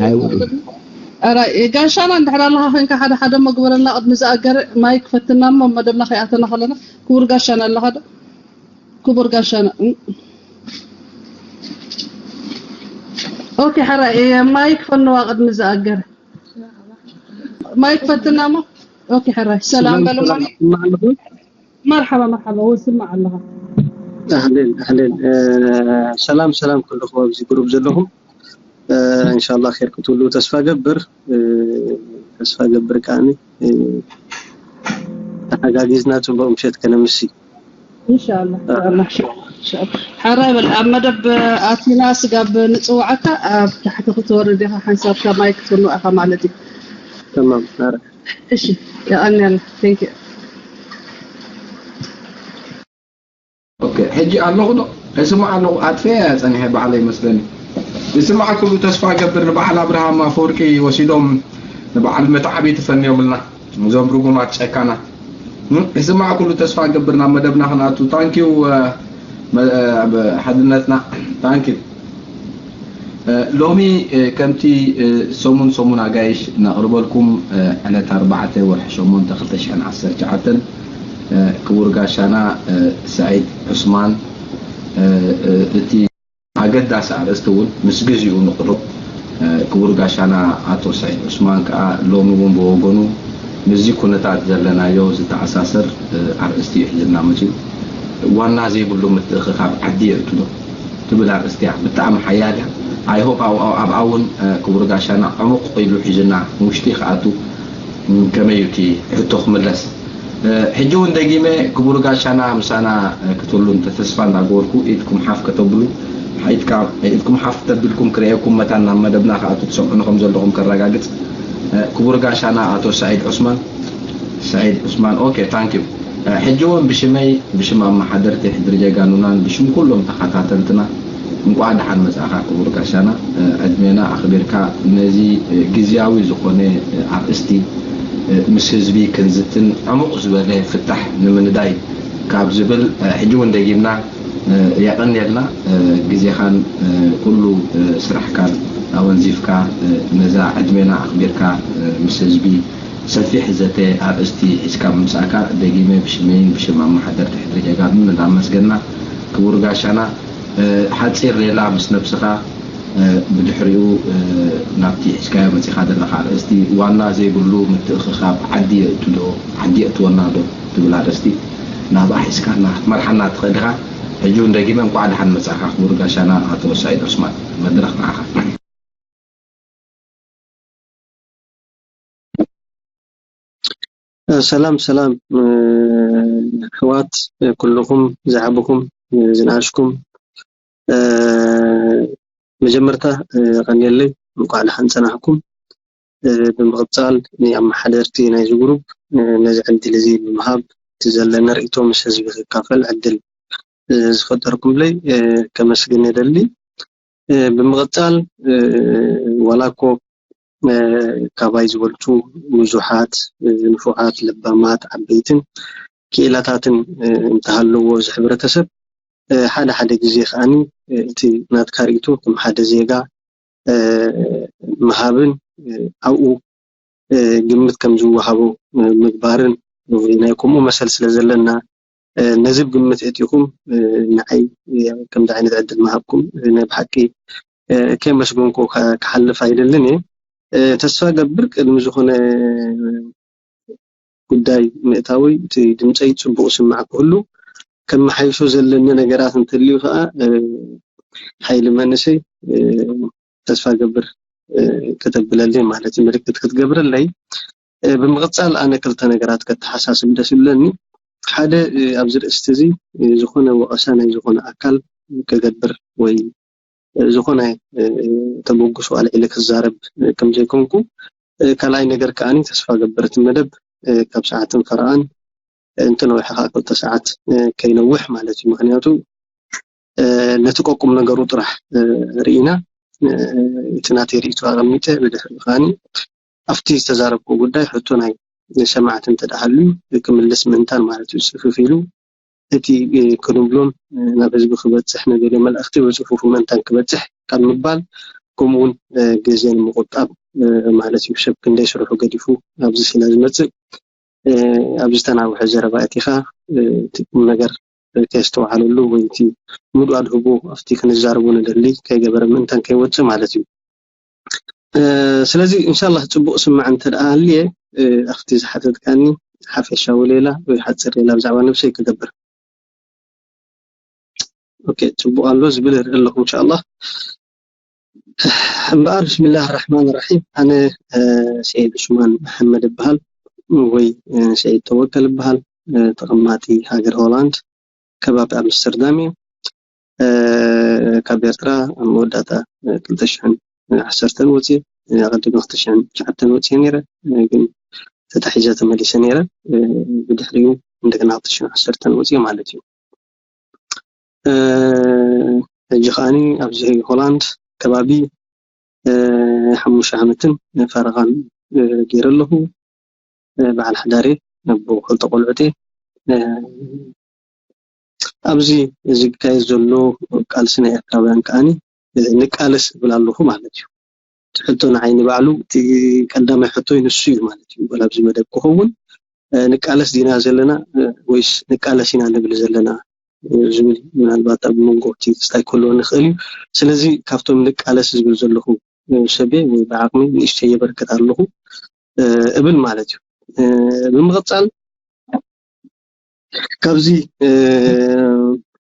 ኣይውዕል። ራይ ጋሻና እንድሕር ኣለኻ ኮንካ ሓደ ሓደ እሞ ግበረልና። ቅድሚ ዝኣገረ ማይክ ፈትና እሞ መደብና ከይኣተና ከለና ክቡር ጋሻና ኣለኻ ዶ? ክቡር ጋሻና እም። ኦኬ ሕራይ ማይክ ፈንዋ ቅድሚ ዝኣገረ ማይክ ፈትና እሞ። ኦኬ ሕራይ ሰላም በሉ። መርሓባ መርሓባ ወስማዕ ኣለኻ። ኣህሌን ኣህሌን። ሰላም ሰላም ኩልኹም ኣብዚ ግሩፕ ዘለኹም። እንሻላ ር ክትብሉ ተስፋ ገብር። ተስፋ ገብር ከዓኒ ተሓጋጊዝና ፅቡቅ ምሸት ከነምሲ። እንሻላ ሓራይ በል ኣብ መደብ ኣቲና ስጋብ ንፅውዓካ ኣብ ታሕቲ ክትወርድ ኢኻ ሓንሳብካ ማይ ክትፍኑ ኢኻ ማለት እዩ። ተማም ኣረ እሺ የቐንያል። Thank you። ኦኬ ሕጂ ኣለኹ ዶ? እስማዕ ኣለኹ። ኣጥፍኤ ጸኒሐ ባዕለይ መስለኒ። ይስማዕ ክብሉ ተስፋ ገብር። ንበዓል ኣብርሃም ኣፈወርቂ ወሲዶም ንበዓል መትዓቢ ትፈንዮምልና እዞም ርጉማት ጨካናት። እም፣ ይስማዕ ኩሉ ተስፋ ገብር። ናብ መደብና ክንኣቱ ታንኪዩ። ሓድነትና ታንኪዩ። ሎሚ ከምቲ ሰሙን ሰሙን ኣጋይሽ ነቕርበልኩም ዕለት ኣርባዕተ ወርሒ ሸሞንተ ክልተ ሽሕን ዓሰርተ ትሽዓተን ክቡር ጋሻና ሰዒድ ዑስማን እቲ ኣገዳሲ ኣርእስቲ እውን ምስ ግዚኡ ንቕርብ። ክቡር ጋሻና ኣቶ ሰዒድ ዑስማን ከዓ ሎሚ እውን ብወገኑ ምስዚ ኩነታት ዘለናዮ ዝተኣሳሰር ኣርእስቲ እዩ ሒዝልና መፅዩ። ዋና ዘይብሉ ምትእኽኻብ ዓዲ የእትዶ ትብል ኣርእስቲ እያ። ብጣዕሚ ሓያል እያ። I hope ኣብኣ እውን ክቡር ጋሻና ዕሙቕ ኢሉ ሒዝና ንውሽጢ ክኣቱ ከመይ እዩ እቲ ሕቶ ክምለስ። ሕጂ እውን ደጊመ ክቡር ጋሻና ምሳና ክትህሉ እንተ ተስፋ እንዳገበርኩ ኢድኩም ሓፍ ከተብሉ ኢድኩም ሓፍ ተቢልኩም ክርእየኩም መታን ናብ መደብና ክኣቱ ትሰምዑኒ ከም ዘለኹም ከረጋግፅ። ክቡር ጋሻና ኣቶ ሰዒድ ዑስማን ሰዒድ ዑስማን okay thank you። ሕጂ እውን ብሽመይ ብሽም ኣመሓደርቲ ሕድሪ ጀጋኑናን ብሽም ኩሎም ተኸታተልትና እንቋዕ ደሓን መጻእኻ ክቡር ጋሻና። ዕድሜና ኣኽቢርካ ነዚ ግዝያዊ ዝኾነ ኣርእስቲ ምስ ህዝቢ ክንዝትን ዕሙቕ ዝበለ ፍታሕ ንምንዳይ ካብ ዝብል ሕጂ እውን ደጊምና የቐንየልና። ግዜኻን ኩሉ ስራሕካን ኣወንዚፍካ ነዛ ዕድሜና ኣኽቢርካ ምስ ህዝቢ ሰፊሕ ዘተ ኣርእስቲ ሒዝካ ምምጻእካ ደጊመ ብሽመይን ብሽም ኣመሓደርቲ ሕድሪ ጀጋኑን እንዳመስገና ክቡር ጋሻና ሓጺር ሌላ ምስ ነብስኻ ብድሕሪኡ ናብቲ ሒዝካዮ መጺኻ ዘለኻ ኣርእስቲ ዋና ዘይብሉ ምትእኽኻብ ዓዲ የእቱ ዶ ዓዲ የእትወና ዶ ትብል ኣርእስቲ ናብኣ ሒዝካና ክትመርሓና ትኽእል ኢኻ። ሕጂ እውን ደጊመ እንቋዕ ደሓን መጻእካ ክቡር ጋሻና ኣቶ ሳይድ ዑስማን መድረኽ ንዓኻ። ሰላም ሰላም ኣሕዋት ኩልኹም ዝዓበኹም ዝነኣሽኩም መጀመርታ የቐንየለይ እንኳዕ ደሓን ጸናሕኩም። ብምቕጻል ንኣመሓደርቲ ናይዚ ግሩፕ ነዚ ዕድል እዚ ብምሃብ እቲ ዘለኒ ርእይቶ ምስ ህዝቢ ክካፈል ዕድል ዝፈጠርኩምለይ ከመስግን የደሊ። ብምቕጻል ዋላ እኮ ካባይ ዝበልጹ ብዙሓት ንፉዓት ለባማት ዓበይትን ክኢላታትን እንተሃለዎ እዚ ሕብረተሰብ ሓደ ሓደ ግዜ ከዓኒ እቲ ናትካ ርእይቶ ከም ሓደ ዜጋ ምሃብን ኣብኡ ግምት ከም ዝወሃቦ ምግባርን ናይ ከምኡ መሰል ስለ ዘለና ነዚ ብግምት እቲኹም ንዓይ ከምዚ ዓይነት ዕድል ምሃብኩም ናይ ብሓቂ ከየመስገንኩ ክሓልፍ ኣይደልን እየ። ተስፋ ገብር ቅድሚ ዝኾነ ጉዳይ ምእታወይ እቲ ድምፀይ ፅቡቅ ስማዕ ክህሉ ከመሓይሾ ዘለኒ ነገራት እንተልዩ ከዓ ሓይሊ መንእሰይ ተስፋ ገብር ከተብለለይ ማለት እዩ ምልክት ክትገብረለይ። ብምቕፃል ኣነ ክልተ ነገራት ከተሓሳስብ ደስ ይብለኒ። ሓደ ኣብዚ ርእስቲ እዚ ዝኾነ ወቐሳ ናይ ዝኾነ ኣካል ክገብር ወይ ዝኾነ ተበግሶ ኣልዒለ ክዛረብ ከም ዘይኮንኩ፣ ካልኣይ ነገር ከኣ ተስፋ እገብር እቲ መደብ ካብ ሰዓትን ፈረቓን እንተነውሐ ከኣ ክልተ ሰዓት ከይነውሕ ማለት እዩ። ምኽንያቱ ነቲ ቀቁም ነገሩ ጥራሕ ርኢና እቲ ናተይ ርእይቶ ኣቐሚጠ ብድሕሪኡ ከኣ ኣብቲ ዝተዛረብኩ ጉዳይ ሕቶ ናይ ሰማዕቲ እንተ ደኣ ሃልዩ ክምልስ ምእንታን ማለት እዩ። ጽፍፍ ኢሉ እቲ ክንብሎን ናብ ህዝቢ ክበጽሕ ንደልዮ መልእኽቲ ብጽፉፍ ምእንታን ክበጽሕ ካብ ምባል ከምኡ እውን ግዜ ንምቁጣብ ማለት እዩ። ሰብ ክንደይ ስርሑ ገዲፉ ኣብዚ ስለ ዝመፅእ ኣብዚ ዝተናውሐ ዘረባ እቲኻ እቲ ቁም ነገር ከየስተውዓለሉ ወይ እቲ ምሉእ ኣድህቦ ኣብቲ ክንዛረቦ ንደሊ ከይገበረ ምእንታን ከይወፅእ ማለት እዩ። ስለዚ እንሻላ ፅቡቅ ስማዕ እንተ ደኣ ሃልየ ኣብቲ ዝሓተትካኒ ሓፈሻዊ ሌላ ወይ ሓፂር ሌላ ብዛዕባ ነብሰይ ክገብር። ኦኬ፣ ፅቡቅ ኣሎ ዝብል ይርኢ ኣለኹ እንሻላ። እምበኣር ብስምላህ ራሕማን ራሒም፣ ኣነ ሰይድ ዑስማን መሓመድ እበሃል ወይ ሰይድ ተወከል እበሃል። ተቐማጢ ሃገር ሆላንድ፣ ከባቢ ኣምስተርዳም እየ። ካብ ኤርትራ ኣብ መወዳእታ ክልተ ሽሕን ዓሰርተን ወፅየ። ኣቐዲመ ክልተ ሽሕን ትሽዓተን ወፅየ ነይረ፣ ግን ተታሒዘ ተመሊሰ ነይረ። ብድሕሪኡ እንደገና ክልተ ሽሕን ዓሰርተን ወፅየ ማለት እዩ። ሕጂ ከዓኒ ኣብዚ ሆላንድ ከባቢ ሓሙሽተ ዓመትን ፈረቓን ገይረ ኣለኹ። በዓል ሓዳር እየ፣ ኣቦ ክልተ ቆልዑት እየ። ኣብዚ ዝካየድ ዘሎ ቃልሲ ናይ ኤርትራውያን ከዓኒ ንቃለስ እብል ኣለኹ ማለት እዩ። እቲ ሕቶ ንዓይ ንባዕሉ እቲ ቀዳማይ ሕቶይ ንሱ እዩ ማለት እዩ። ወላ ኣብዚ መደብ ክኸውን ንቃለስ ዲና ዘለና ወይስ ንቃለስ ኢና ንብል ዘለና ዝብል ምናልባት ኣብ መንጎ እቲ ክስታይ ክህልወኒ ይኽእል እዩ። ስለዚ ካብቶም ንቃለስ ዝብል ዘለኹ ሰብ እየ ወይ ብዓቕሚ ንእሽተይ የበርክት ኣለኹ እብል ማለት እዩ። ብምቕፃል ካብዚ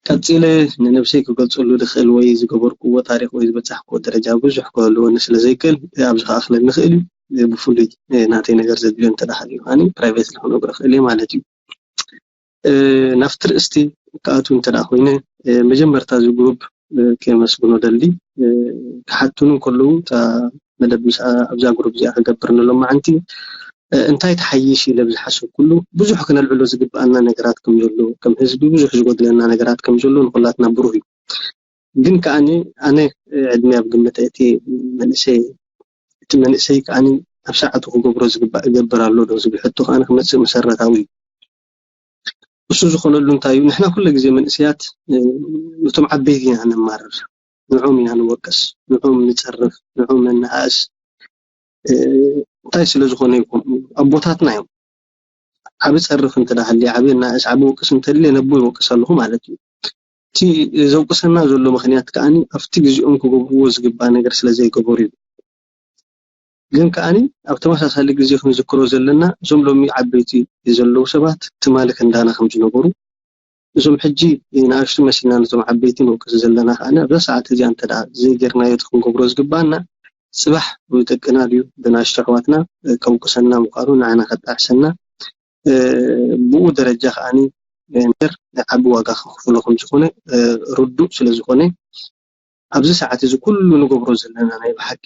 ቀፂለ ንነብሰይ ክገልፀሉ ዝኽእል ወይ ዝገበርክዎ ታሪክ ወይ ዝበፃሕክዎ ደረጃ ብዙሕ ክህልወኒ ስለ ዘይክእል ኣብዚ ክኣኽለኒ ይኽእል እዩ። ብፍሉይ ናተይ ነገር ዘድልዮ እንተ ደኣ ሃልዩ ከዓኒ ፕራይቬት ክነግሮ እኽእል እየ ማለት እዩ። ናብቲ ርእስቲ ክኣቱ እንተ ደኣ ኮይነ መጀመርታ እዚ ግሩፕ ከመስግኖ ደሊ ክሓቱኒ ከለዉ እታ መደብ ምስ ኣብዛ ግሩፕ እዚኣ ክገብር ንሎማዓንቲ እንታይ ተሓይሽ ኢለ ብዝሓሰብኩሉ ብዙሕ ክነልዕሎ ዝግብኣና ነገራት ከም ዘሎ ከም ህዝቢ ብዙሕ ዝጎድለና ነገራት ከም ዘሎ ንኩላትና ብሩህ እዩ። ግን ከዓኒ ኣነ ዕድመ ኣብ ግምት እቲ መንእሰይ እቲ መንእሰይ ከዓኒ ኣብ ሰዓቱ ክገብሮ ዝግባእ እገብር ኣሎ ዶ ዝብል ሕቶ ከዓኒ ክመፅእ መሰረታዊ እዩ። እሱ ዝኾነሉ እንታይ እዩ? ንሕና ኩሉ ግዜ መንእሰያት ነቶም ዓበይቲ ኢና ነማርር፣ ንዕኦም ኢና ንወቅስ፣ ንዕኦም ንፀርፍ፣ ንዕኦም ነነኣእስ። እንታይ ስለ ዝኾነ ይኹን ኣቦታትና እዮም። ዓቢ ፀርፍ እንተ ደኣ ሃልየ፣ ዓቢ ነኣእስ፣ ዓቢ ወቅስ እንተድልየ ነቦ ይወቅስ ኣለኹ ማለት እዩ። እቲ ዘውቅሰና ዘሎ ምኽንያት ከዓኒ ኣብቲ ግዜኦም ክገብርዎ ዝግባእ ነገር ስለ ዘይገበሩ እዩ። ግን ከዓኒ ኣብ ተመሳሳሊ ግዜ ክንዝክሮ ዘለና እዞም ሎሚ ዓበይቲ ዘለዉ ሰባት ትማሊ ክንዳና ከም ዝነበሩ እዞም ሕጂ ንኣሽቱ መሲልና ነቶም ዓበይቲ ንወቅስ ዘለና ከዓኒ ኣብዛ ሰዓት እዚኣ እንተ ደኣ ዘይጌርናዮ እቲ ክንገብሮ ዝግባኣና ጽባሕ ደቅና ድዩ ብንኣሽቱ ኣሕዋትና ከውቅሰና ምዃኑ ንዓና ከጣዕሰና ብኡ ደረጃ ከዓኒ ነገር ዓቢ ዋጋ ከኽፍሎ ከም ዝኾነ ርዱእ ስለ ዝኾነ ኣብዚ ሰዓት እዚ ኩሉ ንገብሮ ዘለና ናይ ብሓቂ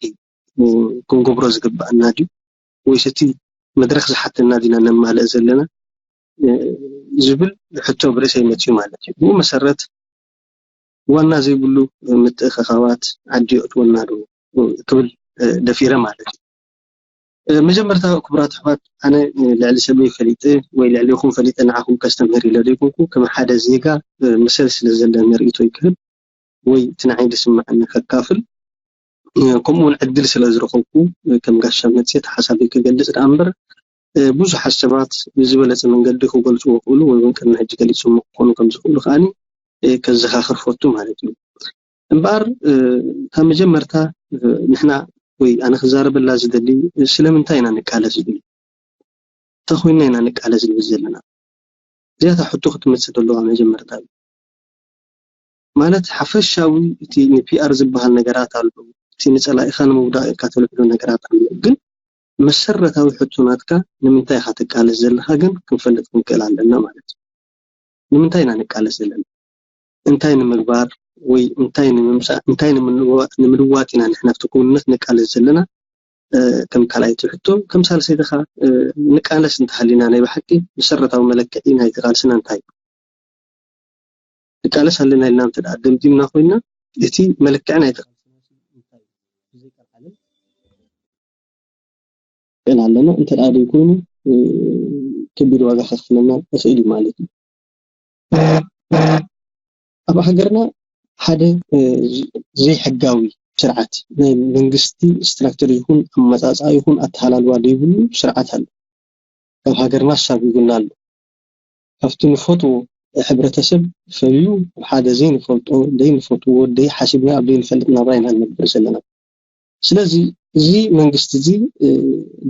ክንገብሮ ዝግባኣና ድዩ ወይስ እቲ መድረኽ ዝሓተና ዲና ነማልእ ዘለና ዝብል ሕቶ ኣብ ርእሰይ መፅዩ ማለት እዩ። ብኡ መሰረት ዋና ዘይብሉ ምትእኽኻባት ዓዲ የእትወና ዶ ክብል ደፊረ ማለት እዩ። መጀመርታ ክቡራት ኣሕዋት ኣነ ልዕሊ ሰበይ ፈሊጠ ወይ ልዕሊኹም ፈሊጠ ንዓኹም ከስተምህር ኢለ ዘይኮንኩ ከም ሓደ ዜጋ መሰል ስለ ዘለኒ ርእይቶይ ክህብ ወይ እቲ ንዓይ ዝስምዓኒ ከካፍል ከምኡ እውን ዕድል ስለ ዝረኸብኩ ከም ጋሻ መፅየት ሓሳበይ ክገልፅ ደኣ እምበር ብዙሓት ሰባት ብዝበለፀ መንገዲ ክገልፅዎ ይኽእሉ ወይ እውን ቅድሚ ሕጂ ገሊፆሞ ክኾኑ ከም ዝኽእሉ ከዓኒ ከዘኻኽር ፈቱ ማለት እዩ። እምበኣር እታ መጀመርታ ንሕና ወይ ኣነ ክዛረበላ ዝደሊ ስለምንታይ ኢና ንቃለስ ዝብል እንታይ ኮይና ኢና ንቃለስ ዝብል ዘለና እዚኣታ ሕቶ ክትመፅእ ዘለዋ መጀመርታ እዩ። ማለት ሓፈሻዊ እቲ ንፒኣር ዝበሃል ነገራት ኣሎ፣ እቲ ንፀላኢኻ ንምውዳቕ ኢልካ ተልዕሎ ነገራት ኣሎ። ግን መሰረታዊ ሕቶ ናትካ ንምንታይ ኢኻ ትቃለስ ዘለኻ ግን ክንፈልጥ ክንክእል ኣለና ማለት እዩ። ንምንታይ ኢና ንቃለስ ዘለና? እንታይ ንምግባር ወይ እንታይ ንምምፃእ እንታይ ንምልዋጥ ኢና ንሕና ኣብቲ ክውንነት ንቃለስ ዘለና? ከም ካልኣይቲ ሕቶ ከም ሳልሰይቲ ኸዓ ንቃለስ እንተሃሊና ናይ ብሓቂ መሰረታዊ መለክዒ ናይቲ ቃልስና እንታይ እዩ? ንቃለስ ኣለና ኢልና እንተ ደኣ ደምዲምና ኮይና እቲ መለክዒ ናይቲ ቃልስና እንታይ እዩ? ብዘይ ቀልዓለም ንክእል ኣለና እንተ ደኣ ዘይኮይኑ ከቢድ ዋጋ ከኽፍለና ይኽእል እዩ ማለት እዩ። ኣብ ሃገርና ሓደ ዘይሕጋዊ ስርዓት ናይ መንግስቲ ስትራክቸር ይኹን ኣመፃፅኣ ይኹን ኣተሃላልዋ ዘይብሉ ስርዓት ኣሎ። ካብ ሃገርና ኣሳጒጉና ኣሎ። ካብቲ ንፈትዎ ሕብረተሰብ ፈልዩ ኣብ ሓደ ዘይንፈልጦ ዘይንፈትዎ ዘይሓሲብና ኣብ ዘይንፈልጥ ናብራ ኢና ንነብር ዘለና። ስለዚ እዚ መንግስቲ እዚ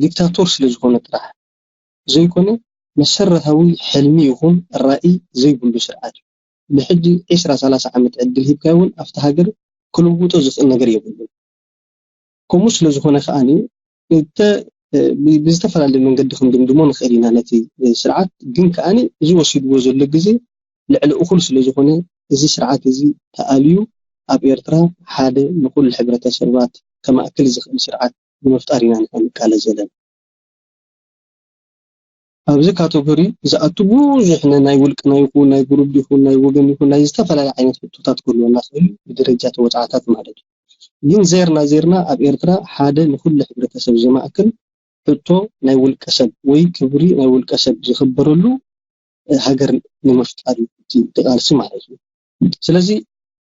ዲክታቶር ስለ ዝኾነ ጥራሕ ዘይኮነ መሰረታዊ ሕልሚ ይኹን ራኢ ዘይብሉ ስርዓት እዩ። ብሕጂ ዕስራ ሰላሳ ዓመት ዕድል ሂብካዮ እውን ኣብቲ ሃገር ክልውጦ ዝኽእል ነገር የብሉን። ከምኡ ስለ ዝኾነ ከዓኒ እተ ብዝተፈላለየ መንገዲ ክንድምድሞ ንኽእል ኢና ነቲ ስርዓት። ግን ከዓኒ እዚ ወሲድዎ ዘሎ ግዜ ልዕሊ እኹል ስለ ዝኾነ እዚ ስርዓት እዚ ተኣልዩ ኣብ ኤርትራ ሓደ ንኹሉ ሕብረተሰባት ከማእክል ዝኽእል ስርዓት ንምፍጣር ኢና ንሕና ንቃለስ ዘለና። ኣብዚ ካተጎሪ ዝኣቱ ብዙሕ ናይ ውልቅና ይኹን ናይ ግሩፕ ይኹን ናይ ወገን ይኹን ናይ ዝተፈላለዩ ዓይነት ሕቶታት ክህልወና ክእል ብደረጃ ተወፃዕታት ማለት እዩ። ግን ዜርና ዜርና ኣብ ኤርትራ ሓደ ንኩሉ ሕብረተሰብ ዘማእክል ሕቶ ናይ ውልቀ ሰብ ወይ ክብሪ ናይ ውልቀ ሰብ ዝኽበረሉ ሃገር ንምፍጣር እዩ እቲ ቃልሲ ማለት እዩ። ስለዚ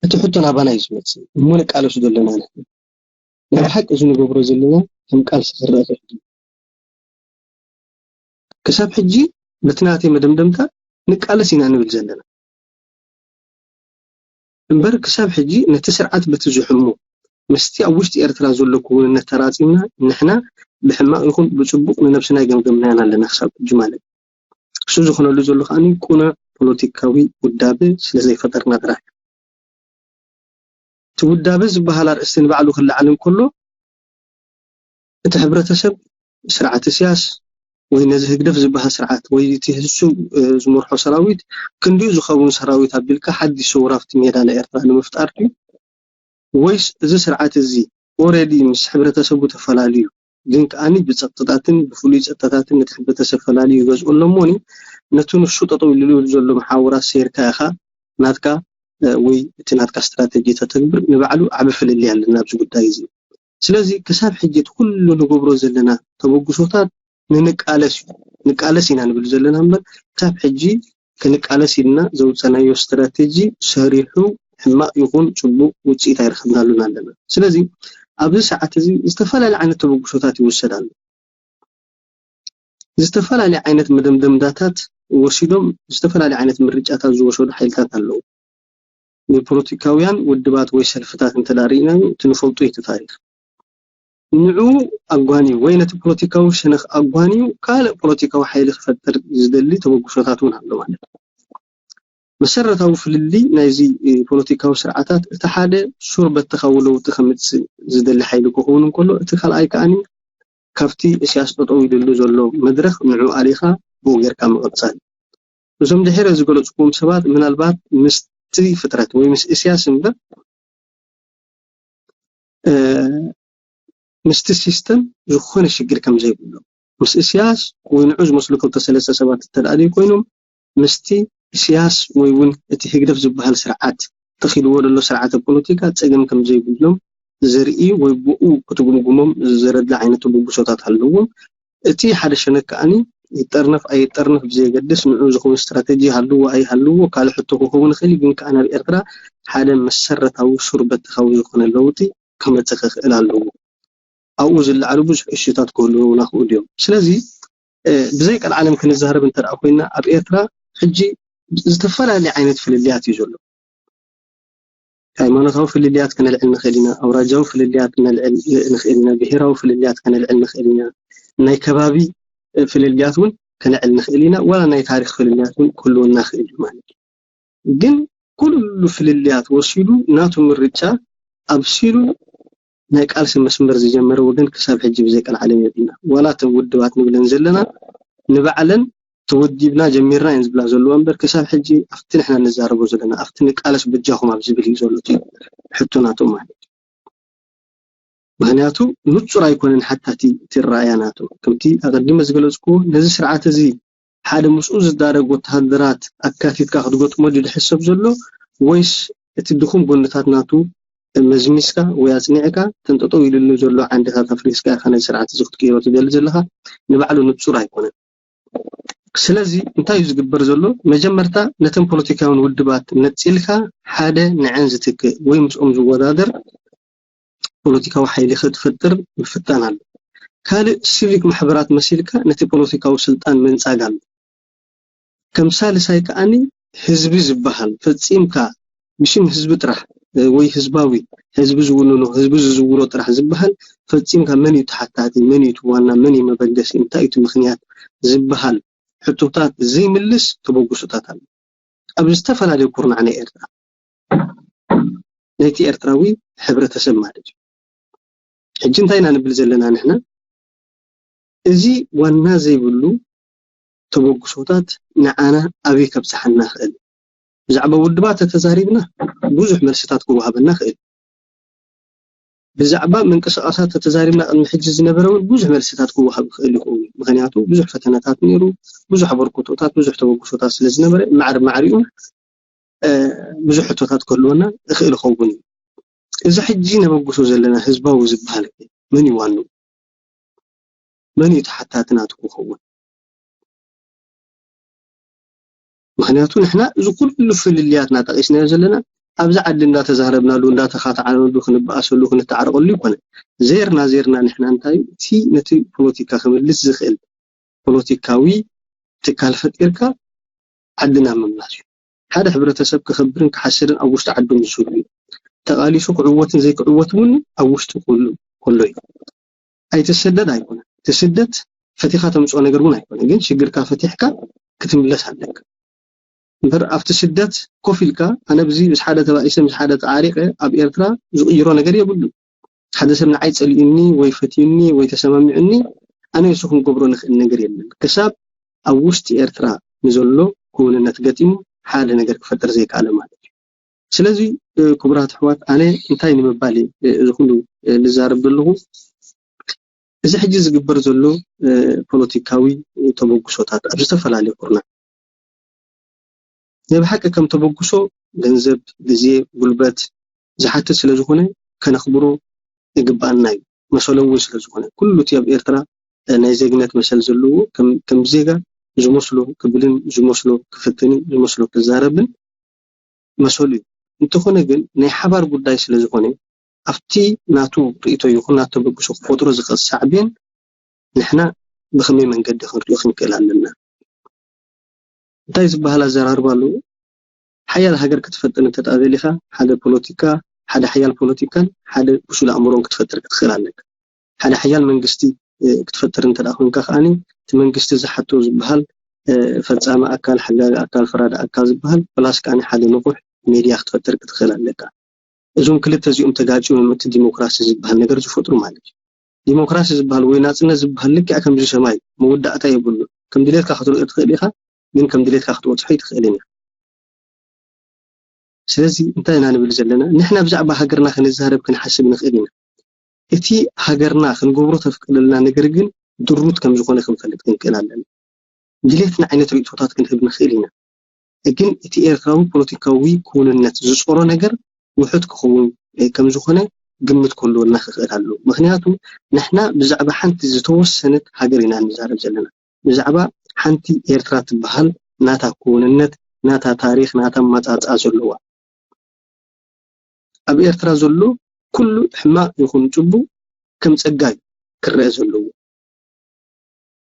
እቲ ሕቶ ናባና እዩ ዝመፅእ እሞ ንቃለሱ ዘለና ንሕና ናይ ብሓቂ እዚ ንገብሮ ዘለና ከም ቃልሲ ክረአ ክእል። ክሳብ ሕጂ በቲ ናተይ መደምደምታ ንቃለስ ኢና ንብል ዘለና እምበር ክሳብ ሕጂ ነቲ ስርዓት በቲ ዝሕሙ ምስቲ ኣብ ውሽጢ ኤርትራ ዘሎ ክውንነት ተራፂምና ንሕና ብሕማቕ ይኹን ብፅቡቕ ንነብስና ይገምገምና ኢና ኣለና ክሳብ ሕጂ ማለት እዩ። እሱ ዝኾነሉ ዘሎ ከዓኒ ቁኑዕ ፖለቲካዊ ውዳበ ስለ ዘይፈጠርና ጥራሕ እዩ። እቲ ውዳበ ዝበሃል ኣርእስቲ ንባዕሉ ክለዓል እንከሎ እቲ ሕብረተሰብ ስርዓት እስያስ ወይ ነዚ ህግደፍ ዝበሃል ስርዓት ወይ እቲ ህሱ ዝመርሖ ሰራዊት ክንዲኡ ዝኸውን ሰራዊት ኣቢልካ ሓዲሽ ሰውራ ኣብቲ ሜዳ ናይ ኤርትራ ንምፍጣር ድዩ ወይስ እዚ ስርዓት እዚ ኦረዲ ምስ ሕብረተሰቡ ተፈላልዩ ግን ከዓኒ ብፀጥታትን ብፍሉይ ፀጥታታትን ነቲ ሕብረተሰብ ፈላልዩ ይገዝኦ ኣሎ እሞኒ ነቲ ንሱ ጠጠው ኢሉ ዘሎ መሓውራት ሰይርካ ኢኻ ናትካ ወይ እቲ ናትካ ስትራተጂ ተተግብር ንባዕሉ ዓቢ ፍልልይ ኣለና ኣብዚ ጉዳይ እዚ። ስለዚ ክሳብ ሕጂ እቲ ኩሉ ንገብሮ ዘለና ተበግሶታት ንንቃለስ እዩ ንቃለስ ኢና ንብል ዘለና እምበር ክሳብ ሕጂ ክንቃለስ ኢልና ዘውፀናዮ ስትራተጂ ሰሪሑ ሕማቕ ይኹን ፅቡቕ ውፅኢት ኣይረኸብናሉን ኣለና። ስለዚ ኣብዚ ሰዓት እዚ ዝተፈላለዩ ዓይነት ተበግሶታት ይውሰድ ኣሎ። ዝተፈላለየ ዓይነት መደምደምዳታት ወሲዶም ዝተፈላለየ ዓይነት ምርጫታት ዝወሰዱ ሓይልታት ኣለዉ። ንፖለቲካውያን ውድባት ወይ ሰልፍታት እንተዳርኢናዮ እቲ ንፈልጦ እቲ ታሪክ ንዕኡ ኣጓንዩ ወይ ነቲ ፖለቲካዊ ሸነኽ ኣጓንዩ ካልእ ፖለቲካዊ ሓይሊ ክፈጥር ዝደሊ ተበግሶታት እውን ኣሎ ማለት እዩ። መሰረታዊ ፍልልይ ናይዚ ፖለቲካዊ ስርዓታት እቲ ሓደ ሱር በተኻዊ ለውጢ ከምፅእ ዝደሊ ሓይሊ ክኸውን እንከሎ እቲ ካልኣይ ከዓኒ ካብቲ እስያስ ጠጠው ኢልሉ ዘሎ መድረኽ ንዑ ኣሊኻ ብኡ ጌርካ ምቕፃል። እዞም ድሒረ ዝገለፅኩም ሰባት ምናልባት ምስቲ ፍጥረት ወይ ምስ እስያስ እምበር ምስቲ ሲስተም ዝኾነ ሽግር ከም ዘይብሎም ምስ እስያስ ወይ ንዑ ዝመስሉ ክልተ ሰለስተ ሰባት እተደኣ ኮይኖም ምስቲ እስያስ ወይ እውን እቲ ህግደፍ ዝበሃል ስርዓት ተኺልዎ ዘሎ ስርዓተ ፖለቲካ ፀገም ከም ዘይብሎም ዘርኢ ወይ ብኡ ክትጉምጉሞም ዘረዳ ዓይነት ተበግሶታት ኣለዎም። እቲ ሓደ ሸነክ ከዓኒ ይጠርነፍ ኣይጠርነፍ ብዘየገድስ ንዑ ዝኸውን ስትራተጂ ሃልዎ ኣይሃልዎ ካልእ ሕቶ ክኸውን ይኽእል እዩ። ግን ከዓ ናብ ኤርትራ ሓደ መሰረታዊ ሱር በተኻዊ ዝኾነ ለውጢ ክመፅእ ክኽእል ኣለዎ። ኣብኡ ዝለዓሉ ብዙሕ እሹታት ክህልውና ክእሉ እዮም። ስለዚ ብዘይ ቀልዓለም ክንዛረብ እንተ ኮይና ኣብ ኤርትራ ሕጂ ዝተፈላለየ ዓይነት ፍልልያት እዩ ዘሎ። ሃይማኖታዊ ፍልልያት ከነልዕል ንኽእል ኢና፣ ኣውራጃዊ ፍልልያት ከነልዕል ንኽእል ኢና፣ ብሄራዊ ፍልልያት ከነልዕል ንኽእል ኢና፣ ናይ ከባቢ ፍልልያት እውን ከነልዕል ንኽእል ኢና፣ ዋላ ናይ ታሪክ ፍልልያት እውን ክህልወና ክእል እዩ ማለት እዩ። ግን ኩሉ ፍልልያት ወሲዱ ናቱ ምርጫ ኣብሲሉ ናይ ቃልሲ መስመር ዝጀመረ ወገን ክሳብ ሕጂ ብዘይ ቀልዓለም የብልና። ዋላ እተን ውድባት ንብለን ዘለና ንባዕለን ተወዲብና ጀሚርና እየን ዝብላ ዘለዋ እምበር ክሳብ ሕጂ ኣብቲ ንሕና ንዛረቦ ዘለና ኣብቲ ንቃለስ በጃኹም ኣብ ዝብል እዩ ዘሎ እቲ ሕቶ ናቶም ማለት እዩ። ምክንያቱ ንፁር ኣይኮነን ሓታቲ እቲ ረኣያ ናቶም ከምቲ ኣቀዲመ ዝገለፅኩዎ ነዚ ስርዓት እዚ ሓደ ምስኡ ዝዳረግ ወተሃደራት ኣካቲትካ ክትገጥሞ ድዩ ዝሕሰብ ዘሎ ወይስ እቲ ድኹም ጎንታት ናቱ መዝሚዝካ ወይ ኣፅኒዕካ ተንጠጠው ኢልሉ ዘሎ ዓንድታት ኣፍሪስካ ኢኻ ነዚ ስርዓት እዚ ክትቅይሮ ትደሊ ዘለኻ ንባዕሉ ንፁር ኣይኮነን። ስለዚ እንታይ እዩ ዝግበር ዘሎ? መጀመርታ ነተን ፖለቲካውን ውድባት ነፂልካ ሓደ ንዐን ዝትክእ ወይ ምስኦም ዝወዳደር ፖለቲካዊ ሓይሊ ክትፈጥር ምፍታን ኣሎ። ካልእ ሲቪክ ማሕበራት መሲልካ ነቲ ፖለቲካዊ ስልጣን ምንጻግ ኣሎ። ከም ሳልሳይ ከኣኒ ህዝቢ ዝበሃል ፈጺምካ ብሽም ህዝቢ ጥራሕ ወይ ህዝባዊ ህዝቢ ዝውንኖ ህዝቢ ዝዝውሮ ጥራሕ ዝበሃል ፈጺምካ መን እዩ ተሓታቲ፣ መን እዩ ዋና፣ መን እዩ መበገሲ፣ እንታይ እዩ ምኽንያት ዝበሃል ሕቶታት ዘይምልስ ተበግሶታት ኣሎ ኣብ ዝተፈላለዩ ኩርናዕ ናይ ኤርትራ ናይቲ ኤርትራዊ ሕብረተሰብ ማለት እዩ። ሕጂ እንታይ ኢና ንብል ዘለና ንሕና? እዚ ዋና ዘይብሉ ተበግሶታት ንዓና ኣበይ ከብጽሓና ክእል? ብዛዕባ ውድባት ተተዛሪብና ብዙሕ መልስታት ክወሃበና ክእል። ብዛዕባ ምንቅስቃሳት ተተዛሪብና ቅድሚ ሕጂ ዝነበረ እውን ብዙሕ መልስታት ክወሃብ ክእል ይኸውን። ምክንያቱ ብዙሕ ፈተነታት ነይሩ፣ ብዙሕ ኣበርክቶታት፣ ብዙሕ ተበግሶታት ስለ ዝነበረ ማዕረ ማዕሪኡ ብዙሕ ሕቶታት ክህልወና ይኽእል ይኸውን እዩ። እዚ ሕጂ ነበግሶ ዘለና ህዝባዊ ዝበሃል መን እዩ ዋንኡ? መን እዩ ተሓታቲ ናቱ ክኸውን? ምክንያቱ ንሕና እዚ ኩሉ ፍልልያትና ጠቂስናዮ ዘለና ኣብዚ ዓዲ እንዳተዛረብናሉ እንዳተኻተዓናሉ ክንበኣሰሉ ክንተዓረቀሉ ይኮነ። ዜርና ዜርና ንሕና እንታይ እቲ ነቲ ፖለቲካ ክምልስ ዝኽእል ፖለቲካዊ ትካል ፈጢርካ ዓድና ምምላስ እዩ። ሓደ ሕብረተሰብ ክኸብርን ክሓስርን ኣብ ውሽጢ ዓዱ ምስ ዝህሉ እዩ። ተቓሊሱ ክዕወትን ዘይክዕወት እውን ኣብ ውሽጢ ኩሉ ከሎ እዩ። ኣይትሰደድ ኣይኮነ። እቲ ስደት ፈቲኻ ተምፅኦ ነገር እውን ኣይኮነ። ግን ሽግርካ ፈቲሕካ ክትምለስ ኣለካ። እምበር ኣብቲ ስደት ኮፍ ኢልካ ኣነ ብዚ ምስ ሓደ ተባኢሰ ምስ ሓደ ተዓሪቀ ኣብ ኤርትራ ዝቕይሮ ነገር የብሉ። ሓደ ሰብ ንዓይ ጸሊኡኒ ወይ ፈትዩኒ ወይ ተሰማሚዑኒ ኣነ ንሱ ክንገብሮ ንኽእል ነገር የለን። ክሳብ ኣብ ውሽጢ ኤርትራ ንዘሎ ክውንነት ገጢሙ ሓደ ነገር ክፈጥር ዘይከኣለ ማለት እዩ። ስለዚ ክቡራት ኣሕዋት ኣነ እንታይ ንምባል እየ እዚ ኩሉ ልዛረብ ዘለኹ? እዚ ሕጂ ዝግበር ዘሎ ፖለቲካዊ ተበግሶታት ኣብ ዝተፈላለዩ ኩርናዕ ናይ ብሓቂ ከም ተበግሶ ገንዘብ፣ ግዜ፣ ጉልበት ዝሓትት ስለ ዝኾነ ከነኽብሮ ይግብኣና እዩ። መሰሎም እውን ስለ ዝኾነ ኩሉ እቲ ኣብ ኤርትራ ናይ ዜግነት መሰል ዘለዎ ከም ዜጋ ዝመስሎ ክብልን ዝመስሎ ክፍትንን ዝመስሎ ክዛረብን መሰሉ እዩ። እንተኾነ ግን ናይ ሓባር ጉዳይ ስለ ዝኾነ ኣብቲ ናቱ ርእይቶ ይኹን ናቱ ተበግሶ ክፈጥሮ ዝኽእል ሳዕቤን ንሕና ብኸመይ መንገዲ ክንሪኦ ክንክእል ኣለና? እንታይ ዝበሃል ኣዘራርባ ኣለዎ? ሓያል ሃገር ክትፈጥር እንተ ደኣ ደሊኻ ሓደ ፖለቲካ ሓደ ሓያል ፖለቲካን ሓደ ብሱል ኣእምሮን ክትፈጥር ክትኽእል ኣለካ። ሓደ ሓያል መንግስቲ ክትፈጥር እንተ ደኣ ኮንካ ከኣኒ እቲ መንግስቲ ዝሓቶ ዝበሃል ፈጻሚ ኣካል፣ ሓጋጊ ኣካል፣ ፈራዲ ኣካል ዝበሃል ፕላስ ከኣኒ ሓደ ንቑሕ ሜድያ ክትፈጥር ክትኽእል ኣለካ። እዞም ክልተ እዚኦም ተጋጭዮም እቲ ዲሞክራሲ ዝበሃል ነገር ዝፈጥሩ ማለት እዩ። ዲሞክራሲ ዝበሃል ወይ ናጽነት ዝበሃል ልክዕ ከምዚ ሰማይ መወዳእታ የብሉ። ከም ድሌትካ ክትሪኦ ትኽእል ኢኻ፣ ግን ከም ድሌትካ ክትበጽሖ ኣይትኽእልን ኢኻ። ስለዚ እንታይ ኢና ንብል ዘለና? ንሕና ብዛዕባ ሃገርና ክንዛረብ ክንሓስብ ንኽእል ኢና። እቲ ሃገርና ክንገብሮ ተፍቅደልና ነገር ግን ድሩት ከም ዝኾነ ክንፈልጥ ክንክእል ኣለና። ድሌትና ዓይነት ርእይቶታት ክንህብ ንኽእል ኢና። ግን እቲ ኤርትራዊ ፖለቲካዊ ክውንነት ዝጾሮ ነገር ውሑድ ክኸውን ከም ዝኾነ ግምት ክህልወና ክኽእል ኣለዎ። ምኽንያቱ ንሕና ብዛዕባ ሓንቲ ዝተወሰነት ሃገር ኢና ንዛረብ ዘለና። ብዛዕባ ሓንቲ ኤርትራ ትበሃል ናታ ክውንነት፣ ናታ ታሪኽ፣ ናታ ኣመጻጽኣ ዘለዋ። ኣብ ኤርትራ ዘሎ ኩሉ ሕማቕ ይኹን ጽቡቕ ከም ጸጋ እዩ ክረአ ዘለዎ።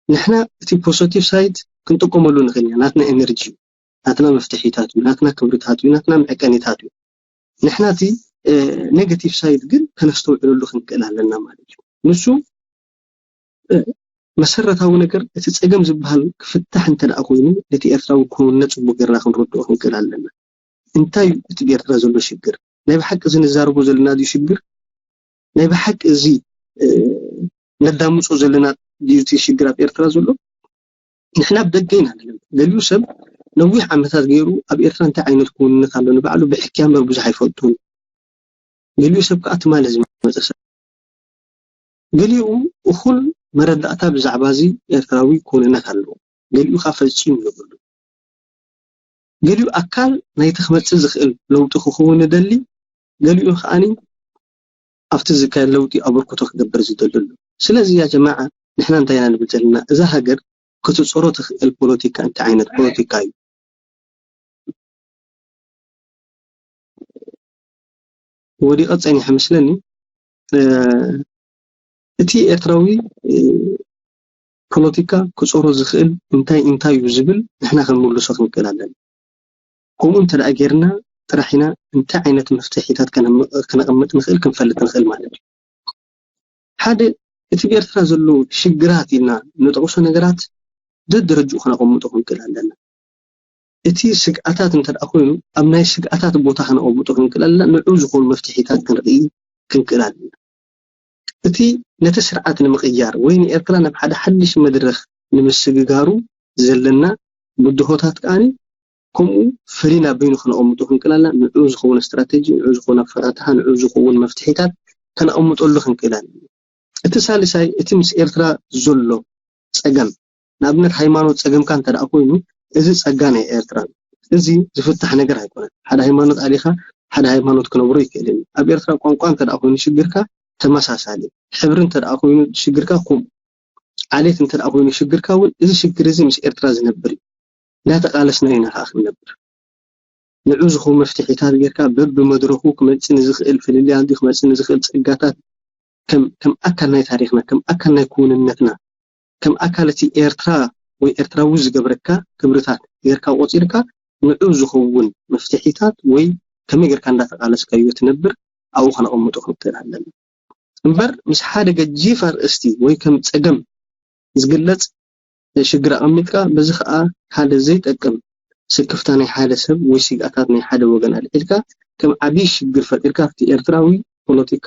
ንሕና እቲ ፖዘቲቭ ሳይድ ክንጥቀመሉ ንኽእል ኢና። ናትና ኤነርጂ እዩ፣ ናትና መፍትሒታት እዩ፣ ናትና ክብርታት እዩ፣ ናትና መዐቀኒታት እዩ። ንሕና እቲ ኔጋቲቭ ሳይድ ግን ከነስተውዕለሉ ክንክእል ኣለና ማለት እዩ። ንሱ መሰረታዊ ነገር እቲ ጸገም ዝበሃል ክፍታሕ እንተ ደኣ ኮይኑ ነቲ ኤርትራዊ ክውንነት ጽቡቕ ጌርና ክንረድኦ ክንክእል ኣለና። እንታይ እዩ እቲ ብኤርትራ ዘሎ ሽግር? ናይ ብሓቂ እዚ ንዛረቦ ዘለና ድዩ ሽግር? ናይ ብሓቂ እዚ ነዳምጾ ዘለና ድዩ እቲ ሽግር ኣብ ኤርትራ ዘሎ? ንሕና ብደገ ኢና ንብል። ገሊኡ ሰብ ነዊሕ ዓመታት ገይሩ ኣብ ኤርትራ እንታይ ዓይነት ክውንነት ኣሎ ንባዕሉ ብሕክያ እምበር ብዙሕ ኣይፈልጡን። ገሊኡ ሰብ ከዓ ትማሊ ዝመፀ ሰብ። ገሊኡ እኹል መረዳእታ ብዛዕባ እዚ ኤርትራዊ ክውንነት ኣለዎ። ገሊኡ ከዓ ፈጺሙ የብሉ። ገሊኡ ኣካል ናይቲ ክመጽእ ዝኽእል ለውጢ ክኸውን ይደሊ፣ ገሊኡ ከዓኒ ኣብቲ ዝካየድ ለውጢ ኣበርክቶ ክገብር ዝደሊ ኣሎ። ስለዚ ያ ጀማዓ ንሕና እንታይ ኢና ንብል ዘለና? እዛ ሃገር ክትጾሮ ትኽእል ፖለቲካ እንታይ ዓይነት ፖለቲካ እዩ? ወዲቐ ጸኒሐ መስለኒ። እቲ ኤርትራዊ ፖለቲካ ክጾሮ ዝኽእል እንታይ እንታይ እዩ ዝብል ንሕና ክንምልሶ ክንክእል ኣለና። ከምኡ እንተ ደኣ ጌርና ጥራሕ ኢና እንታይ ዓይነት መፍትሒታት ከነቐምጥ ንኽእል ክንፈልጥ ንኽእል ማለት እዩ። ሓደ እቲ ብኤርትራ ዘሎ ሽግራት ኢልና ንጠቕሶ ነገራት ደደረጅኡ ከነቐምጦ ክንክእል ኣለና። እቲ ስግኣታት እንተ ደኣ ኮይኑ ኣብ ናይ ስግኣታት ቦታ ከነቐምጦ ክንክእል ኣለና። ንዑ ዝኾኑ መፍትሒታት ክንርኢ ክንክእል ኣለና። እቲ ነቲ ስርዓት ንምቕያር ወይ ንኤርትራ ናብ ሓደ ሓድሽ መድረኽ ንምስግጋሩ ዘለና ብድሆታት ከኣ ከምኡ ፈሊና በይኑ ከነቐምጦ ክንክእል ኣለና። ንዑ ዝኸውን ስትራተጂ፣ ንዑ ዝኸውን ኣፈታትሓ፣ ንዑ ዝኸውን መፍትሒታት ከነቐምጠሉ ክንክእል ኣለና። እቲ ሳልሳይ እቲ ምስ ኤርትራ ዘሎ ጸገም፣ ንኣብነት ሃይማኖት ጸገምካ እንተ ደኣ ኮይኑ እዚ ጸጋ ናይ ኤርትራ እዚ ዝፍታሕ ነገር ኣይኮነን። ሓደ ሃይማኖት ኣሊኻ ሓደ ሃይማኖት ክነብሮ ይክእል እዩ። ኣብ ኤርትራ ቋንቋ እንተ ደኣ ኮይኑ ሽግርካ ተመሳሳሊ፣ ሕብሪ እንተ ደኣ ኮይኑ ሽግርካ ከምኡ፣ ዓሌት እንተ ደኣ ኮይኑ ሽግርካ እውን እዚ ሽግር እዚ ምስ ኤርትራ ዝነብር እዩ። እንዳተቃለስና ኢና ከዓ ክንነብር። ንዑ ዝኾኑ መፍትሒታት ጌርካ በብመድረኹ ክመጽእ ንዝኽእል ፍልልያት ክመጽእ ንዝኽእል ጸጋታት ከም ኣካል ናይ ታሪኽና ከም ኣካል ናይ ክውንነትና ከም ኣካል እቲ ኤርትራ ወይ ኤርትራዊ ዝገብረካ ክብርታት ጌርካ ቆጺርካ ንዑ ዝኸውን መፍትሒታት ወይ ከመይ ጌርካ እንዳተቃለስካዮ ትነብር ኣብኡ ከነቐምጦ ክንክእል ኣለና እምበር ምስ ሓደ ገጂፍ ኣርእስቲ ወይ ከም ጸገም ዝግለጽ ሽግር ኣቐሚጥካ በዚ ከኣ ሓደ ዘይጠቅም ስክፍታ ናይ ሓደ ሰብ ወይ ስግኣታት ናይ ሓደ ወገን ኣልዒልካ ከም ዓብዪ ሽግር ፈጢርካ ኣብቲ ኤርትራዊ ፖለቲካ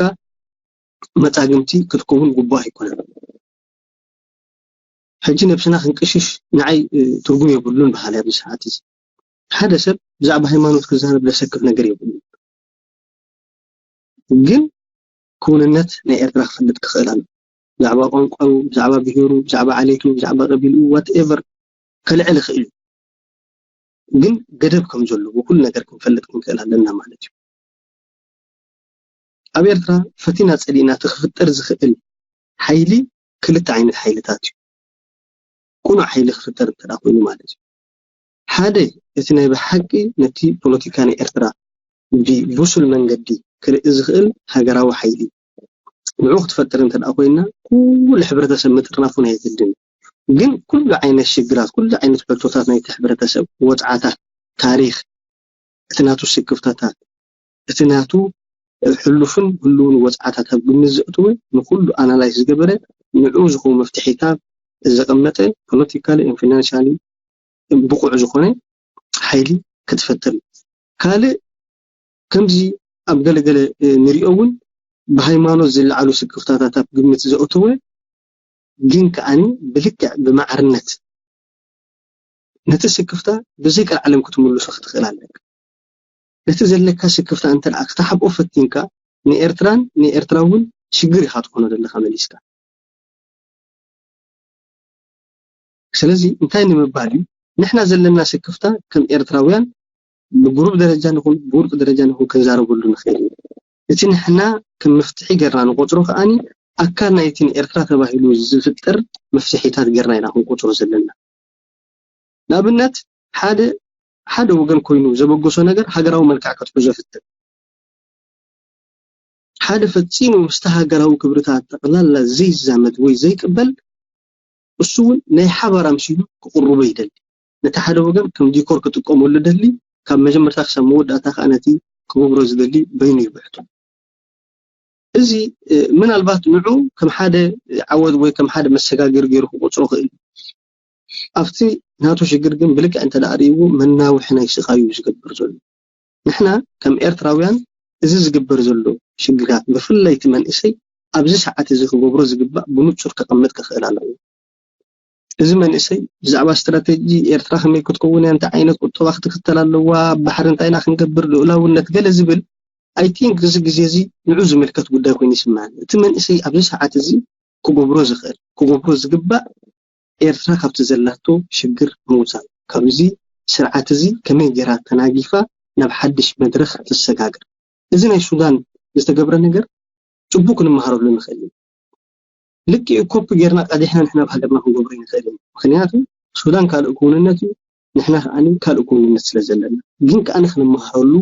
መጻግምቲ ክትከውን ግቡእ ኣይኮነን። ሕጂ ነብስና ክንቅሽሽ ንዓይ ትርጉም የብሉን በሃሊ ኣብዚ ሰዓት እዚ ሓደ ሰብ ብዛዕባ ሃይማኖት ክዛረብ ዘሰክፍ ነገር የብሉን። ግን ክውንነት ናይ ኤርትራ ክፈልጥ ክኽእል ኣሎ። ብዛዕባ ቋንቋኡ፣ ብዛዕባ ብሄሩ፣ ብዛዕባ ዓሌቱ፣ ብዛዕባ ቀቢልኡ ዋትኤቨር ከልዕል ይኽእል እዩ። ግን ገደብ ከም ዘለዎ ኩሉ ነገር ክንፈልጥ ክንክእል ኣለና ማለት እዩ። ኣብ ኤርትራ ፈቲና ጸሊእና እቲ ክፍጠር ዝኽእል ሓይሊ ክልተ ዓይነት ሓይልታት እዩ። ቁኑዕ ሓይሊ ክፍጠር እንተ ኮይኑ ማለት እዩ። ሓደ እቲ ናይ ብሓቂ ነቲ ፖለቲካ ናይ ኤርትራ ብብሱል መንገዲ ክርኢ ዝኽእል ሃገራዊ ሓይሊ ንዑ ክትፈጥር እንተ ኮይና ኩሉ ሕብረተሰብ ምጥርናፉ ናይ የግድን ግን ኩሉ ዓይነት ሽግራት ኩሉ ዓይነት ሕቶታት ናይቲ ሕብረተሰብ ወፅዓታት ታሪክ እቲ ናቱ ስክፍታታት እቲ ናቱ ሕሉፍን ህሉውን ወፅዓታት ኣብ ግምት ዘእተወ ንኩሉ ኣናላይዝ ዝገበረ ንዑ ዝኸውን መፍትሒታት ዘቐመጠ ፖለቲካሊ ን ፊናንሻሊ ብቑዕ ዝኾነ ሓይሊ ክትፈጥር ካልእ ከምዚ ኣብ ገለገለ ንሪኦ እውን ብሃይማኖት ዝለዓሉ ስክፍታታት ኣብ ግምት ዘእተወ ግን ከዓኒ ብልክዕ ብማዕርነት ነቲ ስክፍታ ብዘይ ቀልዓለም ክትምልሶ ክትኽእል ኣለካ። ነቲ ዘለካ ስክፍታ እንተ ደኣ ክትሓብኦ ፈቲንካ ንኤርትራን ንኤርትራ እውን ሽግር ኢኻ ትኾኖ ዘለኻ መሊስካ። ስለዚ እንታይ ንምባል እዩ ንሕና ዘለና ስክፍታ ከም ኤርትራውያን ብግሩብ ደረጃ ንኹን ብውልቂ ደረጃ ንኹን ክንዛረበሉ ንኽእል እዩ። እቲ ንሕና ከም መፍትሒ ገርና ንቆፅሮ ከዓኒ ኣካል ናይቲ ንኤርትራ ተባሂሉ ዝፍጠር መፍትሒታት ገርና ኢና ክንቆፅሮ ዘለና። ንኣብነት ሓደ ሓደ ወገን ኮይኑ ዘበገሶ ነገር ሃገራዊ መልክዕ ክትሕዞ ፍትን ሓደ ፈጺሙ ምስቲ ሃገራዊ ክብርታት ጠቕላላ ዘይዛመድ ወይ ዘይቅበል እሱ እውን ናይ ሓባር ኣምሲሉ ክቕርቦ ይደሊ። ነቲ ሓደ ወገን ከም ዲኮር ክጥቀመሉ ደሊ ካብ መጀመርታ ክሳብ መወዳእታ ከዓ ነቲ ክገብሮ ዝደሊ በይኑ ይብሕቶ። እዚ ምናልባት ንዑ ከም ሓደ ዓወት ወይ ከም ሓደ መሰጋገሪ ገይሩ ክቆፅሮ ክእል ኣብቲ ናቱ ሽግር ግን ብልክዕ እንተ ደኣ ርእይዎ መናውሒ ናይ ስቓዩ እዩ ዝገብር ዘሎ። ንሕና ከም ኤርትራውያን እዚ ዝግበር ዘሎ ሽግራት ብፍላይ እቲ መንእሰይ ኣብዚ ሰዓት እዚ ክገብሮ ዝግባእ ብንጹር ከቐምጥ ክኽእል ኣለዎ። እዚ መንእሰይ ብዛዕባ ስትራተጂ ኤርትራ ከመይ ክትከውን እያ፣ እንታይ ዓይነት ቁጠባ ክትክተል ኣለዋ፣ ኣብ ባሕሪ እንታይ ኢና ክንገብር፣ ልኡላውነት ገለ ዝብል I think እዚ ግዜ እዚ ንዑ ዝምልከት ጉዳይ ኮይኑ ይስምዓኒ። እቲ መንእሰይ ኣብዚ ሰዓት እዚ ክገብሮ ዝኽእል ክገብሮ ዝግባእ ኤርትራ ካብቲ ዘላቶ ሽግር ምውፃእ፣ ካብዚ ስርዓት እዚ ከመይ ገይራ ተናጊፋ ናብ ሓድሽ መድረኽ ትሰጋገር። እዚ ናይ ሱዳን ዝተገብረ ነገር ፅቡቅ ክንመሃረሉ ንኽእል ኢና። ልክዕ ኮፒ ጌርና ቀዲሕና ንሕና ኣብ ሃገርና ክንገብሮ ይንኽእል ኢና። ምክንያቱ ሱዳን ካልእ ክውንነት እዩ፣ ንሕና ከዓኒ ካልእ ክውንነት ስለ ዘለና። ግን ከዓኒ ክንመሃረሉ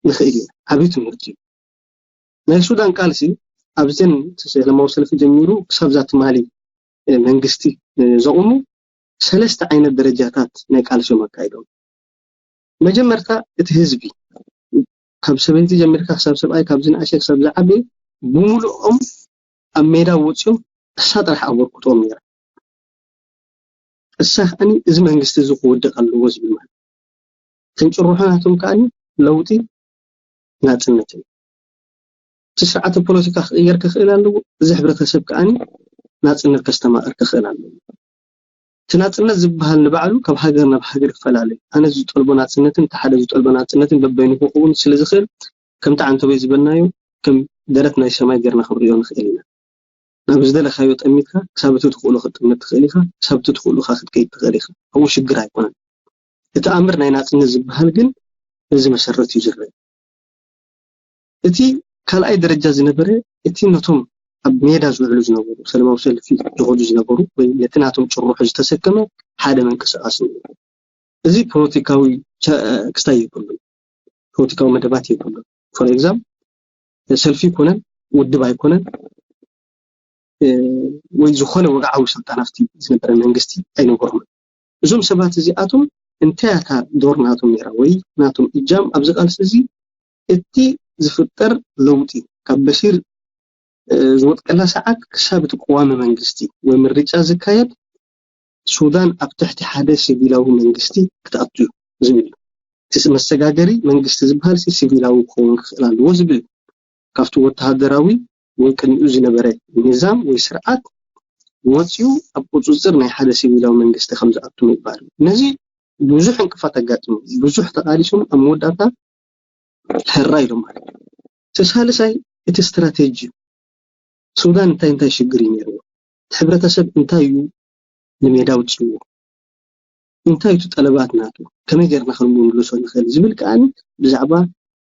ንኽእል ኢና። ዓብዪ ትምህርቲ እዩ። ናይ ሱዳን ቃልሲ ኣብዘን ሰለማዊ ሰልፊ ጀሚሩ ክሳብ እዛ ትማሊ መንግስቲ ዘቑሙ ሰለስተ ዓይነት ደረጃታት ናይ ቃልሲ እዮም ኣካይዶም። መጀመርታ እቲ ህዝቢ ካብ ሰበይቲ ጀሚርካ ክሳብ ሰብኣይ፣ ካብ ዝንኣሸ ክሳብ ዝዓበየ ብምሉኦም ኣብ ሜዳ ወፂኦም እሳ ጥራሕ ኣበርክትኦም ነይራ። እሳ ከዓኒ እዚ መንግስቲ እዚ ክወድቕ ኣለዎ ዝብል ማለት ተንጭርሖ ናቶም ከዓኒ ለውጢ ናፅነት እዩ። እቲ ስርዓተ ፖለቲካ ክቕየር ክኽእል ኣለዎ። እዚ ሕብረተሰብ ከዓኒ ናፅነት ከስተማቕር ክኽእል ኣለዎ። እቲ ናፅነት ዝበሃል ንባዕሉ ካብ ሃገር ናብ ሃገር ይፈላለ። ኣነ ዝጠልቦ ናፅነትን እቲ ሓደ ዝጠልቦ ናፅነትን በበይኑ ክኸውን ስለ ዝኽእል ከምቲ ዓንተቦይ ዝበልናዮ ከም ደረት ናይ ሰማይ ጌርና ክንሪኦ ንኽእል ኢና። ናብ ዝደለኻዮ ጠሚትካ ክሳብ እቲ ትኽእሉ ክትጥምት ትኽእል ኢኻ፣ ክሳብ እቲ ትኽእሉ ካ ክትከይድ ትኽእል ኢኻ። ኣብኡ ሽግር ኣይኮነን። እቲ ኣምር ናይ ናፅነት ዝበሃል ግን በዚ መሰረት እዩ ዝረአ። እቲ ካልኣይ ደረጃ ዝነበረ እቲ ነቶም ኣብ ሜዳ ዝውዕሉ ዝነበሩ ሰለማዊ ሰልፊ ዝኸዱ ዝነበሩ ወይ ነቲ ናቶም ጭርሖ ዝተሰከመ ሓደ ምንቅስቃስ ነይሩ። እዚ ፖለቲካዊ ክስታይ የብሉን፣ ፖለቲካዊ መደባት የብሉን። ፎር ኤግዛምፕል ሰልፊ ኣይኮነን፣ ውድብ ኣይኮነን ወይ ዝኾነ ወግዓዊ ስልጣን ኣብቲ ዝነበረ መንግስቲ ኣይነበሮምን። እዞም ሰባት እዚኣቶም እንታይ እያ እታ ዶር ናቶም ነይራ ወይ ናቶም እጃም ኣብዚ ቃልሲ እዚ? እቲ ዝፍጠር ለውጢ ካብ በሺር ዝወጥቀላ ሰዓት ክሳብ እቲ ቅዋሚ መንግስቲ ወይ ምርጫ ዝካየድ ሱዳን ኣብ ትሕቲ ሓደ ሲቪላዊ መንግስቲ ክትኣቱ እዩ ዝብል እዩ። እቲ መሰጋገሪ መንግስቲ ዝበሃል ሲቪላዊ ክኸውን ክኽእል ኣለዎ ዝብል እዩ። ካብቲ ወተሃደራዊ ወይ ቅድሚኡ ዝነበረ ንዛም ወይ ስርዓት ወፂኡ ኣብ ቁፅፅር ናይ ሓደ ሲቪላዊ መንግስቲ ከም ዝኣቱ ምግባር እዩ። ነዚ ብዙሕ ዕንቅፋት ኣጋጢሙ፣ ብዙሕ ተቓሊሶም ኣብ መወዳእታ ሕራ ኢሎም ማለት እዩ። እቲ ሳልሳይ እቲ ስትራቴጂ እዩ። ሱዳን እንታይ እንታይ ሽግር እዩ ነይርዎ? እቲ ሕብረተሰብ እንታይ እዩ ንሜዳ ኣውፅዎ? እንታይ እቲ ጠለባት ናቱ? ከመይ ጌርና ክንምልሶ ንኽእል ዝብል ከዓኒ ብዛዕባ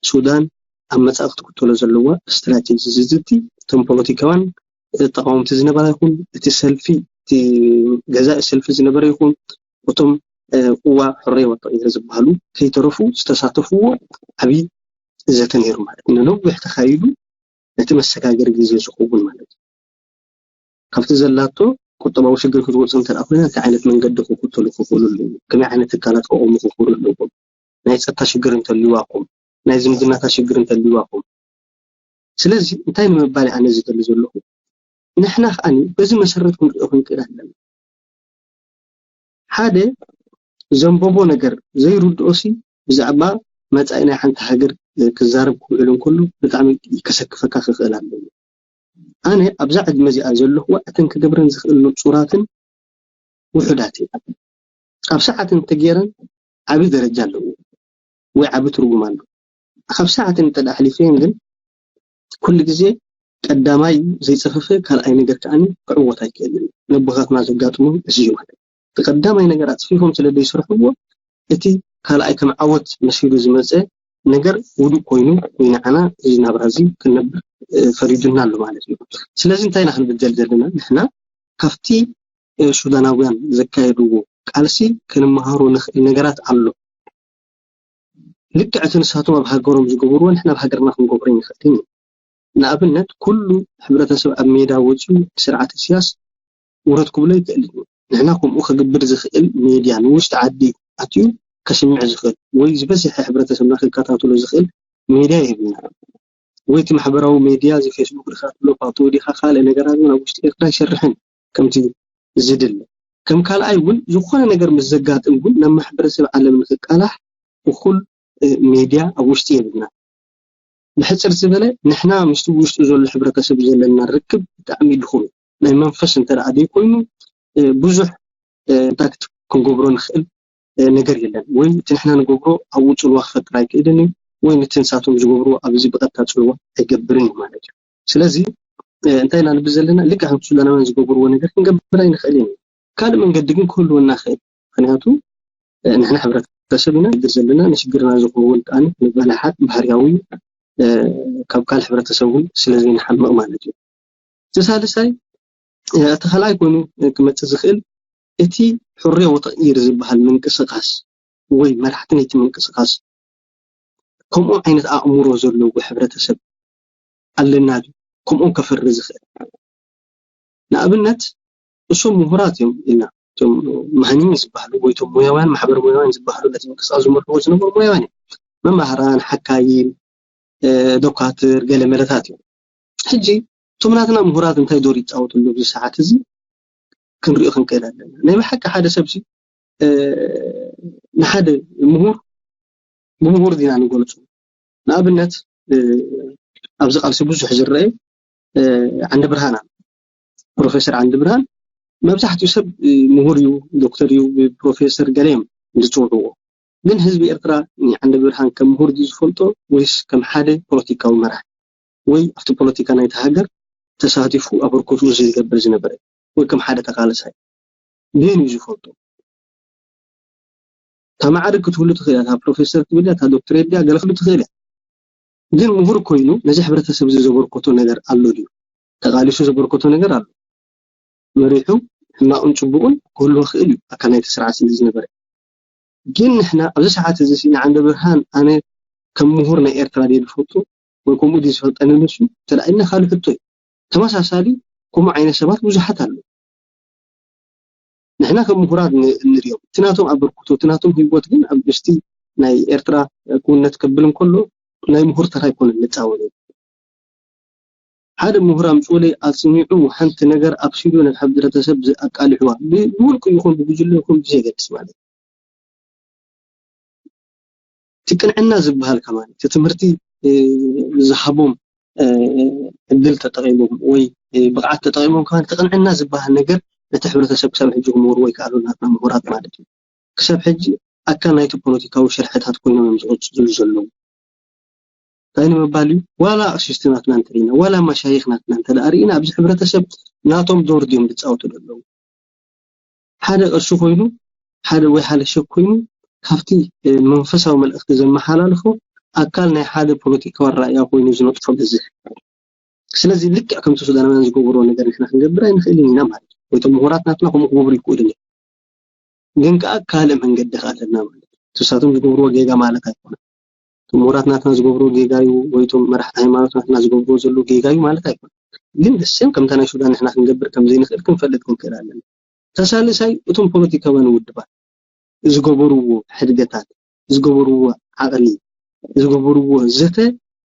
ሱዳን ኣብ መጻኢ ክትክተሎ ዘለዋ ስትራቴጂ ዝዝቲ እቶም ፖለቲካውያን ተቃወምቲ ዝነበራ ይኹን እቲ ሰልፊ እቲ ገዛኢ ሰልፊ ዝነበረ ይኹን እቶም እዋ ሕረይ ወተቂረ ዝበሃሉ ከይተረፉ ዝተሳተፍዎ ዓብዪ ዘተ ነይሩ ማለት ነነዊሕ ተኻይዱ ነቲ መሰጋገሪ ግዜ ዝኸውን ማለት እዩ። ካብቲ ዘላቶ ቁጠባዊ ሽግር ክትወፅእ እንተ ኮይና እንታይ ዓይነት መንገዲ ክክተሉ ክኽእሉ ኣለዎም? ከመይ ዓይነት ትካላት ክቆሙ ክኽእሉ ኣለዎም? ናይ ፀጥታ ሽግር እንተልዋኩም፣ ናይ ዝምድናታት ሽግር እንተልዋኩም። ስለዚ እንታይ ንምባል ኣነ ዝደሊ ዘለኹ ንሕና ከዓኒ በዚ መሰረት ክንሪኦ ክንክእል ኣለና። ሓደ ዘንበቦ ነገር ዘይርድኦሲ ብዛዕባ መጻኢ ናይ ሓንቲ ሃገር ክዛረብ ክውዕል እንከሎ ብጣዕሚ ከሰክፈካ ክኽእል ኣለዎ። ኣነ ኣብዛ ዕድመ እዚኣ ዘለኹዋ እተን ክገብረን ዝኽእል ንጹራትን ውሑዳት እየን። ኣብ ሰዓት እንተገይረን ዓቢ ደረጃ ኣለዎ ወይ ዓቢ ትርጉም ኣለዎ። ካብ ሰዓት እንተ ደኣ ኣሕሊፈየን ግን ኩሉ ግዜ ቀዳማይ ዘይጸፈፈ ካልኣይ ነገር ከኣ ክዕወት ኣይክእልን። ነቦታትና ዘጋጥሞም እዚ እዩ ማለት እዩ። እቲ ቀዳማይ ነገር ኣጽፊፎም ስለ ዘይሰርሕዎ እቲ ካልኣይ ከም ዓወት መሲሉ ዝመጸ ነገር ውዱእ ኮይኑ ወይ ንዓና እዚ ናብራ እዚ ክንነብር ፈሪዱና ኣሎ ማለት እዩ። ስለዚ እንታይ ኢና ክንብደል ዘለና ንሕና ካብቲ ሱዳናውያን ዘካየድዎ ቃልሲ ክንመሃሮ ንኽእል ነገራት ኣሎ። ልክዕ እቲ ንሳቶም ኣብ ሃገሮም ዝገበርዎ ንሕና ኣብ ሃገርና ክንገብሮ ይንኽእል ኢና። ንኣብነት ኩሉ ሕብረተሰብ ኣብ ሜዳ ወፂኡ ስርዓት ኢሳያስ ውረድ ክብሎ ይክእል እዩ። ንሕና ከምኡ ከግብር ዝኽእል ሜድያ ንውሽጢ ዓዲ ኣትዩ ከስምዕ ዝኽእል ወይ ዝበዝሐ ሕብረተሰብና ክከታተሎ ዝኽእል ሜድያ የብልና። ወይ እቲ ማሕበራዊ ሜድያ እዚ ፌስቡክ ድካ ትብሎ ፓቶ ዲካ ካልእ ነገራት እውን ኣብ ውሽጢ ኤርትራ ኣይሰርሕን ከምቲ ዝድለ። ከም ካልኣይ እውን ዝኾነ ነገር ምስ ዘጋጥም እውን ናብ ማሕበረሰብ ዓለም ንክቃላሕ እኩል ሜድያ ኣብ ውሽጢ የብልና። ብሕፅር ዝበለ ንሕና ምስቲ ውሽጡ ዘሎ ሕብረተሰብ ዘለና ርክብ ብጣዕሚ ድኹም እዩ። ናይ መንፈስ እንተ ደኣ ዘይኮይኑ ብዙሕ ኮንታክት ክንገብሮ ንኽእል ነገር የለን። ወይ እቲ ንሕና ንገብሮ ኣብኡ ፅልዋ ክፈጥር ኣይክእልን እዩ፣ ወይ ነቲ ንሳቶም ዝገብርዎ ኣብዚ ብቐጥታ ፅልዋ ኣይገብርን እዩ ማለት እዩ። ስለዚ እንታይ ኢና ንብል ዘለና? ልክዕ ከምቲ ሱዳናውያን ዝገብርዎ ነገር ክንገብር ኣይንኽእልን እዩ። ካልእ መንገዲ ግን ክህልወና ይኽእል። ምኽንያቱ ንሕና ሕብረተሰብ ኢና፣ ንሽግር ዘለና ንሽግርና ዝኸውን ከኣ ንባላሓት ባህርያዊ ካብ ካልእ ሕብረተሰብ እውን ስለ ዘይንሓምቕ ማለት እዩ። እቲ ሳልሳይ እቲ ካልኣይ ኮይኑ ክመፅእ ዝኽእል እቲ ሕርያ ወተቕይር ዝበሃል ምንቅስቃስ ወይ መራሕቲ ናይቲ ምንቅስቃስ ከምኡ ዓይነት ኣእምሮ ዘለዎ ሕብረተሰብ ኣለና ድዩ? ከምኦም ከፍሪ ዝኽእል። ንኣብነት እሶም ምሁራት እዮም ኢልና፣ እቶም መሃኒም ዝበሃሉ ወይ እቶም ሞያውያን ማሕበር ሞያውያን ዝበሃሉ ነቲ ምንቅስቃስ ዝመርሕዎ ዝነበሩ ሞያውያን እዮም። መማህራን፣ ሓካይም፣ ዶካትር፣ ገለ መለታት እዮም። ሕጂ እቶም ናትና ምሁራት እንታይ ዶር ይፃወትሉ ኣብዚ ሰዓት እዚ ክንሪኦ ክንክእል ኣለና። ናይ ብሓቂ ሓደ ሰብ ንሓደ ምሁር ብምሁር ዲና ንገልፁ። ንኣብነት ኣብዚ ቃልሲ ብዙሕ ዝረአ ዓንዲ ብርሃን ኣሎ። ፕሮፌሰር ዓንዲ ብርሃን መብዛሕትኡ ሰብ ምሁር እዩ፣ ዶክተር እዩ፣ ፕሮፌሰር ገለ እዮም ዝፅውዕዎ። ግን ህዝቢ ኤርትራ ንዓንዲ ብርሃን ከም ምሁር ድዩ ዝፈልጦ ወይስ ከም ሓደ ፖለቲካዊ መራሒ ወይ ኣብቲ ፖለቲካ ናይቲ ሃገር ተሳቲፉ ኣበርክትኡ ዝገብር ዝነበረ ወይ ከም ሓደ ተቃለሳይ ብየን እዩ ዝፈልጦ? እታ ማዕርግ ክትህሉ ትኽእል እያ፣ እታ ፕሮፌሰር ክትብል እያ፣ እታ ዶክትሬት ድያ ገለ ክትህሉ ትኽእል እያ። ግን ምሁር ኮይኑ ነዚ ሕብረተሰብ እዚ ዘበርክቶ ነገር ኣሎ ድዩ? ተቃሊሱ ዘበርክቶ ነገር ኣሎ። መሪሑ ሕማቕን ፅቡቕን ክህሉ ይኽእል እዩ፣ ኣካል ናይቲ ስርዓት ስለ ዝነበረ። ግን ንሕና ኣብዚ ሰዓት እዚ ንዓንደ ብርሃን ኣነ ከም ምሁር ናይ ኤርትራ ድየ ዝፈልጦ ወይ ከምኡ ድዩ ዝፈልጠኒ ንሱ ተላኢልና ካልእ ሕቶ እዩ። ተመሳሳሊ ከምኡ ዓይነት ሰባት ብዙሓት ኣለዉ። ንሕና ከም ምሁራት ንሪኦም እቲ ናቶም ኣበርክቶ እቲ ናቶም ህይወት ግን ኣብ ምስቲ ናይ ኤርትራ ክውነት ከብል እንከሎ ናይ ምሁር ተራ ኣይኮነን ንፃወት። ሓደ ምሁር ኣምፅኡለይ ኣፅኒዑ ሓንቲ ነገር ኣብሲሉ ነቲ ሕብረተሰብ ኣቃሊሕዋ ብውልቁ ይኹን ብጉጅለ ይኹን ብዘየገድስ ማለት እቲ ቅንዕና ዝበሃል ከማን እቲ ትምህርቲ ዝሃቦም ዕድል ተጠቒሞም ወይ ብቕዓት ተጠቒሞም ከማን እቲ ቅንዕና ዝበሃል ነገር ነቲ ሕብረተሰብ ክሳብ ሕጂ ክምህርዎ ይከኣሉ ናትና ምሁራት ማለት እዩ። ክሳብ ሕጂ ኣካል ናይቲ ፖለቲካዊ ሽርሕታት ኮይኖም እዮም ዝቕፅሉ ዘለዉ። እንታይ ንምባል እዩ? ዋላ ኣቕሽሽቲ ናትና እንተሪእና ዋላ ማሻይኽ ናትና እንተ ርኢና ኣብዚ ሕብረተሰብ ናቶም ዶር ድዮም ዝፃወቱ ዘለዉ? ሓደ ቅርሺ ኮይኑ ሓደ ወይ ሓደ ሸክ ኮይኑ ካብቲ መንፈሳዊ መልእኽቲ ዘመሓላልፎ ኣካል ናይ ሓደ ፖለቲካዊ ኣረኣእያ ኮይኑ ዝነጥፎ በዝሕ። ስለዚ ልክዕ ከምቲ ሱዳናውያን ዝገብርዎ ነገር ንሕና ክንገብር ኣይንኽእልን ኢና ማለት እዩ። ወይ እቶም ምሁራት ናትና ከምኡ ክገብሩ ይክእሉ እዮም። ግን ከዓ ካልእ መንገዲ ከዓ ኣለና ማለት እዩ። ንሳቶም ዝገብርዎ ጌጋ ማለት ኣይኮነን። እቶም ምሁራት ናትና ዝገብርዎ ጌጋ እዩ ወይ እቶም መራሕቲ ሃይማኖት ናትና ዝገብርዎ ዘለዉ ጌጋ እዩ ማለት ኣይኮነን። ግን ደሴም ከምታ ናይ ሱዳን ንሕና ክንገብር ከም ዘይንኽእል ክንፈልጥ ክንክእል ኣለና። ተሳልሳይ እቶም ፖለቲካውያን ውድባት ዝገበርዎ ሕድገታት ዝገበርዎ ዓቕሊ ዝገበርዎ ዘተ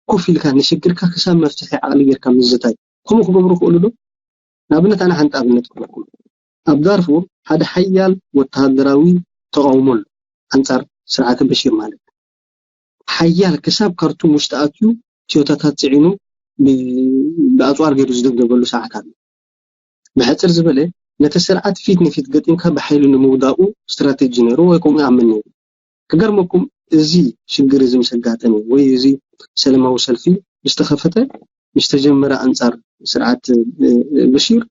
ኮፍ ኢልካ ንሽግርካ ክሳብ መፍትሒ ዓቕሊ ጌርካ ምዝታይ ከምኡ ክገብሩ ክእሉ ዶ? ንኣብነት ኣነ ሓንቲ ኣብነት ክህበኩም። ኣብ ዳርፉር ሓደ ሓያል ወተሃደራዊ ተቓውሞ ኣሎ ኣንጻር ስርዓተ በሺር ማለት ሓያል ክሳብ ካርቱም ውሽጢ ኣትዩ ትዮታታት ጽዒኑ ብኣጽዋር ገይሩ ዝደብደበሉ ሰዓት ኣሎ። ብሕጽር ዝበለ ነቲ ስርዓት ፊት ንፊት ገጢምካ ብሓይሊ ንምውዳቑ ስትራተጂ ነይሩ ወይ ከምኡ ይኣምን ነይሩ። ክገርመኩም እዚ ሽግር እዚ ምስ ኣጋጠመ ወይ እዚ ሰለማዊ ሰልፊ ምስ ተኸፈተ ምስ ተጀመረ ኣንጻር ስርዓት በሺር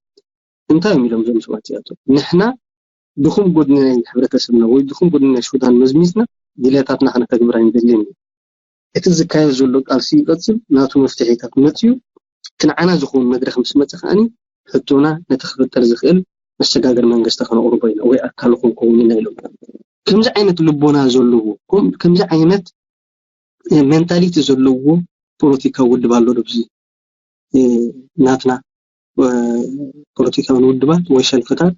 እንታይ እዮም ኢሎም እዞም ሰባት እዚኣቶም ንሕና ድኹም ጎድኒ ናይ ሕብረተሰብና ወይ ድኹም ጎድኒ ናይ ሱዳን መዝሚዝና ድልየታትና ከነተግብር ኣይንደልን እዩ። እቲ ዝካየድ ዘሎ ቃልሲ ይቐጽል፣ ናቱ መፍትሒታት መጽዩ፣ ክንዓና ዝኸውን መድረኽ ምስ መጸ ከኣኒ ሕቶና ነቲ ክፍጠር ዝኽእል መሰጋገሪ መንግስቲ ከነቕርቦ ኢና ወይ ኣካሉ ክንከውን ኢና ኢሎም። ከምዚ ዓይነት ልቦና ዘለዎ ከምዚ ዓይነት ሜንታሊቲ ዘለዎ ፖለቲካዊ ውድብ ኣሎ ዶ ኣብዚ ናትና ፖለቲካዊ ውድባት ወይ ሰልፍታት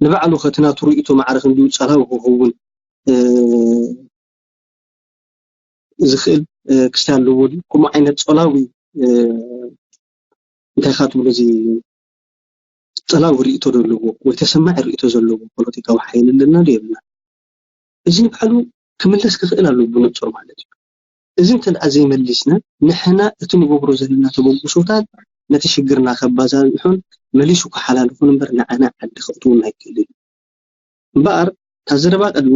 ንባዕሉ ከቲ ናቱ ርእይቶ ማዕረ ክንድዩ ጸላዊ ክኸውን ዝኽእል ክስታይ ኣለዎ ድዩ? ከምኡ ዓይነት ጸላዊ እንታይ ካ ትብሎ እዚ ጸላዊ ርእይቶ ዘለዎ ወይ ተሰማዒ ርእይቶ ዘለዎ ፖለቲካዊ ሓይሊ ኣለና ዶ የብልና? እዚ ንባዕሉ ክምለስ ክኽእል ኣለዎ ብንጹር ማለት እዩ። እዚ እንተ ደኣ ዘይመሊስና ንሕና እቲ ንገብሮ ዘለና ተበግሶታት ነቲ ሽግርና ከባዛዝሑን መሊሱ ክሓላልፉን እምበር ንዓና ዓዲ ከእትውና ኣይክእልን እዩ። እምበኣር እታ ዘረባ ቅድሚ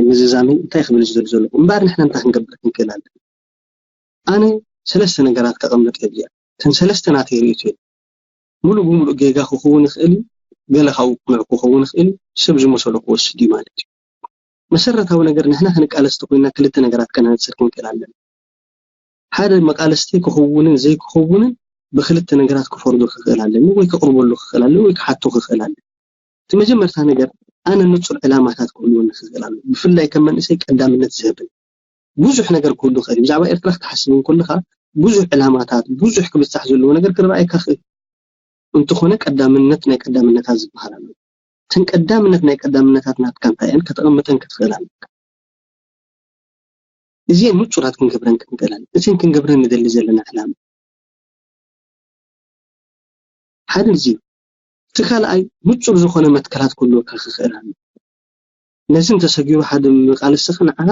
ምዝዛመይ እንታይ ክብል ዝደሊ ዘለኹ እምበኣር ንሕና እንታይ ክንገብር ክንክእል ኣለና? ኣነ ሰለስተ ነገራት ከቐምጥ እየ እዚኣ እተን ሰለስተ ናተይ ርእይቶ እየን። ሙሉእ ብሙሉእ ጌጋ ክኸውን ይኽእል እዩ፣ ገለ ካብኡ ቅኑዕ ክኸውን ይኽእል እዩ፣ ሰብ ዝመሰሎ ክወስድ እዩ ማለት እዩ። መሰረታዊ ነገር ንሕና ክንቃለስ ተኮይንና ክልተ ነገራት ከነንጽር ክንክእል ኣለና። ሓደ መቃለስተይ ክኸውንን ዘይክኸውንን ብክልተ ነገራት ክፈርዶ ክኽእል ኣለኒ ወይ ከቕርበሉ ክኽእል ኣለኒ ወይ ክሓቶ ክኽእል ኣለኒ። እቲ መጀመርታ ነገር ኣነ ንጹር ዕላማታት ክህልወኒ ክኽእል ኣለዎ። ብፍላይ ከም መንእሰይ ቀዳምነት ዝህብን ብዙሕ ነገር ክህሉ ይኽእል እዩ። ብዛዕባ ኤርትራ ክትሓስብ እንከለኻ ብዙሕ ዕላማታት፣ ብዙሕ ክብጻሕ ዘለዎ ነገር ክረኣየካ ይኽእል። እንተኾነ ቀዳምነት ናይ ቀዳምነታት ዝበሃል ኣሎ። እተን ቀዳምነት ናይ ቀዳምነታት ናትካ እንታይ እየን? ከተቐምጠን ክትኽእል ኣለካ። እዚአን ንጹራት ክንገብረን ክንክእል ኣለና። እተን ክንገብረን ንደሊ ዘለና ዕላማ ሓደ እዚ እዩ። እቲ ካልኣይ ንጹር ዝኾነ መትከላት ክህልወካ ክኽእል ኣሎ። ነዚ እንተሰጊሩ ሓደ መቃለስኻ ንዓኻ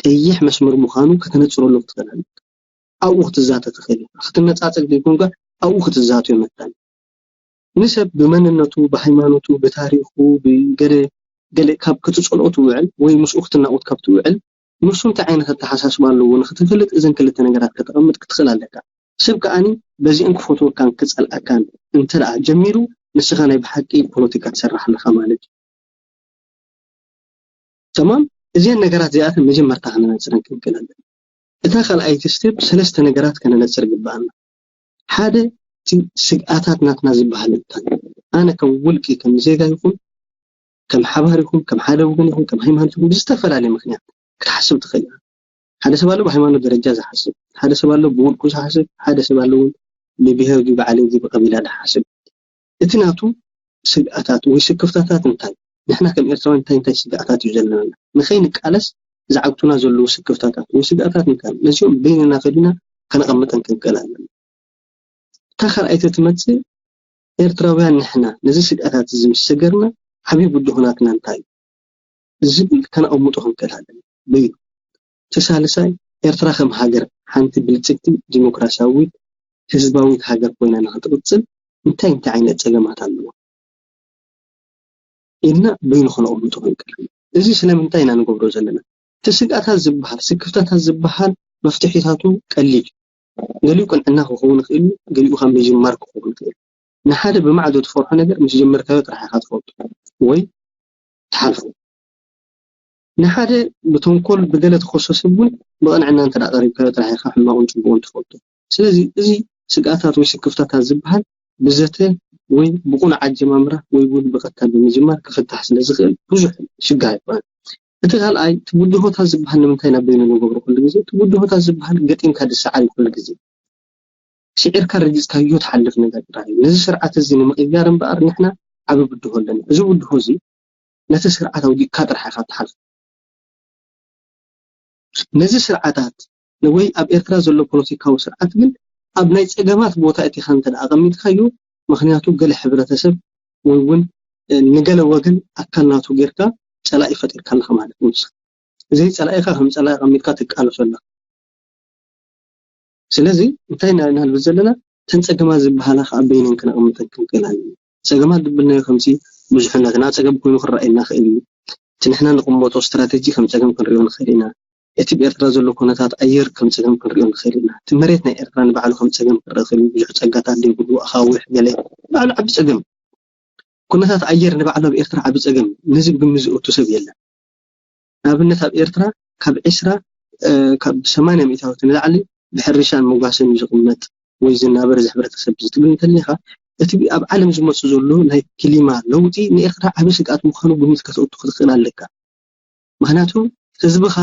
ቀይሕ መስመር ምዃኑ ከተነጽረሉ ክትኽእል ኣለካ። ኣብኡ ክትዛተ ትኽእል ኢኻ። ክትነጻጸግ ዘይኮንካ ኣብኡ ክትዛትዮ መታን። ንሰብ ብመንነቱ፣ ብሃይማኖቱ፣ ብታሪኹ፣ ብገለ ገለ ካብ ክትጸልኦ ትውዕል ወይ ምስኡ ክትናቑት ካብ ትውዕል ንሱ እንታይ ዓይነት ኣተሓሳስባ ኣለዎ ንክትፈልጥ እዘን ክልተ ነገራት ከተቐምጥ ክትኽእል ኣለካ። ሰብ ከኣኒ በዚአን ክፈትወካን ክጸልኣካን እንተ ደኣ ጀሚሩ ንስኻ ናይ ብሓቂ ፖለቲካ ትሰርሕ ኣለኻ ማለት እዩ። ተማም እዚአን ነገራት እዚኣተን መጀመርታ ክነነጽረን ክንክእል ኣለና። እታ ካልኣይቲ ስቴፕ ሰለስተ ነገራት ከነነጽር ግብኣና። ሓደ እቲ ስግኣታት ናትና ዝበሃል እንታይ ኣነ ከም ውልቂ ከም ዜጋ ይኹን ከም ሓባር ይኹን ከም ሓደ ወገን ይኹን ከም ሃይማኖት ይኹን ብዝተፈላለየ ምክንያት ክትሓስብ ትኽእል ኢኻ። ሓደ ሰብ ኣሎ ብሃይማኖት ደረጃ ዝሓስብ፣ ሓደ ሰብ ኣሎ ብውልቁ ዝሓስብ፣ ሓደ ሰብ ኣሎ እውን ብብሄር ድዩ ብዓሌት ድዩ ብቀቢላ ዝሓስብ። እቲ ናቱ ስግኣታት ወይ ስክፍታታት እንታይ ንሕና ከም ኤርትራውያን እንታይ እንታይ ስግኣታት እዩ ዘለና ንኸይንቃለስ ዝዓግቱና ዘለዉ ስክፍታታት ወይ ስግኣታት እንታይ ነዚኦም በይንና ከዲና ከነቐምጠን ክንክእል ኣለና። እታ ካልኣይቲ ትመጽእ ኤርትራውያን ንሕና ነዚ ስግኣታት እዚ ምስ ሰገርና ዓብዪ ብድሆናትና እንታይ እዩ ዝብል ከነቐምጦ ክንክእል ኣለና። በይኑ እቲ ሳልሳይ ኤርትራ ከም ሃገር ሓንቲ ብልጽግቲ ዲሞክራሲያዊት ህዝባዊት ሃገር ኮይና ንክትቕጽል እንታይ እንታይ ዓይነት ጸገማት ኣለዋ ኢልና በይኑ ከነቐምጦ ክንክእል ኣለና። እዚ ስለምንታይ ኢና ንገብሮ ዘለና? እቲ ስግኣታት ዝበሃል ስክፍታታት ዝበሃል መፍትሒታቱ ቀሊል እዩ። ገሊኡ ቅንዕና ክኸውን ይኽእል እዩ፣ ገሊኡ ካብ ምጅማር ክኸውን ይኽእል እዩ። ንሓደ ብማዕዶ ትፈርሖ ነገር ምስ ጀመርካዮ ጥራሕ ኢኻ ትፈልጦ ወይ ትሓልፎ። ንሓደ ብተንኮል ብገለ ትኸሶ ሰብ እውን ብቕንዕና እንተ ደኣ ቀሪብካዮ ጥራሕ ኢኻ ሕማቑን ጽቡቑን ትፈልጦ። ስለዚ እዚ ስግኣታት ወይ ስክፍታታት ዝበሃል ብዘተ ወይ ብቑኑዕ ኣጀማምራ ወይ እውን ብቐጥታ ብምጅማር ክፍታሕ ስለ ዝኽእል ብዙሕ ሽግር ኣይኮነን። እቲ ካልኣይ እቲ ብድሆታት ዝበሃል ንምንታይ ናብ በይኑ ንገብሮ ኩሉ ግዜ? እቲ ብድሆታት ዝበሃል ገጢምካ ድሰዓር እዩ ኩሉ ግዜ። ስዒርካ ረጊጽካዮ ትሓልፍ ነገር ጥራሕ እዩ። ነዚ ስርዓት እዚ ንምቕያር እምበኣር ንሕና ዓቢ ብድሆ ኣለና። እዚ ብድሆ እዚ ነቲ ስርዓት ኣውዲቕካ ጥራሕ ኢኻ ትሓልፎ። ነዚ ስርዓታት ወይ ኣብ ኤርትራ ዘሎ ፖለቲካዊ ስርዓት ግን ኣብ ናይ ጸገማት ቦታ እቲኻ እንተ ደኣ ኣቐሚጥካዮ፣ ምኽንያቱ ገለ ሕብረተሰብ ወይ እውን ንገለ ወገን ኣካል ናቱ ጌርካ ጸላኢ ፈጢርካ ኣለኻ ማለት እዩ። ንስኻ ዘይ ጸላኢኻ ከም ጸላኢ ኣቐሚጥካ ትቃለሶ ኣለኻ። ስለዚ እንታይ ኢና ንብል ዘለና? እተን ጸገማት ዝበሃላ ከኣ በይነን ክነቐምጠን ክንክእል ኣለና። ጸገማት ድብልናዮ ከምዚ ብዙሕነትና ጸገም ኮይኑ ክረኣየና ይኽእል እዩ። እቲ ንሕና ንቕመጦ ስትራተጂ ከም ጸገም ክንሪኦ ንኽእል ኢና። እቲ ብኤርትራ ዘሎ ኩነታት ኣየር ከም ጸገም ክንሪኦ ንኽእል ኢና። እቲ መሬት ናይ ኤርትራ ንባዕሉ ከም ጸገም ክረአ ይኽእል እዩ። ብዙሕ ጸጋታት ዘይብሉ፣ ኣኻውሕ፣ ገለ ባዕሉ ዓቢ ጸገም። ኩነታት ኣየር ንባዕሉ ኣብ ኤርትራ ዓቢ ጸገም እዩ። ነዚ ብግምት ዝእቱ ሰብ የለን። ንኣብነት ኣብ ኤርትራ ካብ ዕስራ ካብ ሰማንያ ሚእታዊት ንላዕሊ ብሕርሻን መጓሰን እዩ ዝቕመጥ ወይ ዝናበር እዚ ሕብረተሰብ እዚ ትብል እንተሊኻ እቲ ኣብ ዓለም ዝመፁ ዘሎ ናይ ክሊማ ለውጢ ንኤርትራ ዓቢ ስግኣት ምዃኑ ግምት ከተእቱ ክትኽእል ኣለካ። ምክንያቱ ህዝብኻ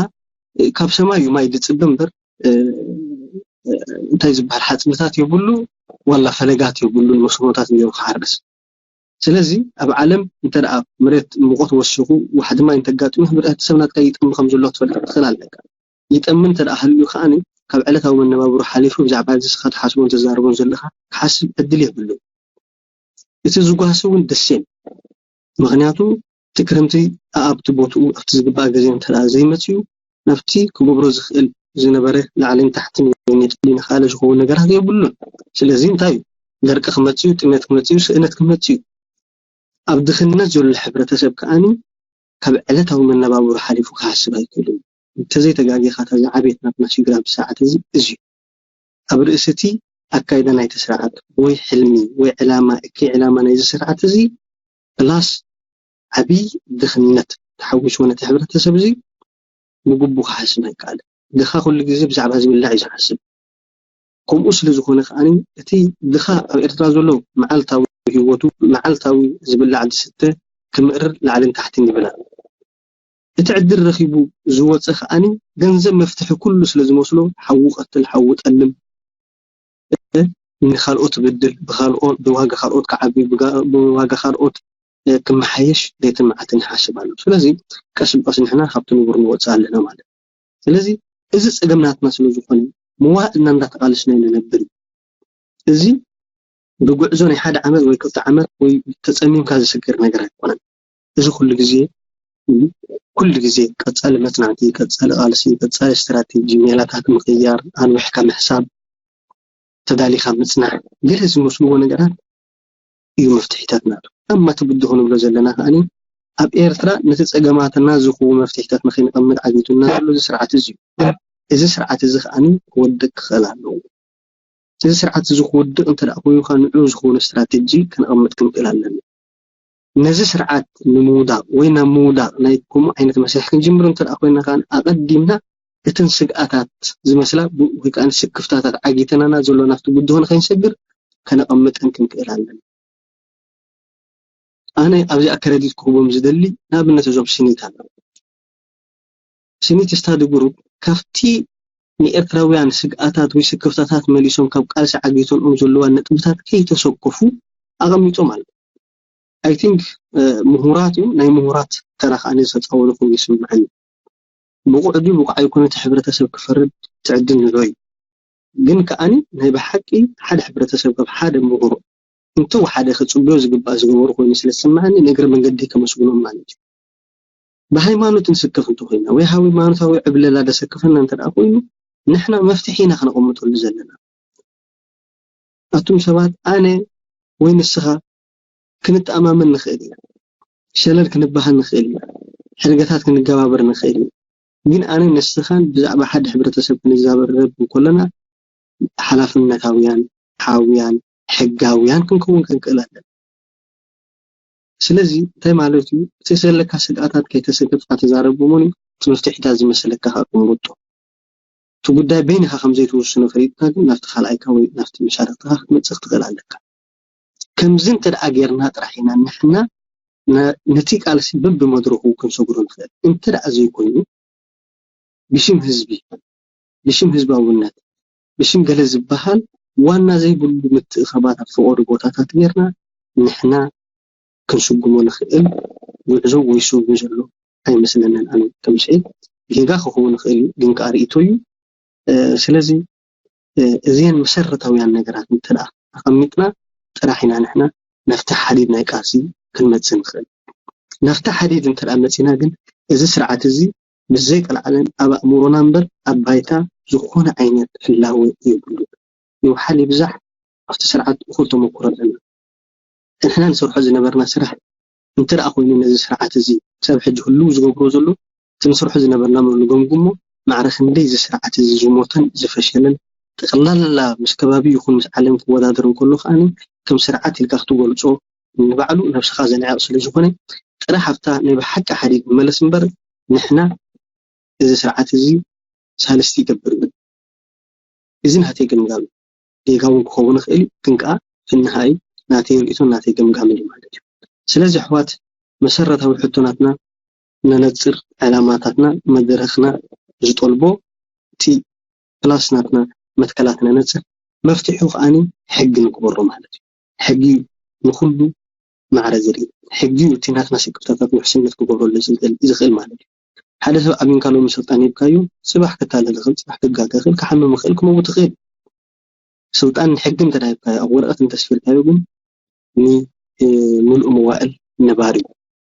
ካብ ሰማይ እዩ ማይ ዝፅበ እምበር እንታይ ዝበሃል ሓፅብታት የብሉ ዋላ ፈለጋት የብሉን መስኖታት እኒኦ ክሓርስ። ስለዚ ኣብ ዓለም እንተ ደኣ መሬት ሙቐት ወሲኹ ዋሕዲ ማይ እንተጋጥሙ ሕብረተሰብ ናትካ ይጠሚ ከም ዘሎ ክትፈልጥ ትኽእል ኣለካ። ይጠሚ እንተ ደኣ ሃልዩ ከኣ ካብ ዕለታዊ መነባብሮ ሓሊፉ ብዛዕባ እዚ ስኻ ትሓስቦን ትዛረቦን ዘለኻ ክሓስብ ዕድል የብሉን። እቲ ዝጓሲ እውን ደሴም ምኽንያቱ እቲ ክረምቲ ኣብቲ ቦትኡ ኣብቲ ዝግባእ ግዜ እንተ ዘይመፅኡ ናብቲ ክገብሮ ዝኽእል ዝነበረ ላዕልን ታሕትን ወይ ንጥሊ ንኻለ ዝኸውን ነገራት የብሉን። ስለዚ እንታይ እዩ ደርቂ ክመፅኡ ጥሜት ክመፅኡ ስእነት ክመፅኡ ኣብ ድኽነት ዘሎ ሕብረተሰብ ከኣኒ ካብ ዕለታዊ መነባብሮ ሓሊፉ ክሓስብ ኣይክእልን። እንተዘይተጋጊኻ እታ ዝዓበየት ናትና ሽግር ኣብዚ ሰዓት እዚ እዚ እዩ። ኣብ ርእሲ እቲ ኣካይዳ ናይቲ ስርዓት ወይ ሕልሚ ወይ ዕላማ እከይ ዕላማ ናይዚ ስርዓት እዚ ፕላስ ዓብዪ ድኽነት ተሓዊስዎ ነቲ ሕብረተሰብ እዚ ብግቡ ክሓስብ ኣይከኣልን። ድኻ ኩሉ ግዜ ብዛዕባ ዝብላዕ እዩ ዝሓስብ። ከምኡ ስለ ዝኾነ ከኣ እቲ ድኻ ኣብ ኤርትራ ዘሎ መዓልታዊ ህይወቱ መዓልታዊ ዝብላዕ ዝስተ ክምእርር ላዕልን ታሕትን ይብል ኣሎ። እቲ ዕድል ረኺቡ ዝወፀ ከኣኒ ገንዘብ መፍትሒ ኩሉ ስለ ዝመስሎ ሓዉ ቀትል ሓዉ ጠልም ንኻልኦት ትብድል፣ ብኻልኦት፣ ብዋጋ ካልኦት ክዓቢ፣ ብጋ-፣ ብዋጋ ካልኦት፣ እ፣ ክመሓየሽ ለይትን መዓልትን ይሓስብ ኣሎ። ስለዚ ቀስ ብቀስ ንሕና ካብቲ ንቡር ንወፅእ ኣለና ማለት እዩ። ስለዚ እዚ ፀገም ናትና ስለ ዝኾነ መዋእልና እንዳተቃለስና ንነብር እዩ። እዚ ብጉዕዞ ናይ ሓደ ዓመት ወይ ክልተ ዓመት ወይ ተፀሚምካ ዝስገር ነገር ኣይኮነን። እዚ ኩሉ ግዜ፣ ኩሉ ግዜ ቀፃሊ መፅናዕቲ፣ ቀፃሊ ቃልሲ፣ ቀፃሊ ስትራቴጂ፣ ሜላታት ምቕያር፣ ኣንዊሕካ ምሕሳብ፣ ተዳሊኻ ምፅናሕ፣ ገለ ዝመስልዎ ነገራት እዩ መፍትሒታት ናቱ። ኣብ ማትብድኹ ንብሎ ዘለና ከኣኒ ኣብ ኤርትራ ነቲ ፀገማትና ዝኽቡ መፍትሒታት ንኸይንቐምጥ ዓጊቱና ዘሎ እዚ ስርዓት እዚ እዩ። እዚ ስርዓት እዚ ከኣኒ ክወድቅ ክኽእል ኣለዎ። እዚ ስርዓት እዚ ክወድቅ እንተ ደኣ ኮይኑ ከዓ ንዕኡ ዝኸውን ስትራቴጂ ከነቐምጥ ክንክእል ኣለና። ነዚ ስርዓት ንምውዳቕ ወይ ናብ ምውዳቕ ናይ ከምኡ ዓይነት መስርሕ ክንጅምር እንተ ደኣ ኮይና ከዓ ኣቐዲምና እተን ስግኣታት ዝመስላ ብ-፣ ወይ ከዓ ስክፍታታት ዓጊተናና ዘሎ ናብቲ ብድሆ ንኸይንሰግር ከነቐምጠን ክንክእል ኣለና። ኣነ ኣብዚኣ ክረዲት ክህቦም ዝደሊ ንኣብነት እዞም ስኒት ኣለዉ። ስኒት ስታዲ ግሩፕ ካብቲ ንኤርትራውያን ስግኣታት ወይ ስክፍታታት መሊሶም ካብ ቃልሲ ዓጊተንኦም ዘለዋ ነጥብታት ከይተሰከፉ ኣቐሚጦም ኣለዉ። I think ምሁራት እዮም፣ ናይ ምሁራት ተራ ከኣ ዝተጻወቱ ኮይኑ ይስምዓኒ። ብቑዕ ድዩ ብቑዕ ኣይኮነ እቲ ሕብረተሰብ ክፈርድ ትዕድል ንዶ እዩ። ግን ከኣኒ ናይ ብሓቂ ሓደ ሕብረተሰብ ካብ ሓደ ምሁር እንተወሓደ ክጽበዮ ዝግባእ ዝገበሩ ኮይኑ ስለ ዝስምዓኒ ንእግረ መንገዲ ከመስግኖም ማለት እዩ። ብሃይማኖት ንስከፍ እንተኮይና ወይ ሃይማኖታዊ ዕብለላ ደሰክፈና እንተ ደኣ ኮይኑ ንሕና መፍትሒ ኢና ክነቐምጠሉ ዘለና። ኣቱም ሰባት ኣነ ወይ ንስኻ ክንተኣማመን ንኽእል ኢና። ሸለል ክንበሃል ንኽእል ኢና። ሕድገታት ክንገባበር ንኽእል ኢና። ግን ኣነ ንስኻን ብዛዕባ ሓደ ሕብረተሰብ ክንዛረብ እንከለና ሓላፍነታውያን፣ ሓውያን፣ ሕጋውያን ክንከውን ክንክእል ኣለና። ስለዚ እንታይ ማለት እዩ? እቲ ዘለካ ስግኣታት ከይተሰከፍካ ተዛረብ እሞ እቲ መፍትሒታት ዝመሰለካ ከኣ ቅምጦ። እቲ ጉዳይ በይንኻ ከም ዘይትውስኖ ፈሊጥካ ግን ናብቲ ካልኣይካ ወይ ናብቲ መሻርክትኻ ክትመጽእ ክትኽእል ኣለካ። ከምዚ እንተ ደኣ ጌርና ጥራሕ ኢና ንሕና ነ-፣ ነቲ ቃልሲ በብመድረኹ ክንሰግሮ ንኽእል። እንተ ደኣ ዘይኮይኑ ብሽም ህዝቢ፣ ብሽም ህዝባውነት፣ ብሽም ገለ ዝበሃል ዋና ዘይብሉ ምትእኸባት ኣብ ፈቐዶ ቦታታት ጌርና ንሕና ክንስጉሞ ንኽእል ጉዕዞ ወይ ስጉም ዘሎ ኣይመስለንን። ኣነ ከም ስዒድ ጌጋ ክኸውን ይኽእል እዩ፣ ግን ከኣ ርእይቶ እዩ። እ፣ ስለዚ፣ እ፣ እዚአን መሰረታውያን ነገራት እንተ ደኣ ኣቐሚጥና ጥራሕ ኢና ንሕና ናብቲ ሓዲድ ናይ ቃልሲ ክንመጽእ ንኽእል። ናብቲ ሓዲድ እንተ ደኣ መጺና ግን እዚ ስርዓት እዚ ብዘይ ቀልዓለም ኣብ ኣእምሮና እምበር ኣብ ባይታ ዝኾነ ዓይነት ህላወ የብሉን። ይውሓል ይብዛሕ ኣብቲ ስርዓት እኹል ተመኩሮ ኣለና። ንሕና ንሰርሖ ዝነበርና ስራሕ እንተ ደኣ ኮይኑ ነዚ ስርዓት እዚ ክሳብ ሕጂ ህልው ዝገብሮ ዘሎ እቲ ንሰርሖ ዝነበርና እሞ ንገምግሞ ማዕረ ክንደይ እዚ ስርዓት እዚ ዝሞተን ዝፈሸለን ጠቕላላ ምስ ከባቢ ይኹን ምስ ዓለም ክወዳደር እንከሎ ከኣ ከም ስርዓት ኢልካ ክትገልጾ ንባዕሉ ነብስኻ ዘንዕቕ ስለ ዝኾነ ጥራሕ ኣብታ ናይ ብሓቂ ሓዲግ ንመለስ እምበር ንሕና እዚ ስርዓት እዚ ሳልስቲ ይገብር እዩ። እዚ ናተይ ገምጋም እዩ። ጌጋ እውን ክኸውን ይኽእል እዩ፣ ግን ከኣ ፍንሃ እዩ። ናተይ ርእይቶን ናተይ ገምጋምን እዩ ማለት እዩ። ስለዚ ኣሕዋት መሰረታዊ ሕቶናትና ነነጽር፣ ዕላማታትና መድረኽና ዝጠልቦ እቲ ፕላስ ናትና መትከላት ነነጽር፣ መፍትሒኡ ከኣኒ ሕጊ ንግበሮ ማለት እዩ። ሕጊ እዩ ንኹሉ ማዕረ ዝርኢ። ሕጊ እዩ እቲ ናትና ስክፍታታት ውሕስነት ክገብረሉ ዝኽእል ዝኽእል ማለት እዩ። ሓደ ሰብ ኣሚንካ ሎሚ ስልጣን ሂብካዮ፣ ጽባሕ ክታለል ይኽእል፣ ጽባሕ ክጋገ ይኽእል፣ ክሓምም ይኽእል፣ ክመውት ይኽእል። ስልጣን ንሕጊ እንተ ሂብካዮ፣ ኣብ ወረቐት እንተ ኣስፊርካዮ ግን ን-፣ እ፣ ምሉእ መዋእል ነባሪ እዩ።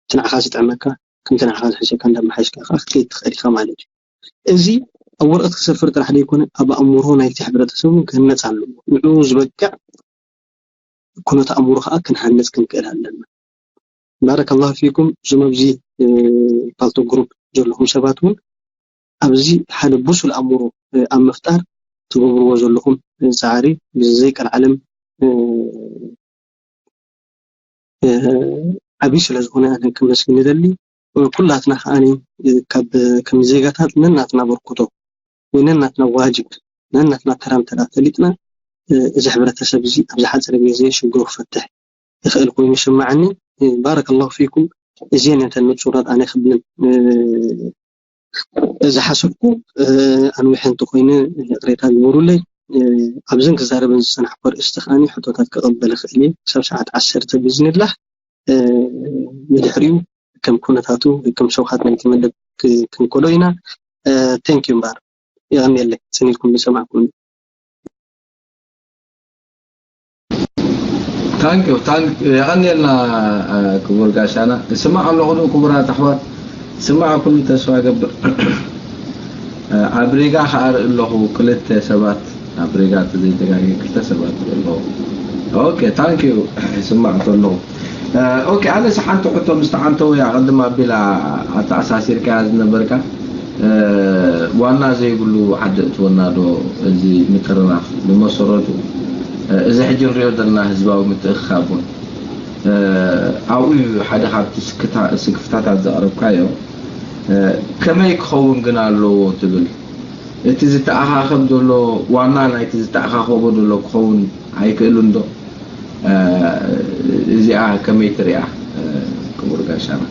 እቲ ንዓኻ ዝጥዕመካ፣ ከምቲ ንዓኻ ዝሕሸካ እንዳመሓየሽካ ከኣ ክትከይድ ትኽእል ኢኻ ማለት እዩ። እዚ ኣብ ወረቐት ክሰፍር ጥራሕ ዘይኮነ፣ ኣብ ኣእምሮ ናይቲ ሕብረተሰብ እውን ክህነጽ ኣለዎ። ንዕኡ ዝበቅዕ ኩነተ ኣእምሮ ከኣ ክንሃንጽ ክንክእል ኣለና። ባረከላሁ ፊኩም። እዞም ኣብዚ፣ እ፣ ፓልቶ ግሩፕ ዘለኹም ሰባት እውን ኣብዚ ሓደ ብሱል ኣእምሮ፣ እ፣ ኣብ ምፍጣር ትገብርዎ ዘለኹም፣ እ፣ ጻዕሪ ብዘይ ቀልዓለም፣ እ፣ እ፣ ዓቢ ስለ ዝኾነ ኣነ ከመስግን ይደሊ። ኩላትና ከኣ፣ እ፣ ካብ፣ ከም ዜጋታት ነናትና በርክቶ ወይ ነናትና ዋጅብ፣ ነናትና ተራ እንተ ደኣ ፈሊጥና፣ እ፣ እዚ ሕብረተሰብ እዚ ኣብ ዝሓጸረ ግዜ ሽግሩ ክፈትሕ ይኽእል ኮይኑ ይስምዓኒ። እ፣ ባረከላሁ ፊኩም። እዚአን እተን ንጹራት ኣነ ክብለን፣ እ፣ ዝሓሰብኩ፣ እ፣ ኣንዊሐ እንተኾይነ ይቕሬታ ግበሩለይ። ኣብዘን ክዛረበን ዝጸናሕኩ ኣርእስቲ ከኣ ሕቶታት ክቕበል እኽእል እየ። ክሳብ ሰዓት ዓሰርተ ብዝንላህ፣ ብድሕሪኡ ከም ኩነታቱ ወይ ከም ሸውሃት ናይቲ መደብ ክንከዶ ኢና። Thank you እምበኣር። የቐንየለይ ጽን ኢልኩም ዝሰማዕኩም። ታንክ ዩ ታንክ የቐንየልና። ክቡር ጋሻና፣ እስማዕ ኣለኹ። ክቡራት ኣሕዋት፣ ስማዕ ኩሉ ተስፋ ገብር። ኣብ ሪጋ ከኣ ርኢ ኣለኹ ክልተ ሰባት፣ ኣብ ሪጋ እቲ ዘይተጋግየ ክልተ ሰባት ኣለኹ። ኦኬ፣ ታንክ ዩ። ስማዕ ከለኹ። ኦኬ፣ ኣነስ ሓንቲ ሕቶ ምስ ተዓንተው እያ፣ ቅድም ኣቢላ ኣተኣሳሲርካ ዝነበርካ፣ ዋና ዘይብሉ ዓዲ እትወና ዶ እዚ ምጥርናፍ? ብመሰረቱ እዚ ሕጂ ንሪኦ ዘለና ህዝባዊ ምትእኽኻብ እውን ኣብኡ እዩ ሓደ ካብቲ ስክፍታታት ዘቕረብካዮ። ከመይ ክኸውን ግን ኣለዎ ትብል? እቲ ዝተኣኻኸብ ዘሎ ዋና ናይቲ ዝተኣኻኸቦ ዘሎ ክኸውን ኣይክእልን ዶ? እዚኣ ከመይ ትሪኣ ክቡር ጋሻና?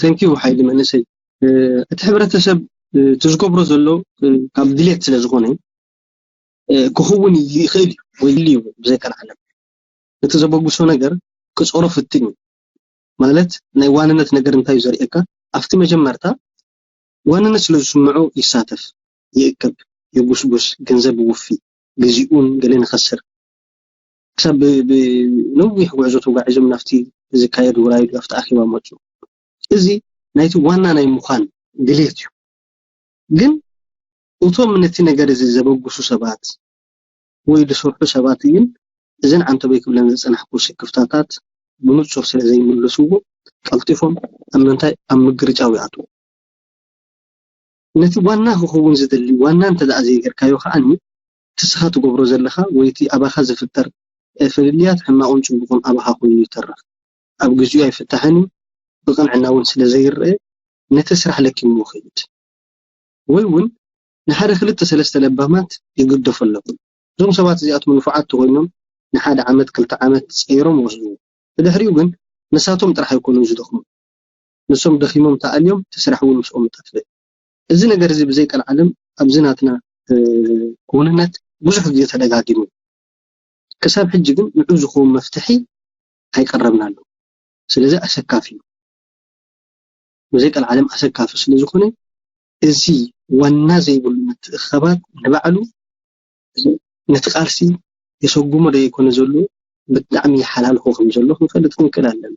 Thank you ሓይሊ መንእሰይ። እቲ ሕብረተሰብ እቲ ዝገብሮ ዘሎ ካብ ድሌት ስለ ዝኾነ ክኸውን ይኽእል እዩ ወይ ድልዩ እውን ብዘይቀልዓለም እቲ ዘበግሶ ነገር ክጾሮ ፍትን እዩ። ማለት ናይ ዋንነት ነገር እንታይ እዩ ዘርእየካ? ኣብቲ መጀመርታ ዋንነት ስለ ዝስምዖ ይሳተፍ፣ ይእከብ፣ የጉስጉስ፣ ገንዘብ ይውፊ፣ ግዚኡን ገለን ይኸስር። ክሳብ ብነዊሕ ጉዕዞ ተጓዒዞም ናብቲ ዝካየድ ውራይ ድዩ ኣብቲ ኣኼባ መጹ። እዚ ናይቲ ዋና ናይ ምዃን ድሌት እዩ። ግን እቶም ነቲ ነገር እዚ ዘበግሱ ሰባት ወይ ዝሰርሑ ሰባት ግን እዘን ዓንተቦይ ክብለን ዝጸናሕኩ ስክፍታታት ብንጹር ስለ ዘይምልስዎ ቀልጢፎም ኣብ ምንታይ ኣብ ምግርጫው ይኣትዉ። ነቲ ዋና ክኸውን ዝደሊ ዋና እንተ ደኣ ዘይገርካዮ ከኣኒ እቲ ንስኻ ትገብሮ ዘለኻ ወይ እቲ ኣባኻ ዝፍጠር ፍልልያት ሕማቑን ጽቡቑን ኣባኻ ኮይኑ ይተርፍ። ኣብ ግዚኡ ኣይፍታሕን እዩ፣ ብቕንዕና እውን ስለ ዘይረኣ ነቲ ስራሕ ለኪምዎ ይኸይድ። ወይ እውን ንሓደ ክልተ ሰለስተ ለባማት ይግደፉ ኣለኹም። እዞም ሰባት እዚኣቶም ንፉዓት ተኾይኖም ንሓደ ዓመት ክልተ ዓመት ጸይሮም ይወስድዎ። ብድሕሪኡ ግን ንሳቶም ጥራሕ ኣይኮኑን ዝደኽሙ። ንሶም ደኺሞም ተኣልዮም እቲ ስራሕ እውን ምስኦም ይጠፍእ። እዚ ነገር እዚ ብዘይቀልዓለም ኣብዚ ናትና ክውንነት ብዙሕ ግዜ ተደጋጊሙ። ክሳብ ሕጂ ግን ንዑ ዝኸውን መፍትሒ ኣይቀረብናሉ። ስለዚ ኣሰካፊ እዩ። ብዘይቀልዓለም ኣሰካፊ ስለ ዝኾነ እዚ ዋና ዘይብሉ ምትእኽኻባት ንባዕሉ ነቲ ቃልሲ የሰጉሞ ዶ ይኮነ ዘሎ ብጣዕሚ ይሓላልኾ ከም ዘሎ ክንፈልጥ ክንክእል ኣለና።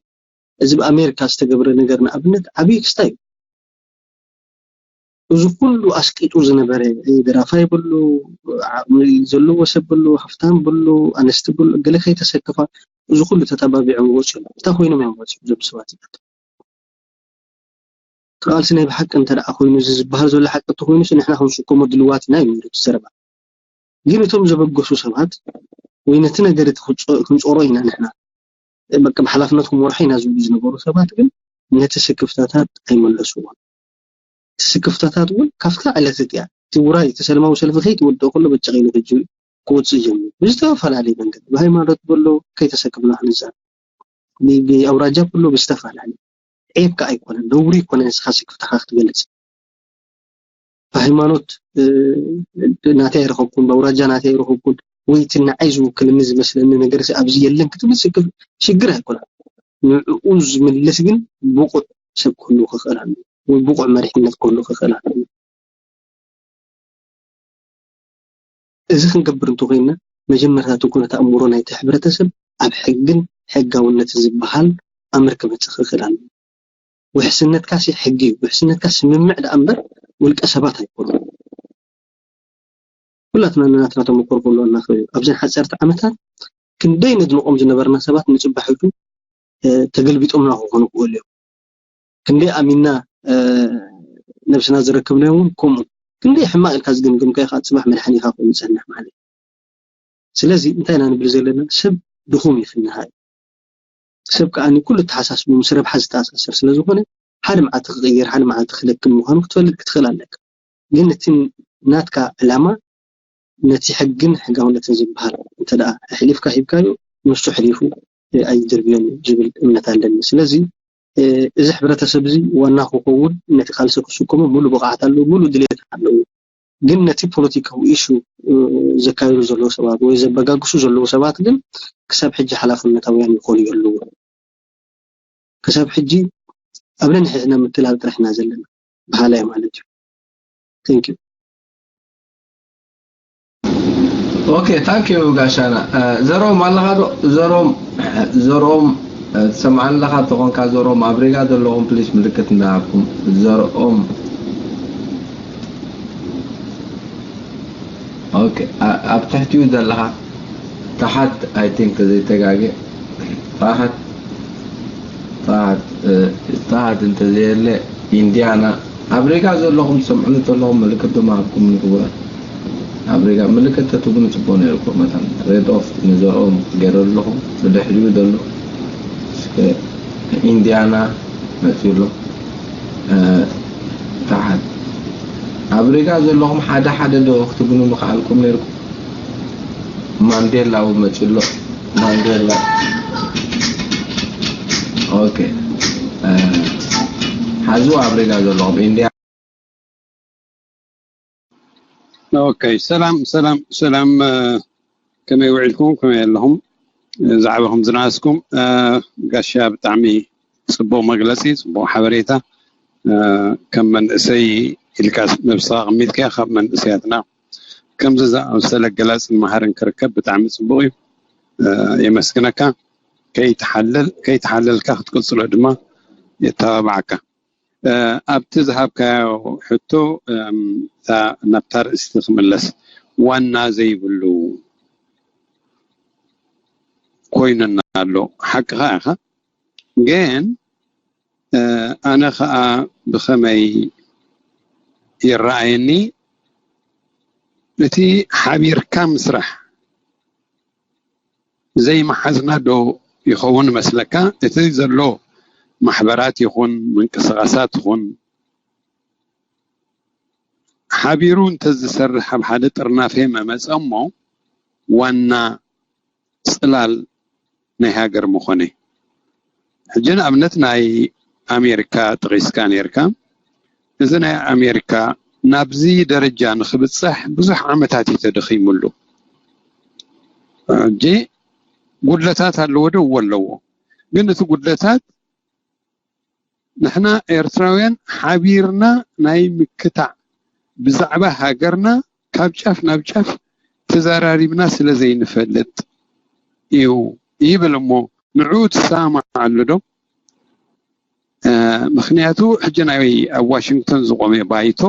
እዚ ብኣሜሪካ ዝተገብረ ነገር ንኣብነት ዓብዪ ክስታይ እዩ። እዚ ኩሉ ኣስቂጡ ዝነበረ ደራፋይ በሉ፣ ዓቕሚ ዘለዎ ሰብ በሉ፣ ሃፍታም በሉ፣ ኣንስቲ በሉ፣ ገለ ከይተሰከፋ እዚ ኩሉ ተጠባቢዖም ወፂኦም። እንታይ ኮይኖም እዮም ወፂኦም እዞም ሰባት እዚኣቶም? እቲ ቃልሲ ናይ ብሓቂ እንተ ደኣ ኮይኑ እዚ ዝበሃል ዘሎ ሓቂ እንተኮይኑስ ንሕና ክንስከሞ ድልዋት ኢና እዩ ነይሩ እቲ ዘረባ። ግን እቶም ዘበገሱ ሰባት ወይ ነቲ ነገር እቲ ክንጾሮ ኢና ንሕና በቃ ብሓላፍነት ክንመርሖ ኢና ዝብሉ ዝነበሩ ሰባት ግን ነቲ ስክፍታታት ኣይመለስዎን። እቲ ስክፍታታት እውን ካብታ ዕለት እቲኣ እቲ ውራይ እቲ ሰለማዊ ሰልፊ ከይትወድኦ ከሎ በጨቕ ኢሉ ሕጂ ክወፅእ ጀሚሩ ብዝተፈላለየ መንገዲ ብሃይማኖት በሎ ከይተሰከፍና ክንዛረብ ብኣውራጃ በሎ ብዝተፈላለየ ዔብ ከዓ ኣይኮነን ነውሪ ይኮነ ንስኻ ስክፍታኻ ክትገልፅ ብሃይማኖት ናተይ ኣይረኸብኩን ብኣውራጃ ናተይ ኣይረኸብኩን ወይ እቲ ንዓይ ዝውክልኒ ዝመስለኒ ነገር ኣብዚ የለን ክትብል ሽግር ኣይኮነን ንዕኡ ዝምልስ ግን ብቑዕ ሰብ ክህሉ ክኽእል ኣሎ ወይ ብቑዕ መሪሕነት ክህሉ ክኽእል ኣሎ እዚ ክንገብር እንተኮይና መጀመርታ ትኩረት ኣእምሮ ናይቲ ሕብረተሰብ ኣብ ሕግን ሕጋውነትን ዝበሃል ኣምር ክመፅእ ክኽእል ኣሎ ውሕስነትካ ሲ ሕጊ እዩ ውሕስነትካ ስምምዕ ደኣ እምበር ውልቀ ሰባት ኣይኮኑን ኩላትና ንናትና ተመኮር ከሎ እናኸ ኣብዘን ሓፀርቲ ዓመታት ክንደይ ነድንቆም ዝነበርና ሰባት ንፅባሕ ኢሉ ተገልቢጦምና ክኾኑ ክኽእሉ እዮም ክንደይ ኣሚንና ነብስና ዝረከብናዮ እውን ከምኡ ክንደይ ሕማቕ ኢልካ ዝገምገምካዮ ከዓ ፅባሕ መድሓኒኻ ኮይኑ ይፀንሕ ማለት እዩ ስለዚ እንታይ ኢና ንብል ዘለና ሰብ ድኹም ይፍንሃ እዩ ሰብ ከዓ ኩሉ ተሓሳስቡ ምስ ረብሓ ዝተኣሳሰር ስለዝኾነ ሓደ መዓልቲ ክቕየር ሓደ መዓልቲ ክደክም ምዃኑ ክትፈልጥ ክትኽእል ኣለካ ግን እቲ ናትካ ዕላማ ነቲ ሕግን ሕጋውነትን ዝበሃል እንተ ኣሕሊፍካ ሂብካዮ ንሱ ሕሊፉ ኣይድርብዮን እዩ ዝብል እምነት ኣለኒ ስለዚ እዚ ሕብረተሰብ እዚ ዋና ክኸውን ነቲ ቃልሲ ክስከሙ ሙሉ ብቕዓት ኣለዎ፣ ሙሉ ድሌት ኣለዎ። ግን ነቲ ፖለቲካዊ ኢሹ ዘካይዱ ዘለዉ ሰባት ወይ ዘበጋግሱ ዘለዉ ሰባት ግን ክሳብ ሕጂ ሓላፍነታውያን ይኾኑ የለዉ። ክሳብ ሕጂ ኣብ ነንሕሕና ምትላል ጥራሕ ኢና ዘለና፣ በሃላይ ማለት እዩ። Thank you። ኦኬ፣ ታንክ ዩ ጋሻና። ዘሮም ኣለኻ ዶ? ዘሮም፣ ዘሮም ትሰምዓኒ ኣለኻ? ተኾንካ ዘሮም ኣብ ሪጋ ዘለኹም ፕሊስ ምልክት እንዳሃብኩም። ዘሮም፣ ኦኬ፣ ኣብ ትሕቲኡ ዘለኻ ታሓት፣ ኣይ ቲንክ ዘይተጋገ፣ ታሓት፣ ታሓት፣ ታሓት እንተዘየለ ኢንዲያና ኣብ ሪጋ ዘለኹም ትሰምዑኒ ዘለኹም ምልክት ድማ ሃብኩም ንክቡራት። ኣብ ሪጋ ምልክት ተትብሉ ጽቡቅ ነይሩ እኮ። መታን ሬድ ኦፍ ንዘርኦም ገይረ ኣለኹ። ብድሕሪኡ ዘሎ እስከ ኢንዲያና መጺኡ ኣሎ። ታሓት ኣብ ሪጋ ዘለኹም ሓደ ሓደ ዶ ክትብሉ ምኽኣልኩም ነይርኩም። ማንዴላ እውን መጺኡ ኣሎ። ማንዴላ፣ ኦኬ። ሓዙ ኣብ ሪጋ ዘለኹም ኢንዲያ ኦኬ፣ ሰላም ሰላም ሰላም። ከመይ ውዒልኩም? ከመይ ኣለኹም? ዛዕባኹም ዝነኣስኩም። ጋሻ፣ ብጣዕሚ ጽቡቕ መግለጺ፣ ጽቡቕ ሓበሬታ። ከም መንእሰይ ኢልካ ነብስኻ ኣቐሚጥካ፣ ካብ መንእሰያትና ከምዚ ዝኣመሰለ ገላጽን መሃርን ክርከብ ብጣዕሚ ጽቡቕ እዩ። የመስግነካ። ከይተሓለል ከይተሓለልካ ክትቅጽሎ ድማ የተባብዓካ። ኣብቲ ዝሃብካዮ ሕቶ፣ እታ ናብታ ርእስቲ ክምለስ፣ ዋና ዘይብሉ ኮይኑና ኣሎ። ሓቅኻ ኢኻ። ግን ኣነ ኸኣ ብኸመይ ይረኣየኒ፣ እቲ ሓቢርካ ምስራሕ ዘይመሓዝና ዶ ይኸውን መስለካ? እቲ ዘሎ ማሕበራት ይኹን ምንቅስቃሳት ይኹን ሓቢሩ እንተዝሰርሕ ኣብ ሓደ ጥርናፌ መመጸ እሞ ዋና ጽላል ናይ ሃገር ምኾነ። ሕጂ ንኣብነት ናይ ኣሜሪካ ጠቒስካ ነርካ። እዚ ናይ ኣሜሪካ ናብዚ ደረጃ ንክብጻሕ ብዙሕ ዓመታት እዩ ተደኺሙሉ። ሕጂ ጉድለታት ኣለዎ ዶ? እወ ኣለዎ። ግን እቲ ጉድለታት ንሕና ኤርትራውያን ሓቢርና ናይ ምክታዕ ብዛዕባ ሃገርና ካብ ጫፍ ናብ ጫፍ ተዘራሪብና ስለ ዘይንፈልጥ እዩ ይብል። እሞ ንዕኡ ትሰማማዓሉ ዶ? ምኽንያቱ ሕጂ ናይ ኣብ ዋሽንግቶን ዝቆመ ባይቶ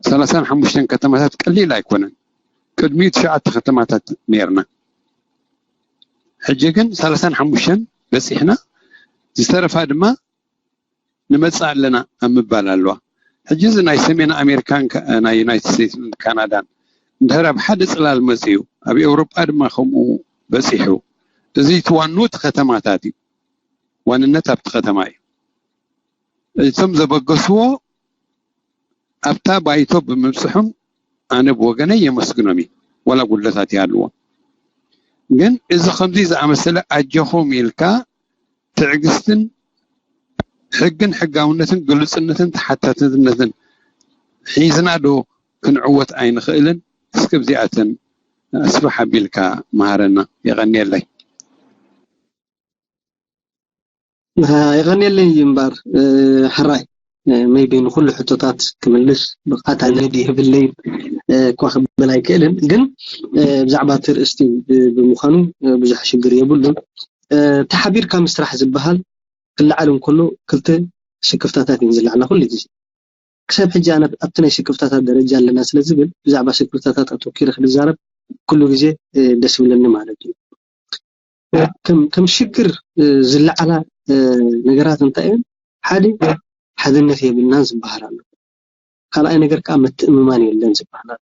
ሰላሳን ሓሙሽተን ከተማታት ቀሊል ኣይኮነን። ቅድሚኡ ትሽዓተ ከተማታት ነርና። ሕጂ ግን ሰላሳን ሓሙሽተን በጺሕና፣ ዝተረፋ ድማ ንመጽእ ኣለና ኣብ ምባል ኣለዋ። ሕጂ እዚ ናይ ሰሜን ኣሜሪካን ካ- ናይ ዩናይትድ ስቴትስን ካናዳን እንድሕር ኣብ ሓደ ጽላል መጽዩ፣ ኣብ ኤውሮጳ ድማ ከምኡ በጺሑ፣ እዚ እቲ ዋንኡ እቲ ከተማታት እዩ። ዋንነት ኣብቲ ከተማ እዩ። እቶም ዘበገስዎ ኣብታ ባይቶ ብምብጽሖም ኣነ ብወገነይ የመስግኖም እዩ፣ ዋላ ጉድለታት ይሃልዎ። ግን እዚ ከምዚ ዝኣመሰለ ኣጆኹም ኢልካ ትዕግስትን ሕግን ሕጋውነትን ግሉጽነትን ተሓታትነትን ሒዝና ዶ ክንዕወት ኣይንኽእልን? እስከ ብዚኣተን ስፍሕ ኣቢልካ መሃረና። የቐንየለይ። የቐንየለይ እምበር ሕራይ maybe ንኩሉ ሕቶታት ክምልስ ብቕዓት ኣለኒ ድዩ የብለይን እኳ ክብል ኣይክእልን፣ ግን ብዛዕባ እቲ ርእስቲ ብምዃኑ ብዙሕ ሽግር የብሉን። ተሓቢርካ ምስራሕ ዝበሃል ክለዓል እንከሎ ክልተ ስክፍታታት እየን ዝለዓላ ኩሉ ግዜ። ክሳብ ሕጂ ኣነ ኣብቲ ናይ ስክፍታታት ደረጃ ኣለና ስለ ዝብል ብዛዕባ ስክፍታታት ኣተኪረ ክዛረብ ኩሉ ግዜ ደስ ይብለኒ ማለት እዩ። ከም ከም ሽግር ዝለዓላ ነገራት እንታይ እየን? ሓደ ሓድነት የብልናን ዝበሃል ኣሎ። ካልኣይ ነገር ከዓ ምትእምማን የለን ዝበሃል ኣሎ።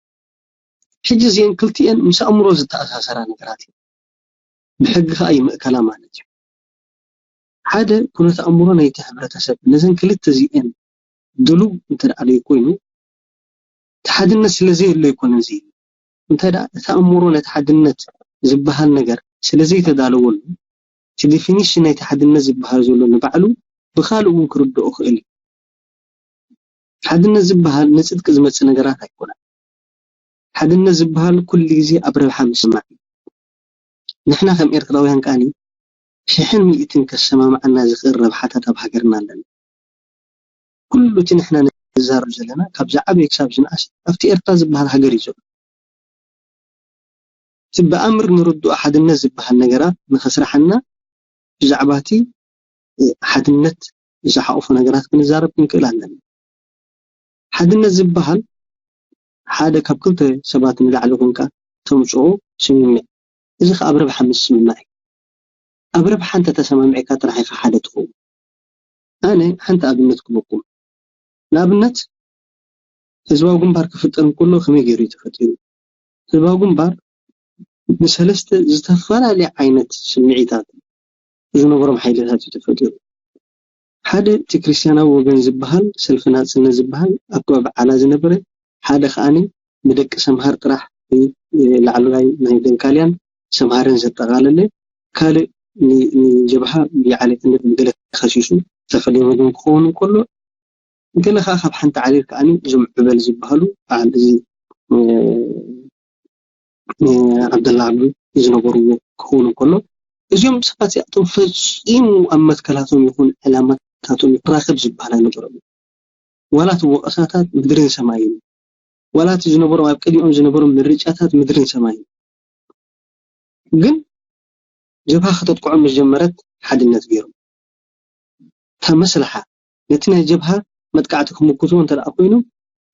ሕጂ እዚአን ክልቲአን ምስ ኣእምሮ ዝተኣሳሰራ ነገራት እየን። ብሕጊ ከዓ ይምእከላ ማለት እዩ። ሓደ ኩነት ኣእምሮ ናይቲ ሕብረተሰብ ነዘን ክልተ እዚአን ድሉው እንተ ደኣ ደይኮይኑ እቲ ሓድነት ስለ ዘየሎ ኣይኮነን ዘይብሉ። እንታይ ደኣ እቲ ኣእምሮ ነቲ ሓድነት ዝበሃል ነገር ስለ ዘይተዳለወሉ እቲ ዴፊኒሽን ናይቲ ሓድነት ዝበሃል ዘሎ ንባዕሉ ብኻልእ እውን ክርድኦ ክእል እዩ። ሓድነት ዝበሃል ንፅድቂ ዝመፅእ ነገራት ኣይኮነን። ሓድነት ዝበሃል ኩሉ ግዜ ኣብ ረብሓ ምስማዕ እዩ። ንሕና ከም ኤርትራውያን ከኣኒ ሽሕን ሚእትን ከሰማምዓና ዝኽእል ረብሓታት ኣብ ሃገርና ኣለና። ኩሉ እቲ ንሕና ንዛረብ ዘለና ካብ ዝዓበየ ክሳብ ዝንኣስ ኣብቲ ኤርትራ ዝበሃል ሃገር እዩ ዘሎ። እቲ ብኣምር ንርድኦ ሓድነት ዝበሃል ነገራት ንኸስርሓና ብዛዕባ እቲ ሓድነት ዝሓቑፉ ነገራት ክንዛረብ ክንክእል ኣለና። ሓድነት ዝበሃል ሓደ ካብ ክልተ ሰባት ንላዕሊ ኮንካ ተምፅኦ ስምምዕ። እዚ ከዓ ኣብ ረብሓ ምስምማዕ እዩ። ኣብ ረብሓ እንተተሰማሚዕካ ጥራሕ ኢኻ ሓደ ትኸውን። ኣነ ሓንቲ ኣብነት ክበኩም። ንኣብነት ህዝባዊ ግንባር ክፍጠር እንከሎ ከመይ ገይሩ እዩ ተፈጢሩ? ህዝባዊ ግንባር ብሰለስተ ዝተፈላለየ ዓይነት ስምዒታት ዝነበሮም ሓይልታት እዩ ተፈጢሩ። ሓደ እቲ ክርስትያናዊ ወገን ዝበሃል ሰልፊ ናጽነት ዝበሃል ኣብ ከባቢ ዓላ ዝነበረ፣ ሓደ ከኣኒ ብደቂ ሰምሃር ጥራሕ ላዕለዋይ ናይ ደንካልያን ሰምሃርን ዘጠቓለለ፣ ካልእ ንጀብሃ ብዓሌትነት ብገለ ተኸሲሱ ዝተፈለየ ወገን ክኸውን እንከሎ፣ ገለ ከዓ ካብ ሓንቲ ዓሌት ከኣኒ እዞም ዕበል ዝበሃሉ በዓል እዚ ዓብደላ ዓብዱ ዝነበርዎ ክኸውን እንከሎ፣ እዚኦም ሰባት እዚኣቶም ፈጺሙ ኣብ መትከላቶም ይኹን ዕላማታቶም ይራኸብ ዝበሃል ኣይነበሮም። ዋላ እቲ ወቐሳታት ምድርን ሰማይን፣ ዋላ እቲ ዝነበሮም ኣብ ቅድሚኦም ዝነበሮም ምርጫታት ምድርን ሰማይን። ግን ጀብሃ ከተጥቅዖም ምስ ጀመረት ሓድነት ገይሮም። እታ መስለሓ ነቲ ናይ ጀብሃ መጥቃዕቲ ክምክትዎ እንተ ደኣ ኮይኖም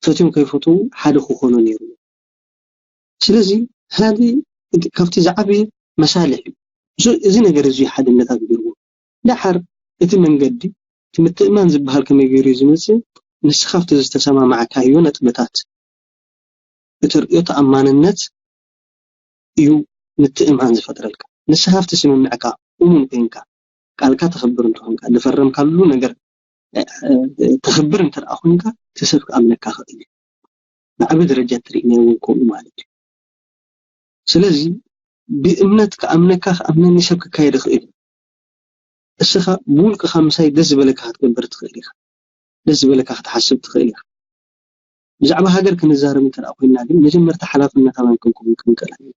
ፈትዮም ከይፈትዉ ሓደ ክኾኑ ነይሩ። ስለዚ ሓደ ካብቲ ዝዓበየ መሳልሕ እዩ። እዚ ነገር እዚ ሓድነት ኣግቢርዎ። ደሓር እቲ መንገዲ እቲ ምትእማን ዝበሃል ከመይ ገይሩ እዩ ዝመፅእ? ንስኻ ኣብቲ ዝተሰማማዕካዮ ነጥብታት እተርእዮ ተኣማንነት እዩ ምትእማን ዝፈጥረልካ። ንስኻ ኣብቲ ስምምዕካ እሙን ኮይንካ፣ ቃልካ ተኽብር እንተኾንካ፣ ዝፈረምካሉ ነገር ተኽብር እንተ ደኣ ኮይንካ፣ እቲ ሰብ ክኣምነካ ክእል እዩ። ብዓቢ ደረጃ እትርእይናዮ እውን ከምኡ ማለት እዩ። ስለዚ ብእምነት ክኣምነካ ክኣምነኒ ሰብ ክካየድ ይኽእል እዩ። እስኻ ብውልቅኻ ምሳይ ደስ ዝበለካ ክትገብር ትኽእል ኢኻ። ደስ ዝበለካ ክትሓስብ ትኽእል ኢኻ። ብዛዕባ ሃገር ክንዛረብ እንተ ደኣ ኮይንና ግን መጀመርታ ሓላፍነታውያን ክንከውን ክንክእል ኣለና።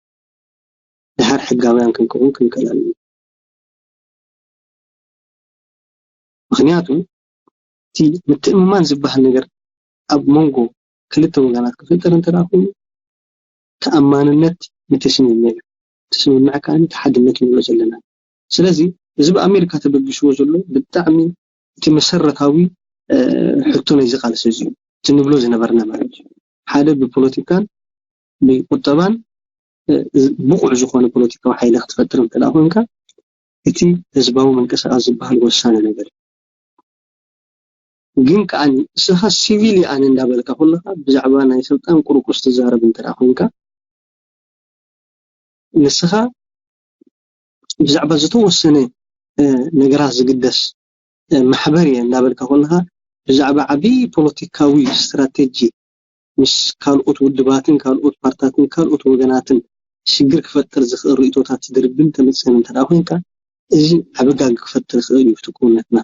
ድሓር ሕጋውያን ክንከውን ክንክእል ኣለና። ምኽንያቱ እቲ ምትእምማን ዝበሃል ነገር ኣብ መንጎ ክልተ ወገናት ክፍጠር እንተ ደኣ ኮይኑ ተኣማንነት ምትስምምዕ እዩ። እቲ ስምምዕ ከኣ እቲ ሓድነት ንብሎ ዘለና። ስለዚ እዚ ብኣሜሪካ ተበጊስዎ ዘሎ ብጣዕሚ እቲ መሰረታዊ ሕቶ ናይዚ ቃልሲ እዚ እዩ። እቲ ንብሎ ዝነበርና ማለት እዩ። ሓደ ብፖለቲካን ብቁጠባን ብቑዕ ዝኾነ ፖለቲካዊ ሓይሊ ክትፈጥር እንተ ደኣ ኮንካ እቲ ህዝባዊ ምንቅስቃስ ዝበሃል ወሳኒ ነገር እዩ። ግን ከኣ ንስኻ ሲቪል እየ ኣነ እንዳበልካ ከለኻ ብዛዕባ ናይ ስልጣን ቁርቁስ ትዛረብ እንተ ደኣ ኮንካ ንስኻ ብዛዕባ ዝተወሰነ ነገራት ዝግደስ ማሕበር እየ እንዳበልካ ከለኻ ብዛዕባ ዓብዪ ፖለቲካዊ ስትራቴጂ ምስ ካልኦት ውድባትን ካልኦት ፓርታትን ካልኦት ወገናትን ሽግር ክፈጥር ዝኽእል ርእቶታት ትድርብን ተመፅእን እንተ ደኣ ኮይንካ እዚ ዓቢ ጋግ ክፈጥር ይኽእል እዩ እቲ ክውነትና።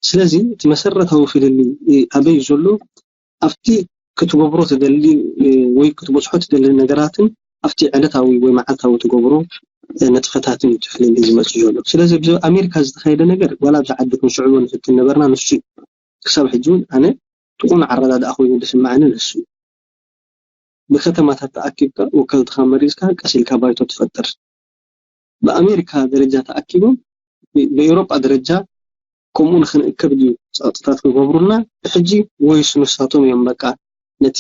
ስለዚ እቲ መሰረታዊ ፍልልይ ኣበይ እዩ ዘሎ ኣብቲ ክትገብሮ ትደሊ ወይ ክትበፅሖ ትደሊ ነገራትን ኣብቲ ዕለታዊ ወይ መዓልታዊ ትገብሮ ነጥፈታትን እዩ እቲ ፍልልይ ዝመፅእ ዘሎ። ስለዚ ኣብዚ ኣሜሪካ ዝተኻየደ ነገር ዋላ ኣብዚ ዓዲ ክንስዕቦ ንፍትን ነበርና ንሱ እዩ። ክሳብ ሕጂ እውን ኣነ እቲ ቁኑዕ ኣረዳድኣ ኮይኑ ዝስምዓኒ ንሱ እዩ። ብከተማታት ተኣኪብካ ወከልትኻ መሪፅካ ቀስ ኢልካ ባይቶ ትፈጥር። ብኣሜሪካ ደረጃ ተኣኪቦም ብኤውሮጳ ደረጃ ከምኡ ንክንእከብ ድዩ ፀቕጥታት ክገብሩልና ብሕጂ ወይስ ንሳቶም እዮም በቃ ነቲ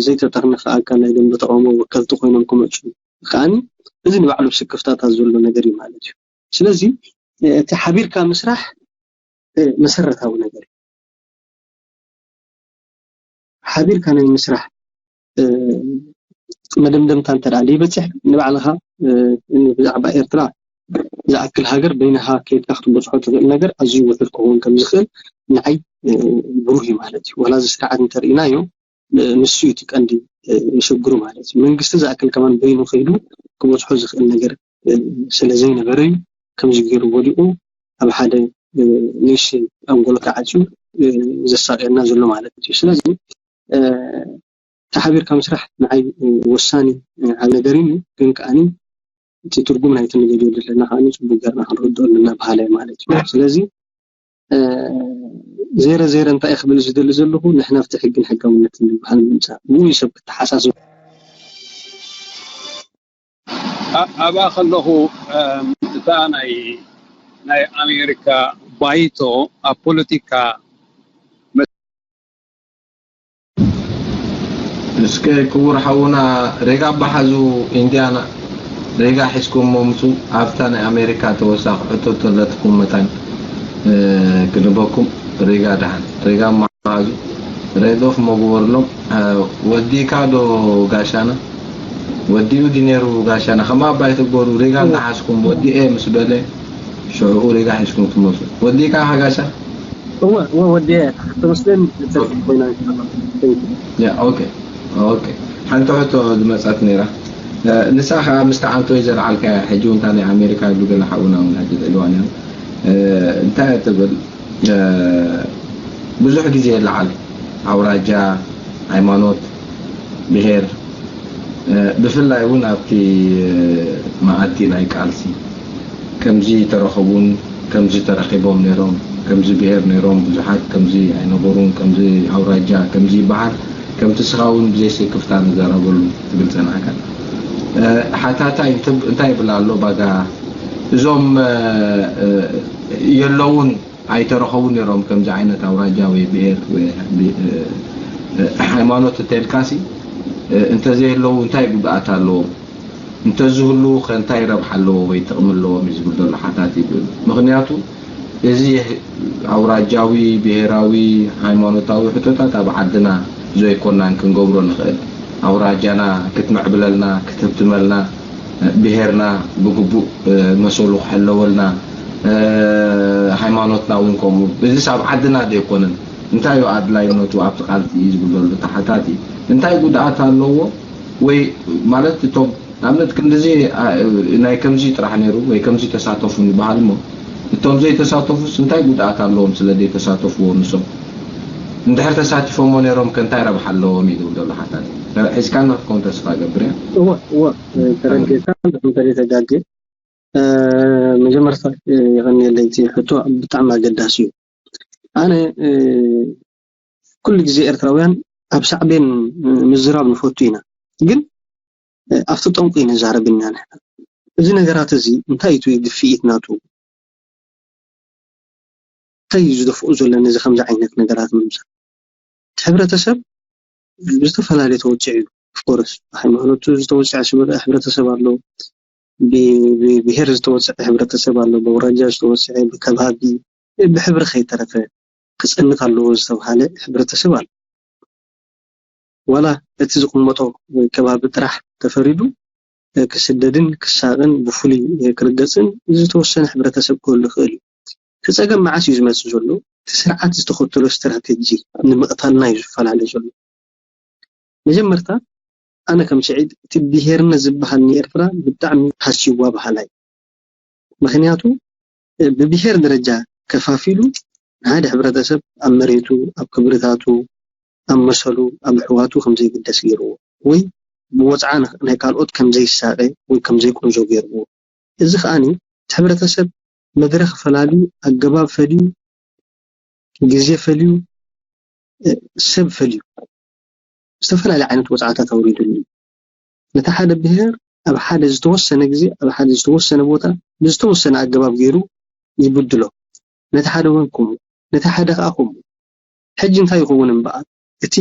ዘይተጠርነፈ ኣካል ናይ ደንበ ተቃውሞ ወከልቲ ኮይኖም ክመፁ ከዓኒ እዚ ንባዕሉ ስክፍታታት ዘሎ ነገር እዩ ማለት እዩ። ስለዚ እቲ ሓቢርካ ምስራሕ መሰረታዊ ነገር እዩ። ሓቢርካ ናይ ምስራሕ መደምደምታ እንተ ደኣ ዘይበፅሕ ንባዕልኻ ብዛዕባ ኤርትራ ዝኣክል ሃገር በይንኻ ከይድካ ክትበፅሖ ትኽእል ነገር ኣዝዩ ውሑድ ክኸውን ከም ዝኽእል ንዓይ ብሩህ እዩ ማለት እዩ። ዋላ እዚ ስርዓት እንተርኢናዮ ንሱ እዩ እቲ ቀንዲ ሽግሩ ማለት እዩ። መንግስቲ ዝኣክል ከማን በይኑ ከይዱ ክበፅሖ ዝኽእል ነገር ስለ ዘይነበረ እዩ። ከምዚ ገይሩ ወዲቑ ኣብ ሓደ ንእሽተይ ኣንጎልካ ዓፅዩ ዘሳቅየና ዘሎ ማለት እዩ። ስለዚ ተሓቢርካ ምስራሕ ንዓይ ወሳኒ ዓብ ነገር እዩ። ግን ከዓኒ እቲ ትርጉም ናይቲ ንገድዮ ዘለና ከዓ ፅቡቅ ገርና ክንርድኦ ኣለና በሃላይ ማለት እዩ። ስለዚ ዜረ ዜረ እንታይ ክብል ዝደሊ ዘለኹ ንሕና ኣብቲ ሕግን ሕጋውነትን ዝበሃል ምምፃእ ብኡ ሰብ ክተሓሳስብ ኣብኣ ከለኹ እታ ናይ ናይ ኣሜሪካ ባይቶ ኣብ ፖለቲካ እስከ ክቡር ሓውና ሬጋ ኣባሓዙ ኢንድያና ሬጋ ሒዝኩም መምፁ ኣብታ ናይ ኣሜሪካ ተወሳኺ ሕቶ ተለትኩም መታን ክንበኩም ሬጋ ደሓን ሬጋ ኣባሓዙ ሬጋ ክመግበርሎም ወዲካ ዶ ጋሻና ወዲኡ ዲ ነይሩ ጋሻና ከማ ኣባይ ትግበሩ ሬጋ እንተሓዝኩም ወዲኤ ምስ በለ ሽዑኡ ሬጋ ሒዝኩም ትመፁ ወዲካ ጋሻ እወ እወ ወዲያ ተመስለን ኮይና ያ ኦኬ ኦኬ ሓንቲ ሕቶ ዝመፀት ነይራ ንሳ ከዓ ምስቲ ዓንቶ ዘልዓልካ ሕጂ እውን ናይ ኣሜሪካ ይብሉ ገለ ሓውና እውን ሕጂ ዝዕልዋ ነይሩ እንታይ ትብል ብዙሕ ግዜ ይለዓል ኣውራጃ ሃይማኖት ብሄር ብፍላይ እውን ኣብቲ መኣዲ ናይ ቃልሲ ከምዚ ተረኸቡን ከምዚ ተረኺቦም ነይሮም ከምዚ ብሄር ነይሮም ብዙሓት ከምዚ ኣይነበሩን ከምዚ ኣውራጃ ከምዚ ይበሃል ከምቲ ስኻ እውን ብዘይ ስክፍታ ንዘረበሉ ትብል ጸናሕካ ሓታታይ እንታይ ይብል ኣሎ ባጋ እዞም የለውን ኣይተረኸቡ ነይሮም ከምዚ ዓይነት ኣውራጃ ወይ ብሄር ሃይማኖት እንተልካሲ እንተዘየለዉ እንታይ ጉድኣት ኣለዎም እንተዝህሉ ከ እንታይ ረብሓ ኣለዎ ወይ ጥቕሚ ኣለዎም እዩ ዝብል ዘሎ ሓታት ይብል ምክንያቱ እዚ ኣውራጃዊ ብሄራዊ ሃይማኖታዊ ሕቶታት ኣብ ዓድና ዘይኮናን ክንገብሮ ንኽእል ኣውራጃና ክትምዕብለልና ክትህብትመልና ብሄርና ብግቡእ መሰሉ ክሕለወልና ሃይማኖትና እውን ከምኡ እዚስ ኣብ ዓድና ዶ ኣይኮነን እንታይ እዩ ኣድላይነቱ ኣብቲ ቃልሲ እዩ ዝብል ዘሎ ተሓታቲ እንታይ ጉድኣት ኣለዎ ወይ ማለት እቶም ንኣብነት ክንድዚ ናይ ከምዚ ጥራሕ ነይሩ ወይ ከምዚ ተሳተፉ ይበሃል እሞ እቶም ዘይተሳተፉስ እንታይ ጉድኣት ኣለዎም ስለ ዘይተሳተፍዎ ንሶም እንድሕር ተሳቲፎሞ ነይሮም ከ እንታይ ረብሓ ኣለዎም እዩ ዝብል ዘሎ ሓታቲ ሒዝካና ክትከውን ተስፋ ገብር እያ እወ እወ ተረዲእካ እንተዘይተጋጌ መጀመርታ የቐንየለይ እቲ ሕቶ ብጣዕሚ ኣገዳሲ እዩ ኣነ ኩሉ ግዜ ኤርትራውያን ኣብ ሳዕቤን ምዝራብ ንፈቱ ኢና ግን ኣብቲ ጠንቁ ንዛረብ ኢና ንሕና እዚ ነገራት እዚ እንታይ እዩ ግፍኢት ናቱ እንታይ እዩ ዝደፍኦ ዘሎ ነዚ ከምዚ ዓይነት ነገራት ምምፃእ እቲ ሕብረተሰብ ብዝተፈላለዩ ተወፅዕ እዩ ኦፍኮርስ ብሃይማኖቱ ዝተወፅዐ ሕብረተሰብ ኣሎ ብብሄር ዝተወፅዐ ሕብረተሰብ ኣሎ ብኣውራጃ ዝተወፅዐ ብከባቢ ብሕብሪ ከይተረፈ ክፀንት ኣለዎ ዝተብሃለ ሕብረተሰብ ኣሎ ዋላ እቲ ዝቕመጦ ከባቢ ጥራሕ ተፈሪዱ ክስደድን ክሳቕን ብፍሉይ ክርገፅን ዝተወሰነ ሕብረተሰብ ክህሉ ይኽእል እዩ። እቲ ፀገም መዓስ እዩ ዝመፅእ ዘሎ? እቲ ስርዓት ዝተኸተሎ ስትራቴጂ ንምቕታልና እዩ ዝፈላለ ዘሎ። መጀመርታ ኣነ ከም ስዒድ እቲ ብሄርነት ዝበሃል ንኤርትራ ብጣዕሚ ሃስይዋ በሃላይ። ምኽንያቱ ብብሄር ደረጃ ከፋፊሉ ንሓደ ሕብረተሰብ ኣብ መሬቱ፣ ኣብ ክብርታቱ፣ ኣብ መሰሉ፣ ኣብ ኣሕዋቱ ከምዘይግደስ ገይርዎ ወይ ብወፅዓ ናይ ካልኦት ከምዘይሳቐ ወይ ከምዘይቁንዞ ገይርዎ። እዚ ከዓኒ እቲ ሕብረተሰብ መድረኽ ፈላልዩ፣ ኣገባብ ፈልዩ፣ ግዜ ፈልዩ፣ ሰብ ፈልዩ ዝተፈላለዩ ዓይነት ወፅዓታት ኣውሪዱሉ እዩ። ነቲ ሓደ ብሄር ኣብ ሓደ ዝተወሰነ ግዜ ኣብ ሓደ ዝተወሰነ ቦታ ብዝተወሰነ ኣገባብ ገይሩ ይብድሎ። ነቲ ሓደ እውን ከምኡ፣ ነቲ ሓደ ከዓ ከምኡ። ሕጂ እንታይ ይኸውን እምበኣር? እቲ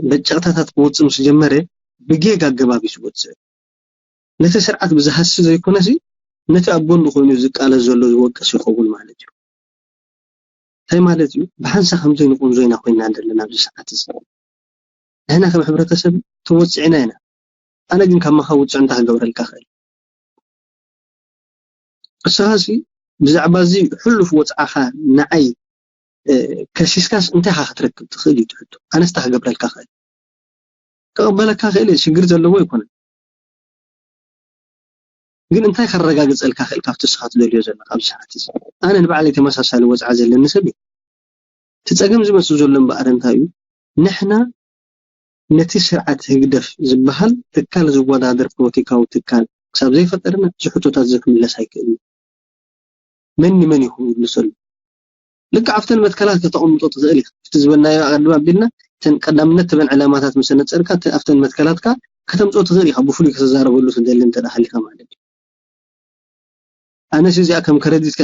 በጨቕታታት ክወፅእ ምስ ጀመረ ብጌጋ ኣገባብ እዩ ዝወፅእ። ነቲ ስርዓት ብዝሃሲ ዘይኮነሲ ነቲ ኣብ ጎኑ ኮይኑ ዝቃለስ ዘሎ ዝወቅስ ይኸውን ማለት እዩ። እንታይ ማለት እዩ? ብሓንሳ ከምዘይ ንቁንዞ ኢና ኮይና ዘለና ኣብዚ ሰዓት እዚ። ንሕና ከም ሕብረተሰብ ተወፅዕና ኢና። ኣነ ግን ካብ ማኻ ውፅዕ እንታይ ክገብረልካ ክእል? ንስኻሲ ብዛዕባ እዚ ሕሉፍ ወፅዓኻ ንዓይ ከሲስካስ እንታይ ኢኻ ክትረክብ ትኽእል እዩ ትሕቶ። ኣነስ እንታይ ክገብረልካ ክእል? ክቕበለካ ክእል እየ፣ ሽግር ዘለዎ ኣይኮነን። ግን እንታይ ከረጋግጸልካ ክእል ካብቲ ንስኻ ትደልዮ ዘለካ ኣብዚ ሰዓት እዚ? ኣነ ንባዕለይ ተመሳሳሊ ወጽዓ ዘለኒ ሰብ እየ። እቲ ጸገም ዝመጽእ ዘሎ እምበኣር እንታይ እዩ? ንሕና ነቲ ስርዓት ህግደፍ ዝበሃል ትካል ዝወዳደር ፖለቲካዊ ትካል ክሳብ ዘይፈጠርና እዚ ሕቶታት እዚ ክምለስ ኣይክእልን። መን ንመን እዩ ክምልሰሉ? ልክዕ ኣብተን መትከላት ከተቐምጦ ትኽእል ኢኻ። እቲ ዝበልናዮ ኣቐድም ኣቢልና እተን ቀዳምነት ትበን ዕላማታት ምስ ኣነጸርካ ኣብተን መትከላትካ ከተምጽኦ ትኽእል ኢኻ፣ ብፍሉይ ከተዛረበሉ ትደሊ እንተ ደኣ ሃሊኻ ማለት እዩ። ኣነስ እዚኣ ከም ከረዲት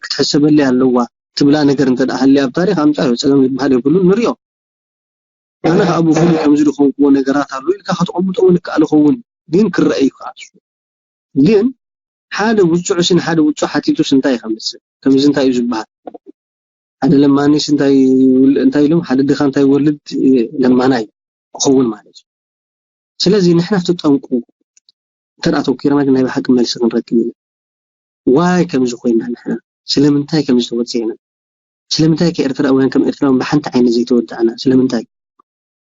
ክትሕሰበለይ ኣለዋ ትብላ ነገር እንተ ደኣ ሃልያ ኣብ ታሪኽ ኣምጻዮ፣ ጸገም ዝበሃል የብሉን፣ ንሪኦ። ኣነ ከኣ ብፍሉይ ከምዚ ዝኾንክዎ ነገራት ኣሎ ኢልካ ከተቐምጦ እውን ይከኣል ይኸውን፣ ግን ክረአ እዩ ከኣ እሱ። ግን ሓደ ውጹዕሲ ንሓደ ውጹዕ ሓቲቱስ እንታይ እዩ ከምጽእ? ከምዚ እንታይ እዩ ዝበሃል? ሓደ ለማኒስ እንታይ ይውል-፣ እንታይ ኢሎም? ሓደ ድኻ እንታይ ይወልድ? ለማናይ ክኸውን ማለት እዩ። ስለዚ ንሕና ኣብቲ ጠንቁ እንተ ደኣ ተወኪርና ግን ናይ ብሓቂ መልሲ ክንረክብ ኢና። ዋይ ከምዚ ኮይና ንሕና? ስለምንታይ ከምዚ ተወጺዕና? ስለምንታይ ከ ኤርትራውያን ከም ኤርትራውያን ብሓንቲ ዓይነት ዘይተወዳእና? ስለምንታይ?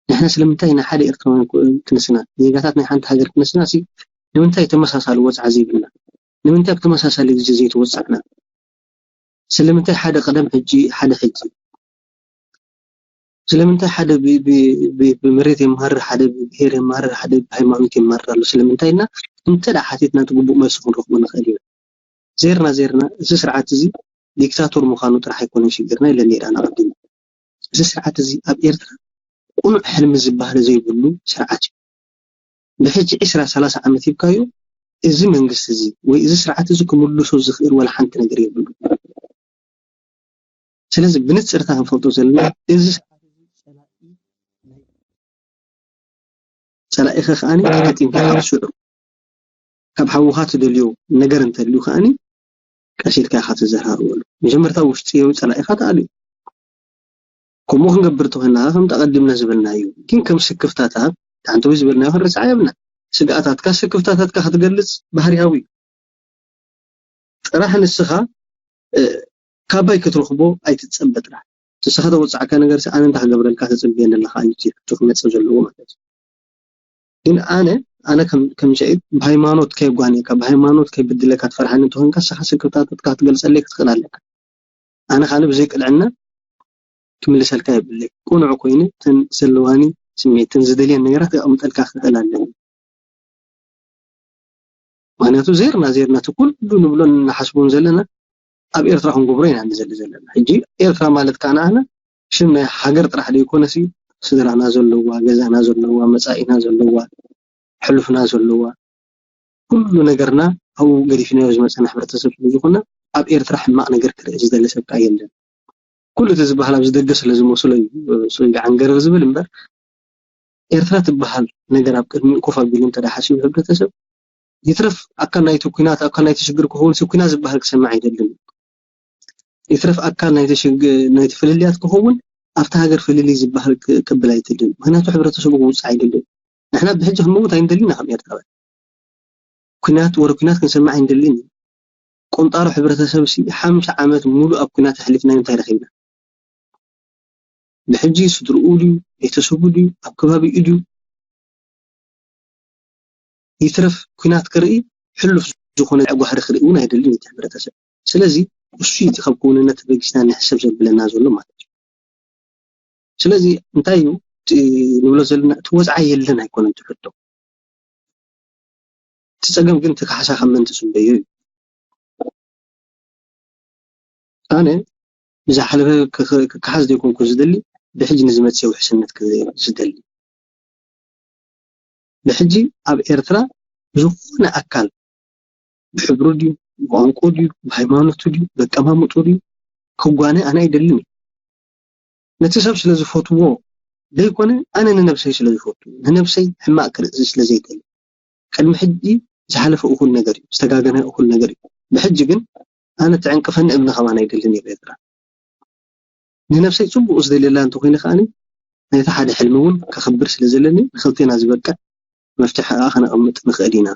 ንሕና ስለምንታይ ናይ ሓደ ኤርትራውያን ኩ-፣ ክንስና? ዜጋታት ናይ ሓንቲ ሃገር ክንስና ሲ ንምንታይ ተመሳሳሊ ወጽዓ ዘይብልና? ንምንታይ ኣብ ተመሳሳሊ ግዜ ዘይተወጻዕና? ስለምንታይ ሓደ ቀደም ሕጂ፣ ሓደ ሕጂ? ስለምንታይ ሓደ ብ-፣ ብ-፣ ብ-፣ ብመሬት የማርር፣ ሓደ ብብሄር የማርር፣ ሓደ ብሃይማኖት የማርር ኣሎ? ስለምንታይ እና እንተ ደኣ ሓቲትና እቲ ግቡእ መልሲ ክንረኽቦ ንኽእል ኢና። ዜርና ዜርና እዚ ስርዓት እዚ ዲክታቶር ምዃኑ ጥራሕ ኣይኮነን ሽግርና ኢለ ነይረ ኣነ ኣቐዲመ። እዚ ስርዓት እዚ ኣብ ኤርትራ ቁኑዕ ሕልሚ ዝበሃል ዘይብሉ ስርዓት እዩ። ብሕጂ ዕስራ ሰላሳ ዓመት ሂብካዮ፣ እዚ መንግስቲ እዚ ወይ እዚ ስርዓት እዚ ክምልሶ ዝኽእል ዋላ ሓንቲ ነገር የብሉ። ስለዚ ብንጽርታ ክንፈልጦ ዘለና፣ እዚ ስርዓት እዚ ጸላኢ ናይ፣ ጸላኢኸ ከኣ ገጢምካ ኢኻ ትስዕሮ። ካብ ሓውኻ ትደልዮ ነገር እንተልዩ ከኣ ቀስ ኢልካ ኢኻ ትዘራርበሉ። መጀመርታ ውሽጢዊ ጸላኢኻ ተኣልዩ። ከምኡ ክንገብር ተኾይና ከምቲ ኣቐዲምና ዝበልናዮ፣ ግን ከም ስክፍታታት፣ ሓንቲ ወይ ዝበልናዮ ክንርስዓ የብልና። ስግኣታትካ፣ ስክፍታታትካ ክትገልጽ ባህርያዊ እዩ። ጥራሕ ንስኻ፣ እ፣ ካባይ ክትረኽቦ ኣይትጸበ ጥራሕ። ንስኻ ተወጻዕካ ነገር ሲ ኣነ እንታይ ክገብረልካ ተጸብየኒ ኣለኻ እዩ እቲ ሕቶ ክመጽእ ዘለዎ ማለት እዩ። ግን ኣነ፣ ኣነ ከም፣ ከም ሸይጥ ብሃይማኖት ከየጓንየካ፣ ብሃይማኖት ከይብድለካ ትፈርሓኒ እንተኾንካ፣ ንስኻ ስክፍታታትካ ክትገልጸለይ ክትኽእል ኣለካ። ኣነ ካልእ ብዘይ ቅንዕና ክምልሰልካ የብለይ። ቅኑዕ ኮይኑ እተን ዘለዋኒ ስምዒት፣ እተን ዝደልየን ነገራት ከቐምጠልካ ክኽእል ኣለኒ። ምኽንያቱ ዜርና፣ ዜርና እቲ ኩሉ ንብሎን ንሓስቦን ዘለና ኣብ ኤርትራ ክንገብሮ ኢና ንዘሊ ዘለና። ሕጂ ኤርትራ ማለት ከኣ ንዓና ሽም ናይ ሃገር ጥራሕ ዘይኮነሲ፣ ስድራና ዘለዋ፣ ገዛና ዘለዋ፣ መጻኢና ዘለዋ፣ ሕሉፍና ዘለዋ፣ ኩሉ ነገርና ኣብኡ ገዲፍናዮ ዝመጸና ሕብረተሰብ ስለ ዝኾነ፣ ኣብ ኤርትራ ሕማቕ ነገር ክርኢ ዝደሊ ሰብ ከኣ የለን። ኩሉ እቲ ዝበሃል ኣብዚ ደገ ስለ ዝመስሎ እዩ፣ እ፣ ሶይጋ ዓንገርር ዝብል እምበር፣ ኤርትራ ትበሃል ነገር ኣብ ቅድሚኡ ኮፍ ኣቢሉ እንተ ደኣ ሓሲቡ ሕብረተሰብ፣ ይትረፍ ኣካል ናይቲ ኲናት፣ ኣካል ናይቲ ሽግር ክኸውን፣ ሲ ኲናት ዝበሃል ክሰምዕ ኣይደልን። ይትረፍ ኣካል ናይቲ ሽግ-፣ ናይቲ ፍልልያት ክኸውን፣ ኣብታ ሃገር ፍልልይ ዝበሃል ክ-፣ ክብል ኣይደልን። ምኽንያቱ ሕብረተሰቡ ክውጽዕ ኣይደልን። ንሕና ብሕጂ ክንመውት ኣይንደልን ኢና ከም ኤርትራውያን። ኲናት፣ ወረ ኲናት ክንሰምዕ ኣይንደልን ኢና። ቁንጣሮ ሕብረተሰብ ሲ ሓምሳ ዓመት ሙሉእ ኣብ ኲናት ኣሕሊፍናዮ እንታይ ረኺብና? ብሕጂ ስድርኡ ድዩ፣ ቤተሰቡ ድዩ፣ ኣብ ከባቢኡ ድዩ? ይትረፍ ኲናት ክርኢ፣ ሕሉፍ ዝኾነ ጓህሪ ክርኢ እውን ኣይደልን እቲ ሕብረተሰብ። ስለዚ እሱ እዩ እቲ ካብ ክውንነት ተበጊስና ንሕሰብ ዘብለና ዘሎ ማለት እዩ። ስለዚ እንታይ እዩ እቲ ንብሎ ዘለና? እቲ ወጽዓ የለን ኣይኮነን እቲ ሕቶ። እቲ ጸገም ግን እቲ ካሕሳ ካብ መን ትጽበዮ እዩ። ኣነ ብዝሓለፈ ክኽ-፣ ክከሓስ ዘይኮንኩ ዝደሊ፣ ብሕጂ ንዝመጽእ ውሕስነት ክዘ-፣ ዝደሊ። ብሕጂ ኣብ ኤርትራ ዝኾነ ኣካል ብሕብሩ ድዩ፣ ብቋንቋ ድዩ፣ ብሃይማኖቱ ድዩ፣ በቀማምጡ ድዩ፣ ክጓነ ኣነ ኣይደልን እዩ። ነቲ ሰብ ስለ ዝፈትዎ ዘይኮነ፣ ኣነ ንነብሰይ ስለ ዝፈቱ፣ ንነብሰይ ሕማቕ ክርኢ ስለ ዘይደሊ። ቅድሚ ሕጂ ዝሓለፈ እኹል ነገር እዩ፣ ዝተጋገነ እኹል ነገር እዩ። ብሕጂ ግን ኣነ ትዕንቅፈኒ እብኒ ከማን ኣይደልን እየ ብኤርትራ። ንነብሰይ ጽቡቕ ዝደልየላ እንተኾይነ ከኣ፣ ነቲ ሓደ ሕልሚ እውን ከኽብር ስለ ዘለኒ፣ ንኽልቴና ዝበቅዕ መፍትሒ ከኣ ከነቐምጥ ንኽእል ኢና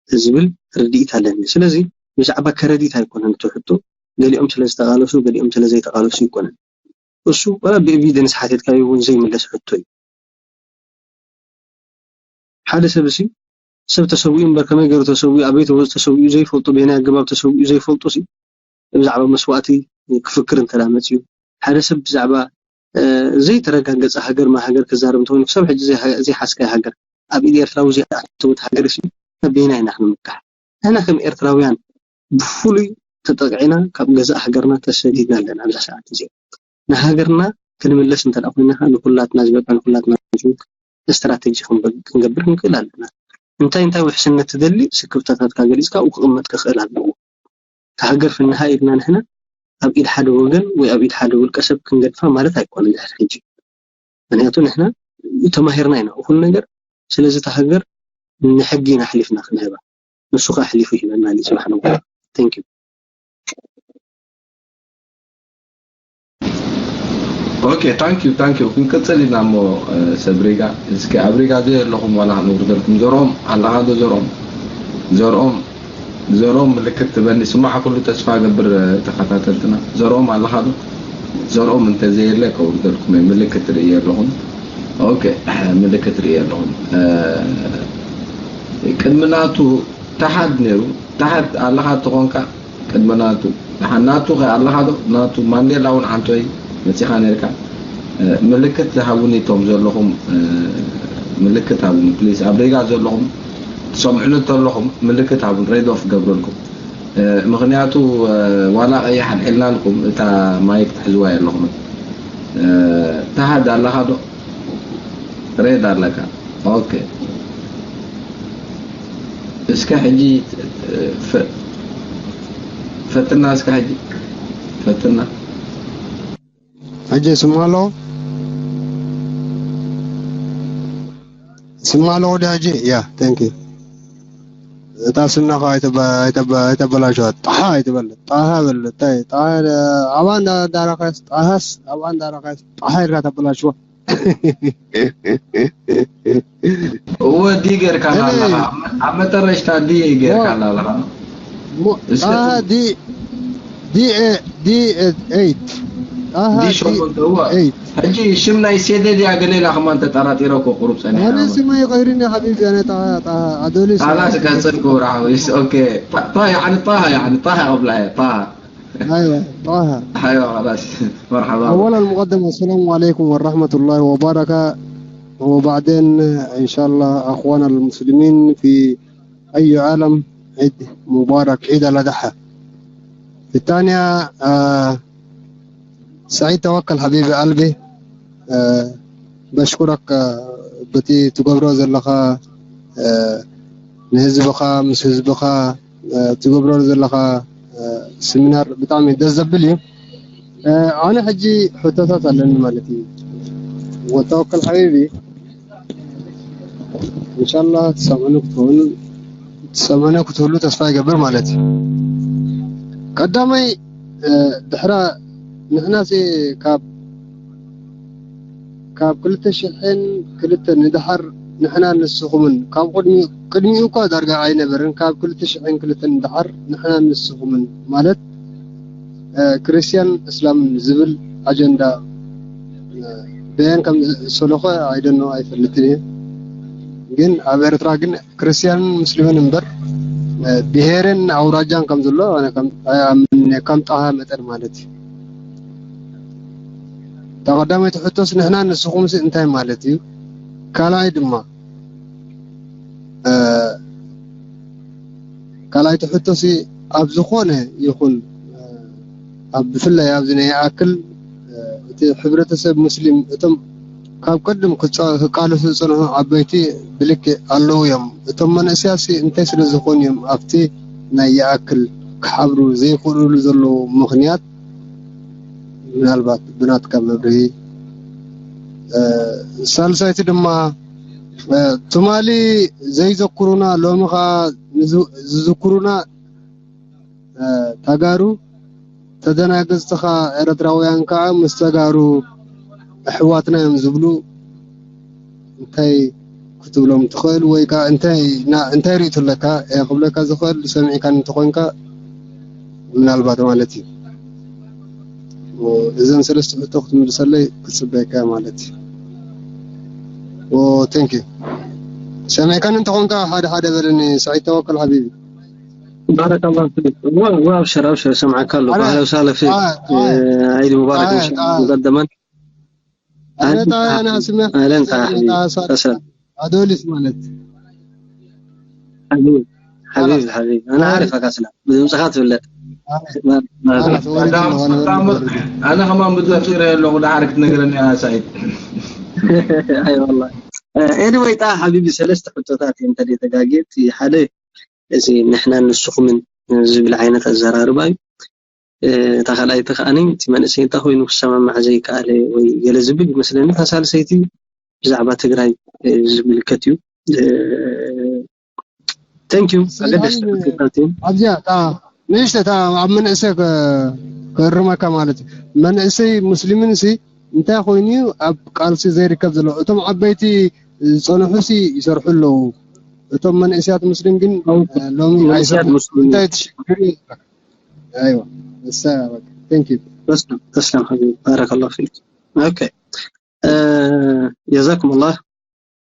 ዝብል ርድኢት ኣለኒ። ስለዚ ብዛዕባ ከረዲት ኣይኮነን እቲ ሕቶ፣ ገሊኦም ስለ ዝተቓለሱ፣ ገሊኦም ስለ ዘይተቓለሱ ኣይኮነን። እሱ ዋላ ብኤቪደንስ ሓቲትካዮ እውን ዘይምለስ ሕቶ እዩ። ሓደ ሰብ እሲ ሰብ ተሰዊኡ እምበር ከመይ ገይሩ ተሰዊኡ፣ ኣበይ ተወ- ተሰዊኡ ዘይፈልጡ፣ በየናይ ኣገባብ ተሰዊኡ ዘይፈልጡ ሲ ብዛዕባ መስዋእቲ ክፍክር እንተ ደኣ መጺኡ፣ ሓደ ሰብ ብዛዕባ ዘይተረጋገጸ ሃገር ማ ሃገር ክዛረብ እንተኾይኑ፣ ክሳብ ሕጂ ዘይሓስካይ ሃገር፣ ኣብ ኢድ ኤርትራዊ ዘይኣተወት ሃገር ሲ በየናይ ኢና ክንምካሕ? ንሕና ከም ኤርትራውያን ብፍሉይ ተጠቂዕና ካብ ገዛእ ሃገርና ተሰዲድና ኣለና። ኣብዛ ሰዓት እዚኣ ንሃገርና ክንምለስ እንተ ደኣ ኮይና ንኩላትና ዝበቅዕ ንኩላትና ስትራተጂ ክንገብር ክንክእል ኣለና። እንታይ እንታይ ውሕስነት ትደሊ ስክፍታታትካ ገሊጽካ ኣብኡ ክቕመጥ ክኽእል ኣለዎ። እታ ሃገር ፍንሃ ኢልና ንሕና ኣብ ኢድ ሓደ ወገን ወይ ኣብ ኢድ ሓደ ውልቀ ሰብ ክንገድፋ ማለት ኣይኮነን ድሕሪ ሕጂ። ምክንያቱ ንሕና ተማሂርና ኢና ኩሉ ነገር። ስለዚ እታ ሃገር ንሕጊ ኢና ኣሕሊፍና ክንህባ። ንሱ ከኣ ኣሕሊፉ ይህበና እዩ ጽባሕ ንግሆ። Thank you። Okay, thank you, thank you። ክንቅጽል ኢና እሞ ሰብሪጋ እስኪ ኣብ ሪጋ ዘየለኹም ዋላ ክንውርደልኩም ዘርኦም ኣለኻ ዶ ዘርኦም ዘርኦም ዘርኦም ምልክት ትበኒ ስማዕ ኩሉ ተስፋ ገብር ተኸታተልትና ዘርኦም ኣለኻ ዶ ዘርኦም እንተዘየለ ከውርደልኩም እየ ምልክት ርእየ ኣለኹም ኦኬ ምልክት ርእየ ኣለኹም ቅድሚ ናቱ ተሓድ ነይሩ ተሓድ ኣለኻ ተኾንካ ቅድሚ ናቱ ደሓን ናቱ ከ ኣለኻ ዶ ናቱ ማንዴላ እውን ዓንቶይ መፂኻ ነርካ ምልክት ሃቡኒ እቶም ዘለኹም ምልክት ሃቡኒ ፕሊስ ኣብ ሪጋ ዘለኹም ትሰምዑኒ እንተለኹም ምልክት ሃቡኒ ሬድ ኦፍ ገብረልኩም ምኽንያቱ ዋላ ቀይሕ ኣልዒልናልኩም እታ ማይክ ትሕዝዋ የለኹም ተሃድ ኣለኻ ዶ ሬድ ኣለካ ኦኬ እስከ ሕጂ ፈትና እስከ ሕጂ ፈትና ሕጂ ስማ ኣሎ ስማ ኣሎ ወዲ ሕጂ ያ thank you እታ ስምና ከዓ ኣይተበላሸዋ ጣሃ ኣይትበል ጣሃ በል እንታይ ጣሃ ኣባ እንዳረኸስ ጣሃስ ኣባ እንዳረኸስ ጣሃ ኢልካ ተበላሽዋ እወ ዲ ጌርካና ኣለኻ ኣብ መጠረሽታ ዲ ጌርካና ኣለኻ ጣሃ ዲ ዲ ዲ ኤይት ጣሃ ዲ ሸሞንተ እወ ሕጂ ሽም ናይ ሴደድ እያ ገለ ኢላ ከማን ተጠራጢረ እኮ ቁሩብ ጸኒሐ ኣነ ስመይ ቀይርኒ ሓቢቢ ኣነ ጣሃ ጣሃ ኣዶሊስ خلاص ቀጽል ክቡር ሓወይ ኦኬ ጣሃ ያዕኒ ጣሃ ያዕኒ ጣሃ ቅብላ እየ ጣሃ أيوة طه أيوة خلاص مرحبا أولا مقدما السلام عليكم ورحمة الله وبركاته وبعدين إن شاء الله أخوانا المسلمين في أي عالم عيد مبارك عيد الأضحى في الثانية آه سعيد توكل حبيبي قلبي آه بشكرك آه بتي تقبرو زلخا آه ንህዝብኻ ምስ ህዝብኻ ትገብሮ ዘለኻ ስሚናር ብጣዕሚ ደስ ዘብል እዩ። ኣነ ሕጂ ሕቶታት ኣለኒ ማለት እዩ። ወተወከል ሓቢቢ እንሻላ ትሰምዑኒ ክትህሉ ትሰምዑኒ ክትህሉ ተስፋ ይገብር ማለት እዩ። ቀዳማይ ድሕራ ንሕናሲ ካብ ካብ ክልተ ሽሕን ክልተ ንደሓር ንሕናን ንስኹምን ካብ ቅድሚኡ ቅድሚኡ እኳ ዳርጋ ኣይነበረን ካብ ክልተ ሽሕን ክልተ ንደሓር ንሕናን ንስኹምን ማለት ክርስትያን እስላምን ዝብል ኣጀንዳ በየን ከም ዝእሰሎኸ ኣይደኖ ኣይፈልጥን እየ ግን ኣብ ኤርትራ ግን ክርስትያንን ሙስሊምን እምበር ብሄርን ኣውራጃን ከም ዘሎ ኣይኣምን ከም ጣሃ መጠን ማለት እዩ። እታ ቀዳመይቲ ሕቶስ ንሕና ንስኹምሲ እንታይ ማለት እዩ? ካልኣይ ድማ ካልኣይቲ ሕቶሲ ኣብ ዝኾነ ይኹን ኣብ ብፍላይ ኣብዚ ናይ ይኣክል እቲ ሕብረተሰብ ሙስሊም እቶም ካብ ቀድም ክቃለሱ ዝጸንሑ ዓበይቲ ብልክዕ ኣለዉ እዮም። እቶም መንእሰያትሲ እንታይ ስለ ዝኾኑ እዮም ኣብቲ ናይ ይኣክል ክሓብሩ ዘይክእልሉ ዘለዉ ምኽንያት? ምናልባት ብናትካ መብርሂ። ሳልሳይቲ ድማ ትማሊ ዘይዘክሩና ሎሚ ኸዓ ዝዝክሩና ተጋሩ ተደናገጽቲ ኸዓ ኤረትራውያን ከኣ ምስ ተጋሩ ኣሕዋትና እዮም ዝብሉ እንታይ ክትብሎም ትኽእል ወይ ከኣ እንታይ እንታይ ርእይቶ ኣለካ ክብለካ ዝኽእል ሰሚዕካኒ እንተኾይንካ ምናልባት ማለት እዩ እዘን ሰለስተ ሕቶ ክትምልሰለይ ክጽበየካ ማለት እዩ thank you ሰሚዕካኒ እንተኾንካ ሓደ ሓደ በለኒ። ሰዒድ ተወከል ሓቢቢ። بارك الله فيك. و- وابشر ابشر، سمعك الله. أنا- اهلا وسهلا فيك. آه، آه. آه، عيد مبارك ان آه، شاء الله آه. مقدما. ኣነ ጣ ኣነ ስምያ اهلا حبيبي. تسلم. ኣዶሊስ ማለት حبيبي حبيبي حبيبي، انا خلاص. عارفك اصلا بمسخات ولا؟ خلاص، ወሪድ ኣለኹ፣ ኣነ ወሪድ ኣለኹ። ኣነ ከማን ብዙሕ ፂረ ኣለኹ። ዳሓር ክትነግረኒ እያ ሳይድ። اي والله. Anyway ጣ ሓቢቢ፣ ሰለስተ ሕቶታት እየ እንተ ተጋጌት። ሓደ እዚ ንሕናን ንስኹምን ዝብል ዓይነት ኣዘራርባ እዩ። እታ ካልኣይቲ ከዓኒ እቲ መንእሰይ እንታይ ኮይኑ ክሰማማዕ ዘይከኣለ ወይ ገለ ዝብል ይመስለኒ። እታ ሳልሰይቲ ብዛዕባ ትግራይ ዝምልከት እዩ። Thank you። ኣገደስቲ ሕቶታት እዮም። ኣብዚኣ እታ ንእሽተ እታ ኣብ መንእሰይ ከ- ከእርመካ ማለት እዩ። መንእሰይ ሙስሊምን ሲ እንታይ ኮይኑ እዩ ኣብ ቃልሲ ዘይርከብ ዘሎ? እቶም ዓበይቲ ዝፀንሑ ሲ ይሰርሑ ኣለዉ። እቶም መንእሰያት ሙስሊም ግን ሎሚ መንእሰያት ኣይሰርሑ። ሙስሊም እንታይ ትሽግር? ኣይዋ እሳ። Thank you። تسلم تسلم حبيبي، بارك الله فيك. اوكي. جزاكم الله.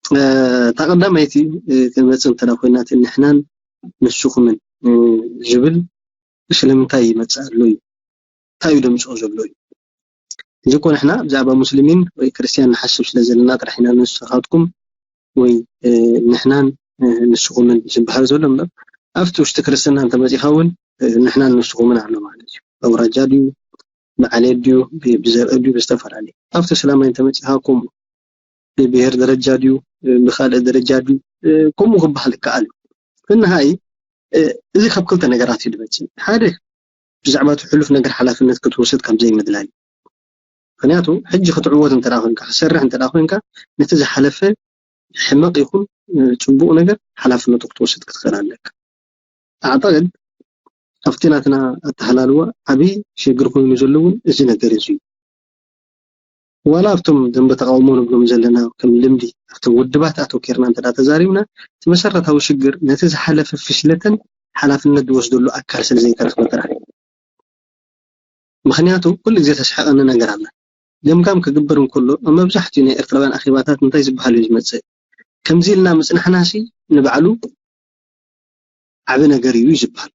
እታ ቀዳመይቲ ክመፅእ እንተ ኮይና እቲ ንሕናን ንስኹምን ዝብል ስለምንታይ ይመፅእ ኣሎ እዩ? እንታይ እዩ ደምፅኦ ዘሎ እዩ? እዚ እኮ ንሕና ብዛዕባ ሙስሊሚን ወይ ክርስትያን ንሓስብ ስለ ዘለና ጥራሕ ኢና ንስኻትኩም ወይ ንሕናን ንስኹምን ዝበሃል ዘሎ እምበር ኣብቲ ውሽጢ ክርስትና እንተመፂኻ እውን ንሕናን ንስኹምን ኣሎ ማለት እዩ። ኣውራጃ ድዩ፣ ብዓሌት ድዩ፣ ብዘርኢ ድዩ፣ ብዝተፈላለዩ። ኣብቲ እስላማይ እንተመፂኻ ከምኡ ብብሄር ደረጃ ድዩ ብካልእ ደረጃ ድዩ ከምኡ ክበሃል ይከኣል እዩ። እንሃይ እዚ ካብ ክልተ ነገራት እዩ ዝመፅእ። ሓደ ብዛዕባ እቲ ሕሉፍ ነገር ሓላፍነት ክትወስድ ከም ዘይምድላይ። ምክንያቱ ሕጂ ክትዕወት እንተ ኮይንካ ክሰርሕ እንተ ኮይንካ ነቲ ዝሓለፈ ሕመቕ ይኹን ፅቡቕ ነገር ሓላፍነቱ ክትወስድ ክትኽእል ኣለካ። ኣዕጠቅድ ኣብቲ ናትና ኣተሃላልዋ ዓብዪ ሽግር ኮይኑ ዘለውን እዚ ነገር እዚ እዩ። ዋላ ኣብቶም ደንበ ተቃውሞ ንብሎም ዘለና ከም ልምዲ ኣብቶም ውድባት ኣተኪርና እንተ ተዛሪብና እቲ መሰረታዊ ሽግር ነቲ ዝሓለፈ ፍሽለተን ሓላፍነት ዝወስደሉ ኣካል ስለ ዘይተረኽበ ጥራሕ እዩ። ምክንያቱ ኩሉ ግዜ ተስሕቀኒ ነገር ኣላ። ገምጋም ክግበር እንከሎ ኣብ መብዛሕትኡ ናይ ኤርትራውያን ኣኼባታት እንታይ ዝበሃል እዩ ዝመፅእ? ከምዚ ኢልና ምፅናሕናሲ ንባዕሉ ዓቢ ነገር እዩ ዝበሃል።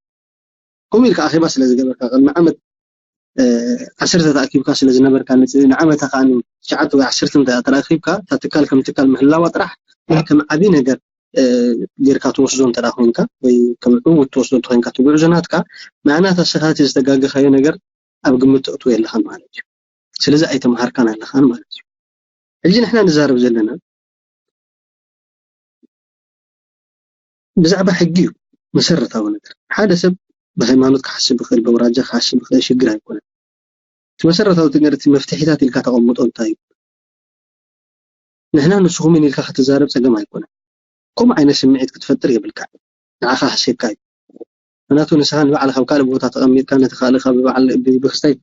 ከምኡ ኢልካ ኣኼባ ስለ ዝገበርካ ቅድሚ ዓመት ዓሰርተ ተኣኪብካ ስለ ዝነበርካ ንዓመታ ከዓ ትሽዓተ ወይ ዓሰርተ ተኣኪብካ እታ ትካል ከም ትካል ምህላዋ ጥራሕ ከም ዓቢ ነገር ጌርካ ትወስዶ እንተ ኮይንካ ወይ ከም ዕውት ትወስዶ እንተ ኮይንካ እቲ ጉዕዞ ናትካ ንዓና እታ ስኻ እቲ ዝተጋገኻዮ ነገር ኣብ ግምት ተእትዎ የለኻን ማለት እዩ። ስለዚ ኣይተምሃርካን ኣለኻን ማለት እዩ። ሕጂ ንሕና ንዛረብ ዘለና ብዛዕባ ሕጊ እዩ መሰረታዊ ነገር። ሓደ ሰብ ብሃይማኖት ክሓስብ ይኽእል፣ ብኣውራጃ ክሓስብ ይኽእል፣ ሽግር ኣይኮነን። እቲ መሰረታዊ ነገር እቲ መፍትሒታት ኢልካ ተቐምጦ እንታይ እዩ? ንሕና ንስኹምን ኢልካ ክትዛረብ ፀገም ኣይኮነን። ከምኡ ዓይነት ስምዒት ክትፈጥር የብልካ። ንዓኻ ክሕሸካ እዩ። ምክንያቱ ንስኻ ንባዕልኻ ኣብ ካልእ ቦታ ተቐሚጥካ ነቲ ካልእኻ ብበዓል ብክስታይ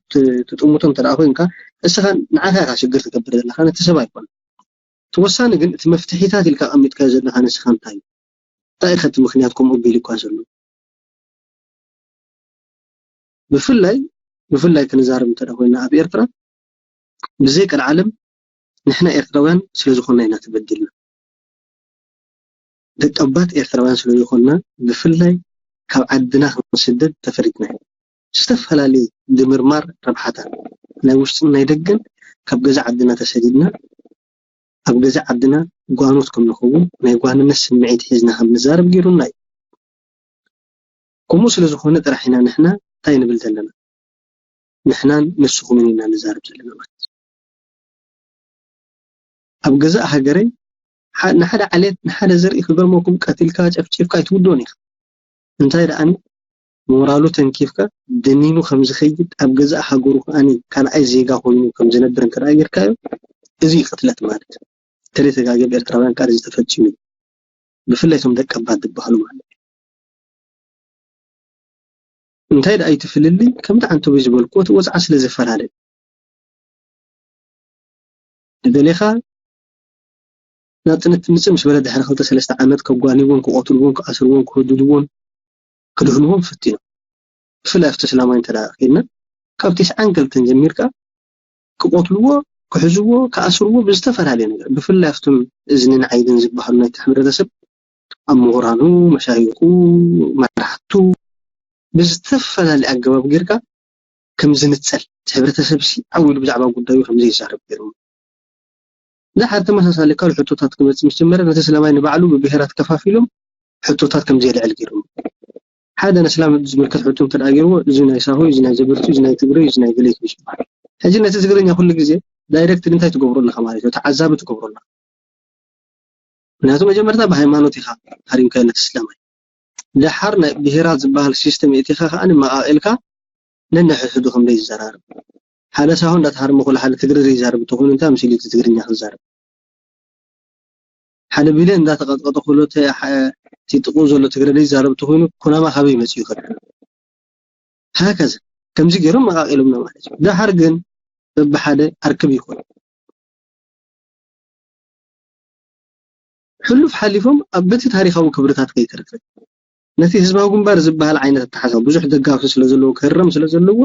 ትጥምቶ እንተ ኮይንካ እስኻ ንዓኻ ኢኻ ሽግር ትገብር ዘለኻ ነቲ ሰብ ኣይኮነን። እቲ ወሳኒ ግን እቲ መፍትሒታት ኢልካ ቀሚጥካዮ ዘለኻ ንስኻ እንታይ እዩ? እንታይ ኢኸ እቲ ምኽንያት ከምኡ ኣቢሉካ ዘሎ? ብፍላይ ብፍላይ ክንዛረብ እንተ ኮይና ኣብ ኤርትራ ብዘይ ቀልዓለም ንሕና ኤርትራውያን ስለ ዝኾንና ኢና ተበዲልና። ደቀባት ኤርትራውያን ስለ ዝኾንና ብፍላይ ካብ ዓድና ክንስደድ ተፈሪድና ኢና። ዝተፈላለየ ድምርማር ረብሓታት ናይ ውሽጥን ናይ ደገን ካብ ገዛ ዓድና ተሰዲድና ኣብ ገዛ ዓድና ጓኖት ከም ንኸውን ናይ ጓንነት ስምዒት ሒዝና ከም ንዛረብ ገይሩና እዩ። ከምኡ ስለ ዝኾነ ጥራሕ ኢና ንሕና እንታይ ንብል ዘለና? ንሕናን ንስኹምን ኢና ንዛረብ ዘለና ማለት እዩ። ኣብ ገዛእ ሃገረይ ንሓደ ዓሌት ንሓደ ዘርኢ ክገርመኩም ቀቲልካ ጨፍጭፍካ ኣይትውድኦን ኢኻ። እንታይ ደኣኒ ሞራሉ ተንኪፍካ ደኒኑ ከም ዝኸይድ ኣብ ገዛእ ሃገሩ ከኣ ካልኣይ ዜጋ ኮይኑ ከም ዝነብር እንተ ጌርካዮ እዚ እዩ ቅትለት ማለት። እንተዘይተጋግየ ኤርትራውያን ከኣ እዚ ተፈጺሙ እዩ። ብፍላይ እቶም ደቀባት ዝበሃሉ ማለት እዩ። እንታይ ደኣ እቲ ፍልልይ ከምቲ ዓንተቦይ ዝበልክዎ እቲ ወጽዓ ስለ ዝፈላለ ንገሌኻ ናጽነት ትምጽእ ምስ በለ ድሕሪ ክልተ ሰለስተ ዓመት ከጓንይዎን ክቐትልዎን ክኣስርዎን ክህድድዎን ክድህልዎን ፈቲኖም። ብፍላይ ኣብቲ እስላማይ እንተ ኬድና ካብ ቴስዓን ክልተን ጀሚርካ ክቐትልዎ ክሕዝዎ ክኣስርዎ ብዝተፈላለየ ነገር ብፍላይ ኣብቶም እዝንን ዓይንን ዝበሃሉ ናይቲ ሕብረተሰብ ኣብ ምሁራኑ፣ መሻይኹ፣ መራሕቱ ብዝተፈላለየ ኣገባብ ጌርካ ከም ዝንጸል፣ እቲ ሕብረተሰብ ሲ ዓው ኢሉ ብዛዕባ ጉዳዩ ከም ዘይዛረብ ገይሩ። ደሓር ተመሳሳሊ ካልእ ሕቶታት ክመጽእ ምስ ጀመረ፣ ነቲ ስለማይ ንባዕሉ ብብሄራት ከፋፊሎም ሕቶታት ከም ዘየልዕል ገይሩ። ሓደ ነስላም ዝምልከት ሕቶ እንተ ደኣ ገይርዎ፣ እዚ ናይ ሳሆ፣ እዚ ናይ ጀበርቲ፣ እዚ ናይ ትግረ፣ እዚ ናይ ገለ እዩ ዝበሃል። ሕጂ ነቲ ትግርኛ ኩሉ ግዜ ዳይሬክት እንታይ ትገብሮ ኣለኻ ማለት እዩ? ተዓዛቢ ትገብሮ ኣለኻ። ምክንያቱ መጀመርታ ብሃይማኖት ኢኻ ሃሪምካዮ ነቲ ስለማይ። ደሓር ናይ ብሄራት ዝበሃል ሲስተም የእቲኻ ከኣ መቓቒልካ ነንሕድሕዱ ከም ዘይዘራረብ። ሓደ ሳሆ እንዳተሃርመ ኮሎ ሓደ ትግረ ዘይዛረብ እንተኾይኑ እንታይ መሲሉ እቲ ትግርኛ ክዛረብ? ሓደ ቢልዮን እንዳተቐጥቀጠ ኮሎ እቲ ሐ-፣ እቲ ጥቕኡ ዘሎ ትግረ ዘይዛረብ እንተኾይኑ ኩናማ ካበይ መጺኡ ይኸድ? ሃከዘ ከምዚ ገይሮም መቓቒሎምና ማለት እዩ። ደሓር ግን በብሓደ ኣርክብ ይኾኑ። ሕሉፍ ሓሊፎም ኣብ በቲ ታሪኻዊ ክብርታት ከይትርክብ ነቲ ህዝባዊ ግንባር ዝበሃል ዓይነት ኣተሓሳብ ብዙሕ ደጋፊ ስለ ዘለዎ ክህረም ስለ ዘለዎ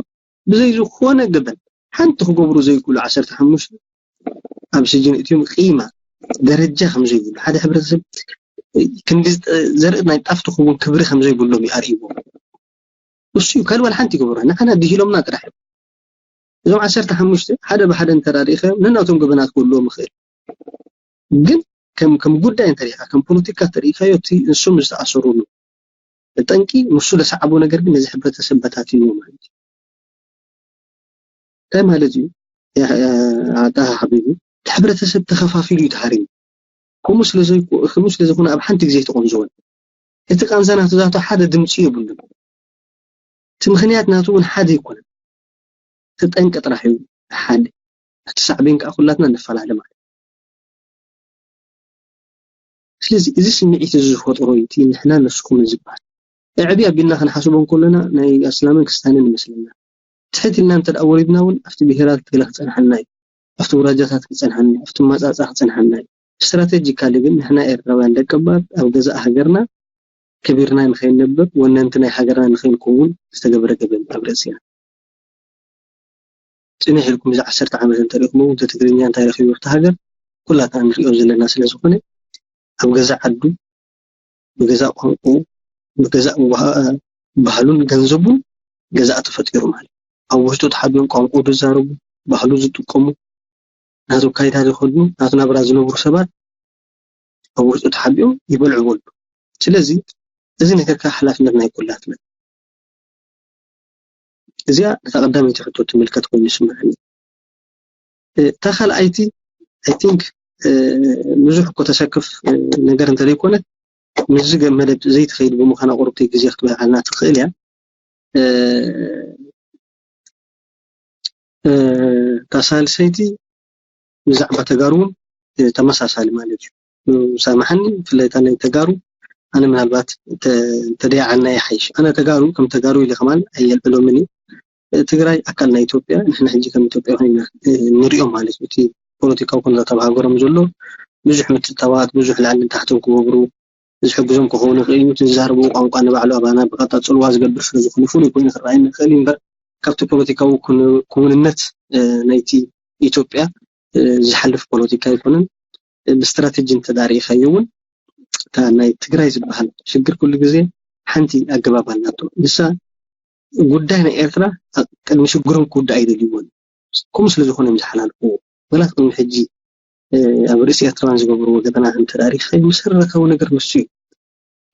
ብዘይ ዝኾነ ገበን ሓንቲ ክገብሩ ዘይክእሉ ዓሰርተ ሓሙሽተ ኣብ ስጅን እትዮም ቂማ ደረጃ ከም ዘይብሉ ሓደ ሕብረተሰብ ክንዲ ዘርኢ ናይ ጣፍ ትኸውን ክብሪ ከም ዘይብሎም እዩ ኣርእይዎም። እሱ እዩ ካልእ ዋላ ሓንቲ ይገብሩ ንዓና ድሂሎምና ጥራሕ እዮም። እዞም ዓሰርተ ሓሙሽተ ሓደ ብሓደ እንተራሪእኻዮም ነናቶም ገበናት ክህልዎም ይኽእል። ግን ከም ከም ጉዳይ እንተሪእኻ ከም ፖለቲካ ተሪእኻዮ እቲ ንሶም ዝተኣሰሩሉ ጠንቂ ንሱ ለሰዓቦ ነገር ግን ነዚ ሕብረተሰብ በታቲንዎ ማለት እዩ። እንታይ ማለት እዩ? ኣጣ ሓቢቢ እቲ ሕብረተሰብ ተኸፋፊሉ እዩ ተሃሪሙ። ከምኡ ስለ ዘይኮ-፣ ከምኡ ስለ ዝኾነ ኣብ ሓንቲ ግዜ ተቆንዘወን። እቲ ቃንዛ ናቱ ዛቶ ሓደ ድምፂ የብሉን። እቲ ምኽንያት ናቱ እውን ሓደ ኣይኮነን። እቲ ጠንቂ ጥራሕ እዩ ሓደ። እቲ ሳዕቤን ከዓ ኩላትና ንፈላለ ማለት እዩ። ስለዚ እዚ ስምዒት እዚ ዝፈጠሮ እዩ እቲ ንሕና ንስኹም ዝበሃል። ኣዕብይ ኣቢልና ክንሓስቦ እንከለና ናይ ኣስላምን ክስታንን ይመስለና። ትሕት ኢልና እንተ ደኣ ወሪድና እውን ኣብቲ ብሄራት ገለ ክጸንሓና እዩ። ኣብቲ ውራጃታት ክጸንሓና እዩ። ኣብቲ ማጻጻ ክጸንሓና እዩ። ስትራቴጂካሊ ግን ንሕና ኤርትራውያን ደቀባት ኣብ ገዛእ ሃገርና ከቢርና ንኸይንነብር ወነንቲ ናይ ሃገርና ንኸይንከውን ዝተገብረ ገበን ኣብ ርእስና። ጽንሕ ኢልኩም እዚ ዓሰርተ ዓመት እንተሪእኹሞ እቲ ትግርኛ እንታይ ረኺቡ ኣብቲ ሃገር ኩላትና ንሪኦ ዘለና ስለ ዝኾነ ኣብ ገዛ ዓዱ ብገዛ ቋንቋ ብገዛ ባህሉን ገንዘቡን ገዛ ተፈጢሩ ማለት ኣብ ውሽጡ ተሓቢኦም ቋንቋ ዝዛረቡ ባህሉ ዝጥቀሙ ናቱ ካይዳ ዝኸዱ ናቱ ናብራ ዝነብሩ ሰባት ኣብ ውሽጡ ተሓቢኦም ይበልዕዎ ኣለዉ። ስለዚ እዚ ነገር ከዓ ሓላፍነት ናይ ኩላትና። እዚኣ እታ ቀዳመይቲ ሕቶ ትምልከት ኮይኑ ይስምዐኒ። እታ ካልኣይቲ I think ብዙሕ እኮ ተሰክፍ ነገር እንተዘይኮነት ምስዚ ገ- መደብ ዘይትኸይድ ብምዃና ቁርብቲ ግዜ ክትበልዓልና ትኽእል እያ። እታ ሳልሰይቲ ብዛዕባ ተጋሩ እውን ተመሳሳሊ ማለት እዩ። ሳምሓኒ ብፍላይ እታ ናይ ተጋሩ ኣነ ምናልባት ተደያዓልና ይሓይሽ። ኣነ ተጋሩ ከም ተጋሩ ኢለ ከማን ኣየልዕሎምን እዩ። ትግራይ ኣካል ናይ ኢትዮጵያ ንሕና ሕጂ ከም ኢትዮጵያ ኮይና ንሪኦም ማለት እዩ። እቲ ፖለቲካዊ ኩነታት ኣብ ሃገሮም ዘሎ ብዙሕ ምትእትታዋት ብዙሕ ላዕልን ታሕትን ክገብሩ ዝሕግዞም ክኸውን ይኽእል እዩ። እቲ ዝዛረብዎ ቋንቋ ንባዕሉ ኣባና ብቐጥታ ጽልዋ ዝገብር ስለ ዝኾነ ፍሉይ ኮይኑ ክረኣየኒ ይኽእል እዩ እምበር ካብቲ ፖለቲካዊ ኩን- ክውንነት ናይቲ ኢትዮጵያ ዝሓልፍ ፖለቲካ ኣይኮነን። ብስትራቴጂ እንተዳርኢኻዮ እውን እታ ናይ ትግራይ ዝበሃል ሽግር ኩሉ ግዜ ሓንቲ ኣገባብ ኣላቶ። ንሳ ጉዳይ ናይ ኤርትራ ቅድሚ ሽግሮም ክውዳእ ኣይደልይዎን። ከምኡ ስለ ዝኾነ እዮም ዝሓላልፍዎ። ወላ ቅድሚ ሕጂ ኣብ ርእሲ ኤርትራውያን ዝገብርዎ ገበናት እንተዳርኢኻዮ መሰረታዊ ነገር ንሱ እዩ።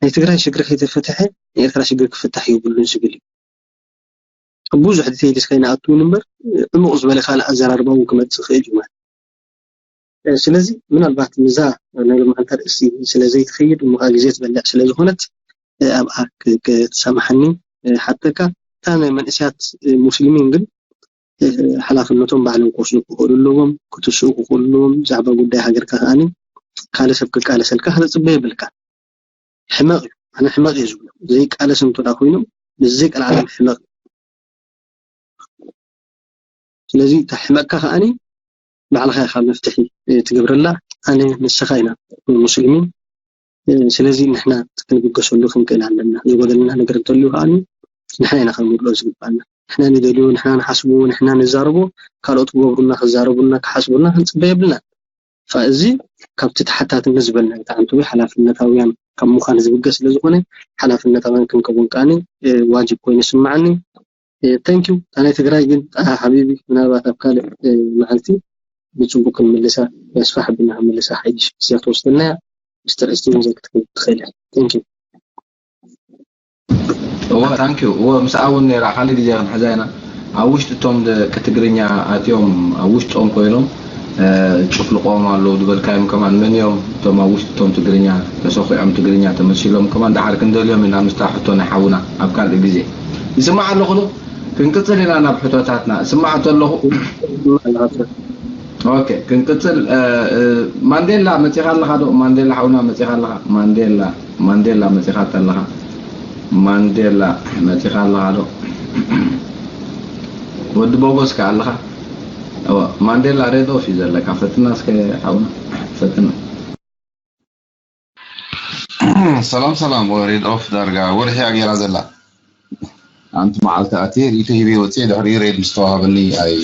ናይ ትግራይ ሽግሪ ከይተፈትሐ ናይ ኤርትራ ሽግሪ ክፍታሕ የብሉን ዝብል እዩ። ብዙሕ ዲቴይልስ ከይንኣቱ እውን እምበር ዕሙቕ ዝበለ ካልእ ኣዘራርባ እውን ክመፅእ ይኽእል እዩ ማለት ስለዚ ምናልባት ምዛ ናይ ሎማዓንቲ ኣርእስቲ ስለ ዘይትኸይድ እሞ ከዓ ግዜ ትበልዕ ስለ ዝኾነት ኣብኣ ክትሰማሓኒ ሓተካ እታ ናይ መንእስያት ሙስሊሚን ግን ሓላፍነቶም ባዕሎም ክወስዱ ክኽእሉ ኣለዎም ክትስኡ ክኽእሉ ኣለዎም ብዛዕባ ጉዳይ ሃገርካ ከዓኒ ካልእ ሰብ ክቃለሰልካ ክትፅበ የብልካ ሕመቕ እዩ ኣነ ሕመቕ እየ ዝብሎ ዘይቃለስ እንተ ኮይኖም ብዘይቀልዓለም ሕመቕ እዩ ስለዚ እታ ሕመቕካ ከዓኒ ባዕልኻ ኢኻ መፍትሒ ትገብረላ ኣነ ንስኻ ኢና ሙስሊሚን ስለዚ ንሕና ክንብገሰሉ ክንክእል ኣለና ዝጎደለና ነገር እንተልዩ ከዓኒ ንሕና ኢና ክንምልኦ ዝግባና ንሕና ንደልዮ ንሕና ንሓስብዎ ንሕና ንዛረቦ ካልኦት ክገብሩና ክዛረቡና ክሓስቡና ክንፅበ የብልናን እዚ ካብቲ ተሓታትነት ዝበልና ብጣዕሚ ሓላፍነታውያን ካብ ምዃን ዝብገስ ስለ ዝኾነ ሓላፍነት ኣባን ክንከውን ከዓኒ ዋጅብ ኮይኑ ይስምዓኒ። Thank you። ኣነ ትግራይ ግን ሓቢቢ ምናልባት ኣብ ካልእ መዓልቲ ብፅቡቅ ክንምልሳ፣ የስፋሕ ብና ክንምልሳ ሓይሽ ስያ ትወስደና እያ። ምስጢር እስቲ እውን ዘክትክል ትኽእል እያ። Thank you። እወ ታንኪዩ እወ ምስኣ እውን ነራ ካልእ ግዜ ክንሕዛ ኢና። ኣብ ውሽጢ እቶም ደቂ ትግርኛ ኣትዮም ኣብ ውሽጦም ኮይኖም ጭፍልቆም ኣለዉ ዝበልካዮም ከማን መን እዮም እቶም ኣብ ውሽጢ እቶም ትግርኛ ተሰኪዖም ትግርኛ ተመሲሎም ከማን ደሓር ክንደልዮም ኢና ምስታ ሕቶ ናይ ሓውና ኣብ ካልእ ግዜ። ይስማዕ ኣለኹ ዶ? ክንቅፅል ኢና ናብ ሕቶታትና። እስማዕ ተለኹ። ኦኬ ክንቅፅል። ማንዴላ መፂኻ ኣለኻ ዶ? ማንዴላ ሓውና መፂኻ ኣለኻ? ማንዴላ ማንዴላ መፂኻ ኣለኻ? ማንዴላ መፂኻ ኣለኻ ዶ? ወዲ ቦጎስ ከ ኣለኻ? ማንዴላ ሬድ ኦፍ እዩ ዘለካ። ፈትና እስከ ሓውና ፈትና። ሰላም ሰላም። ሬድ ኦፍ ዳርጋ ወርሒ ኣገይራ ዘላ። ኣንቲ መዓልቲ ኣትየ ሪኢቶ ሂበ ወፅየ ድሕሪ ሬድ ምስ ተዋሃበኒ ኣይ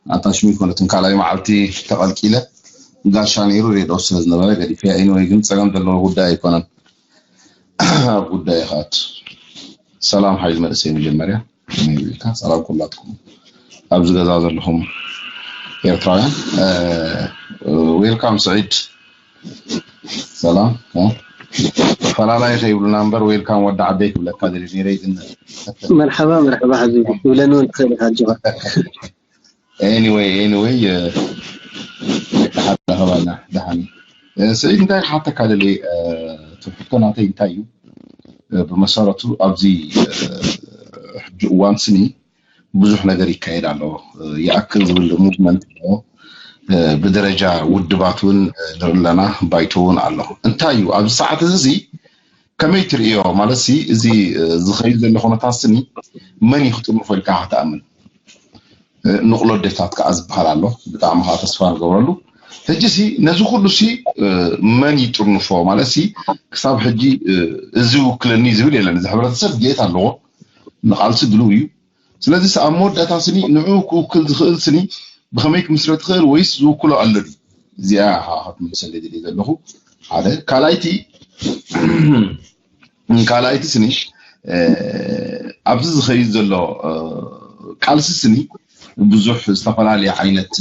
ኣታሽሚ ይኮነትን ካልኣይ መዓልቲ ተቐልቂለ ጋሻ ነይሩ ሬድ ኦፍ ስለዝነበረ ገዲፈያ። ኤኒወይ ግን ፀገም ዘለዎ ጉዳይ ኣይኮነን። ኣብ ጉዳይ ይኸኣት። ሰላም ሓይል መንእሰይ መጀመርያ ኢልካ ሰላም ኩላትኩም ኣብዚ ገዛ ዘለኹም ኤርትራውያን። ዌልካም ስዒድ ሰላም። ፈላላይ ከይብሉና እምበር ዌልካም ወዲ ዓደይ ክብለካ ደሊ ነይረ ግን መርሓባ መርሓባ ሓዚ ክብለኒ እውን ትኽእል ኢኻ ኣጆኻ። Anyway anyway ሓደ ከባና ደሓን። ስዒድ እንታይ ክሓተካ ደሊ ትሕቶ ናተይ እንታይ እዩ? ብመሰረቱ ኣብዚ ሕጂ እዋን ስኒ ብዙሕ ነገር ይካየድ ኣሎ። ይኣክል ዝብል ሙቭመንት ኣሎ። ብደረጃ ውድባት እውን ንርኢ ኣለና፣ ባይቶ እውን ኣሎ። እንታይ እዩ ኣብዚ ሰዓት እዚ እዚ ከመይ ትርእዮ? ማለት ሲ እዚ ዝኸይድ ዘሎ ኩነታት ስኒ መን እዩ ክጥርንፎ ኢልካ ክትኣምን? ንቕሎ ኣዴታት ከዓ ዝበሃል ኣሎ። ብጣዕሚ ከዓ ተስፋ ንገብረሉ። ሕጂ ሲ ነዚ ኩሉ ሲ መን ይጥርንፎ? ማለት ሲ ክሳብ ሕጂ እዚ ይውክለኒ ዝብል የለን። እዚ ሕብረተሰብ ድሌት ኣለዎ፣ ንቓልሲ ድልው እዩ። ስለዚ ኣብ መወዳእታ ስኒ ንዕኡ ክውክል ዝኽእል ስኒ ብኸመይ ክምስረት ይኽእል ወይስ ዝውክሎ ኣሎ ድዩ? እዚኣ ኢኻ ክትምልሰለይ ደልየ ዘለኹ። ሓደ ካልኣይቲ ካልኣይቲ ስኒ ኣብዚ ዝኸይድ ዘሎ ቃልሲ ስኒ ብዙሕ ዝተፈላለየ ዓይነት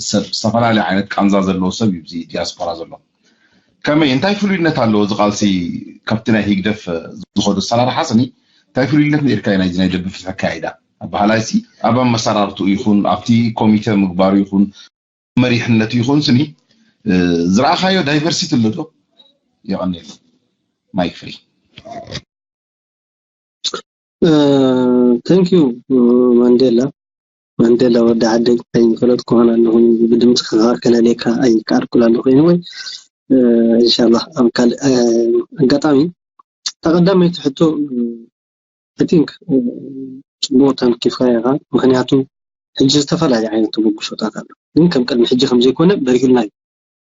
ሰብ ዝተፈላለየ ዓይነት ቃንዛ ዘለዎ ሰብ እዩ እዚ ዲያስፖራ ዘሎ። ከመይ እንታይ ፍሉይነት ኣለዎ እዚ ቃልሲ ካብቲ ናይ ህግደፍ ዝኸዱ ኣሰራርሓ ስኒ እንታይ ፍሉይነት ነርካ ናይዚ ናይ ደንበ ፍትሒ ኣካይዳ ኣባህላይ ሲ ኣብ ኣመሰራርትኡ ይኹን ኣብቲ ኮሚተ ምግባሩ ይኹን መሪሕነቱ ይኹን ስኒ ዝረኣኻዮ ዳይቨርሲቲ ኣሎ ዶ? የቐንየሉ። ማይክ ፍሪ። Thank you ማንዴላ። ማንዴላ ወዲ ዓደይ ኣይፈለጥኩ ሆን ኣለኹ ብድምፂ ክኸለሌካ ኣይከኣልኩን ኣለኹ። Anyway ኢንሻላህ ኣብ ካልእ ኣጋጣሚ ተቐዳመይቲ ሕቶ I think ፅቡቅ ተንኪፍካ ኢኻ። ምክንያቱ ሕጂ ዝተፈላለዩ ዓይነት ተበግሶታት ኣሎ፣ ግን ከም ቅድሚ ሕጂ ከምዘይኮነ በሪሁልና እዩ።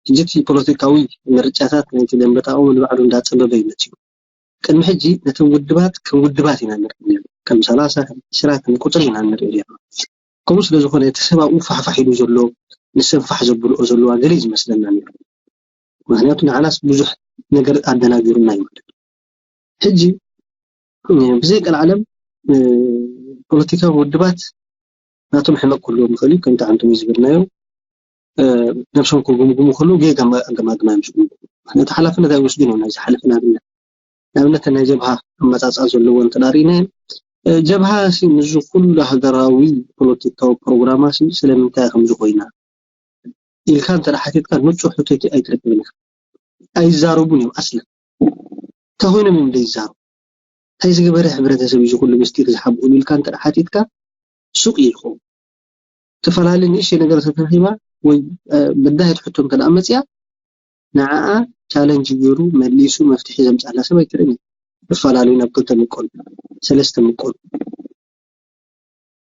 ሕጂ እቲ ፖለቲካዊ ምርጫታት ናይቲ ደንበ ተቃውሞ ንባዕሉ እንዳፀበበ እዩ መፂኡ። ቅድሚ ሕጂ ነተን ውድባት ከም ውድባት ኢና ንርኢ ነርና፣ ከም ሰላሳ ከም ዕስራ ከም ቁፅሪ ኢና ንርኢ ነርና። ከምኡ ስለዝኾነ እቲ ሰብ ኣብኡ ፋሕፋሕ ኢሉ ዘሎ ንሰብ ፋሕ ዘብልኦ ዘለዋ ገለ እዩ ዝመስለና ነይሩ። ምክንያቱ ንዓናስ ብዙሕ ነገር ኣደናጊሩና እዩ ማለት እዩ። ሕጂ ብዘይ ቀልዓለም ፖለቲካዊ ውድባት ናቶም ሕመቕ ክህልዎም ይኽእል እዩ። ከምቲ ዓንቶም ዝበልናዮ ነብሶም ክግምግሙ ከለዉ ጌጋ ኣገማግማ እዮም ዝግምግሙ። ምክንያቱ ሓላፍነት ኣይወስዱን እዮም ናይዚ ሓለፊ ንኣብነት ንኣብነት ናይ ጀብሃ ኣመፃፅኣ ዘለዎ እንተ ርኢናዮ ጀብሃ ሲ ምስዚ ኩሉ ሃገራዊ ፖለቲካዊ ፕሮግራማ ሲ ስለምንታይ ከምዚ ኮይና ኢልካ እንተ ሓቲትካ ንፁሕ ሕቶ ኣይትረክብን ኢኻ። ኣይዛረቡን እዮም ኣስለን። እንታይ ኮይኖም እዮም ዘይዛረቡ? እንታይ ዝገበረ ሕብረተሰብ እዩ ኩሉ ምስጢር ዝሓብእሉ ኢልካ እንተ ሓቲትካ ሱቕ እዩ ዝኸውን። ትፈላለ ንእሽተይ ነገር ተተረኺባ ወይ በዳሂት ሕቶ እንተ መፅያ ንዓኣ ቻለንጅ ገይሩ መሊሱ መፍትሒ ዘምፅኣላ ሰብ ኣይትርእን። ይፈላለዩ ናብ ክልተ ምቀሉ ሰለስተ ምቀሉ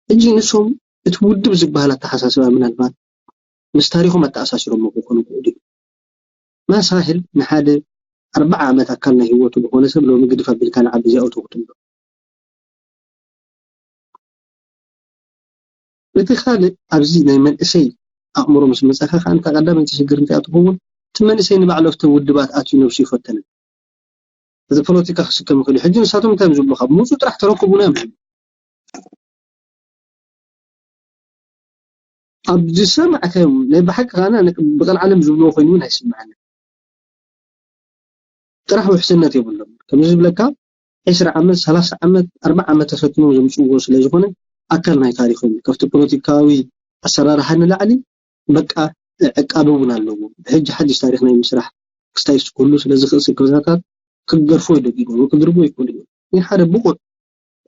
ሕጂ ንሶም እቲ ውድብ ዝበሃል ኣተሓሳስባ ምናልባት ምስ ታሪኾም ኣተኣሳሲሮሞ ክኾኑ ይኽእሉ እዩ። ማሳህል ንሓደ ኣርባዓ ዓመት ኣካል ናይ ህይወቱ ዝኾነ ሰብ ሎሚ ግድፍ ኣቢልካ ንዓዲ እዚኣ እቶ ክትብሎ እቲ ካልእ ኣብዚ ናይ መንእሰይ ኣእምሮ ምስ መፀኻ ከዓ እንታ ቀዳመይቲ ሽግር እንታይ ትኸውን እቲ መንእሰይ ንባዕሉ ኣብተን ውድባት ኣትዩ ነብሱ ይፈተነ እዚ ፖለቲካ ክስከም ይኽእል እዩ። ሕጂ ንሳቶም እንታይ እዮም ዝብሉ? ካብ ምውፁ ጥራሕ ተረክቡና እዮም ዝብሉ። ኣብ ዝሰማዕካዮም ናይ ብሓቂ ከዓና ብቐልዓለም ዝብልዎ ኮይኑ እውን ኣይስምዓኒ። ጥራሕ ውሕስነት የብሎም። ከምዚ ዝብለካ ዕስራ ዓመት፣ ሰላሳ ዓመት፣ ኣርባዓ ዓመት ተፈቲኖም ዘምፅዎ ስለ ዝኾነ ኣካል ናይ ታሪኾም እዩ። ካብቲ ፖለቲካዊ ኣሰራርሓ ንላዕሊ በቃ ዕቃበ እውን ኣለዎ። ብሕጂ ሓድሽ ታሪኽ ናይ ምስራሕ ክስታይ ክህሉ ስለ ዝኽእል ስክፍታታት ክገርፎ ይደግሞ ክድርቦ ይክእሉ እዮም። ግን ሓደ ብቑዕ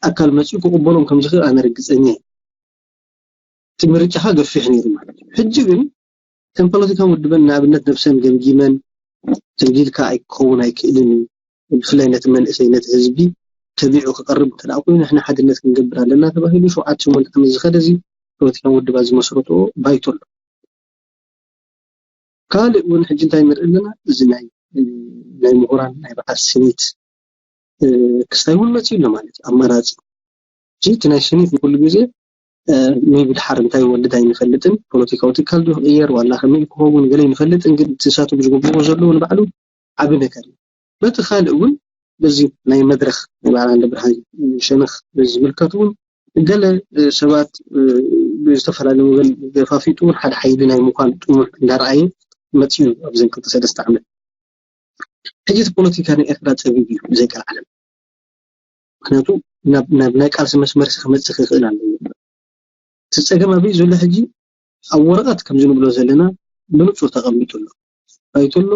ኣካል መፂኡ ክቕበሎም ከም ዝኽእል ኣነ ርግፀኛ እየ። እቲ ምርጫኻ ገፊሕ ነይሩ ማለት እዩ። ሕጂ ግን ከም ፖለቲካ ውድበን ንኣብነት ነብሰን ገምጊመን ተምጊልካ ኣይክኸውን ኣይክእልን እዩ። ብፍላይ ነቲ መንእሰይ ነቲ ህዝቢ ተቢዑ ክቐርብ እንተ ደኣ ኮይኑ ንሕና ሓድነት ክንገብር ኣለና ተባሂሉ ሸውዓተ ሸሞንተ ዓመት ዝኸደ እዚ ፖለቲካዊ ውድባት ዝመስረትኦ ባይቶ ኣሎ። ካልእ እውን ሕጂ እንታይ ንርኢ ኣለና? እዚ ናይ ናይ ምሁራን ናይ በዓል ስኒት ክስታይ እውን መፅኡ ኣሎ ማለት እዩ። ኣማራፂ እቲ ናይ ስኒት ንኩሉ ግዜ ሜቢ ድሓር እንታይ ይወልድ ኣይንፈልጥን። ፖለቲካዊ ትካል ዶ ክቕየር ዋላ ከመይ ክኸውን ገለ ይንፈልጥን፣ ግን እቲ ንሳቶም ዝገብርዎ ዘለዉ ንባዕሉ ዓቢ ነገር እዩ። በቲ ካልእ እውን በዚ ናይ መድረኽ ናይ በዓል ኣንደ ብርሃን ሸነኽ በዚ ዝምልከት እውን ገለ ሰባት ብዝተፈላለዩ መበል ገፋፊጡ እውን ሓደ ሓይሊ ናይ ምዃን ጥሙሕ እንዳረኣየ መፅኡ ኣብዘን ክልተ ሰለስተ ዓመት። ሕጂ እቲ ፖለቲካ ናይ ኤርትራ ፀቢብ እዩ ብዘይ ቀልዓለም። ምክንያቱ ናብ ናይ ቃልሲ መስመር ክመፅእ ክኽእል ኣለዎ። እቲ ፀገም ኣበይ ዘሎ ሕጂ ኣብ ወረቐት ከምዚ ንብሎ ዘለና ብንፁር ተቐሚጡ ኣሎ። ባይቶ ኣሎ፣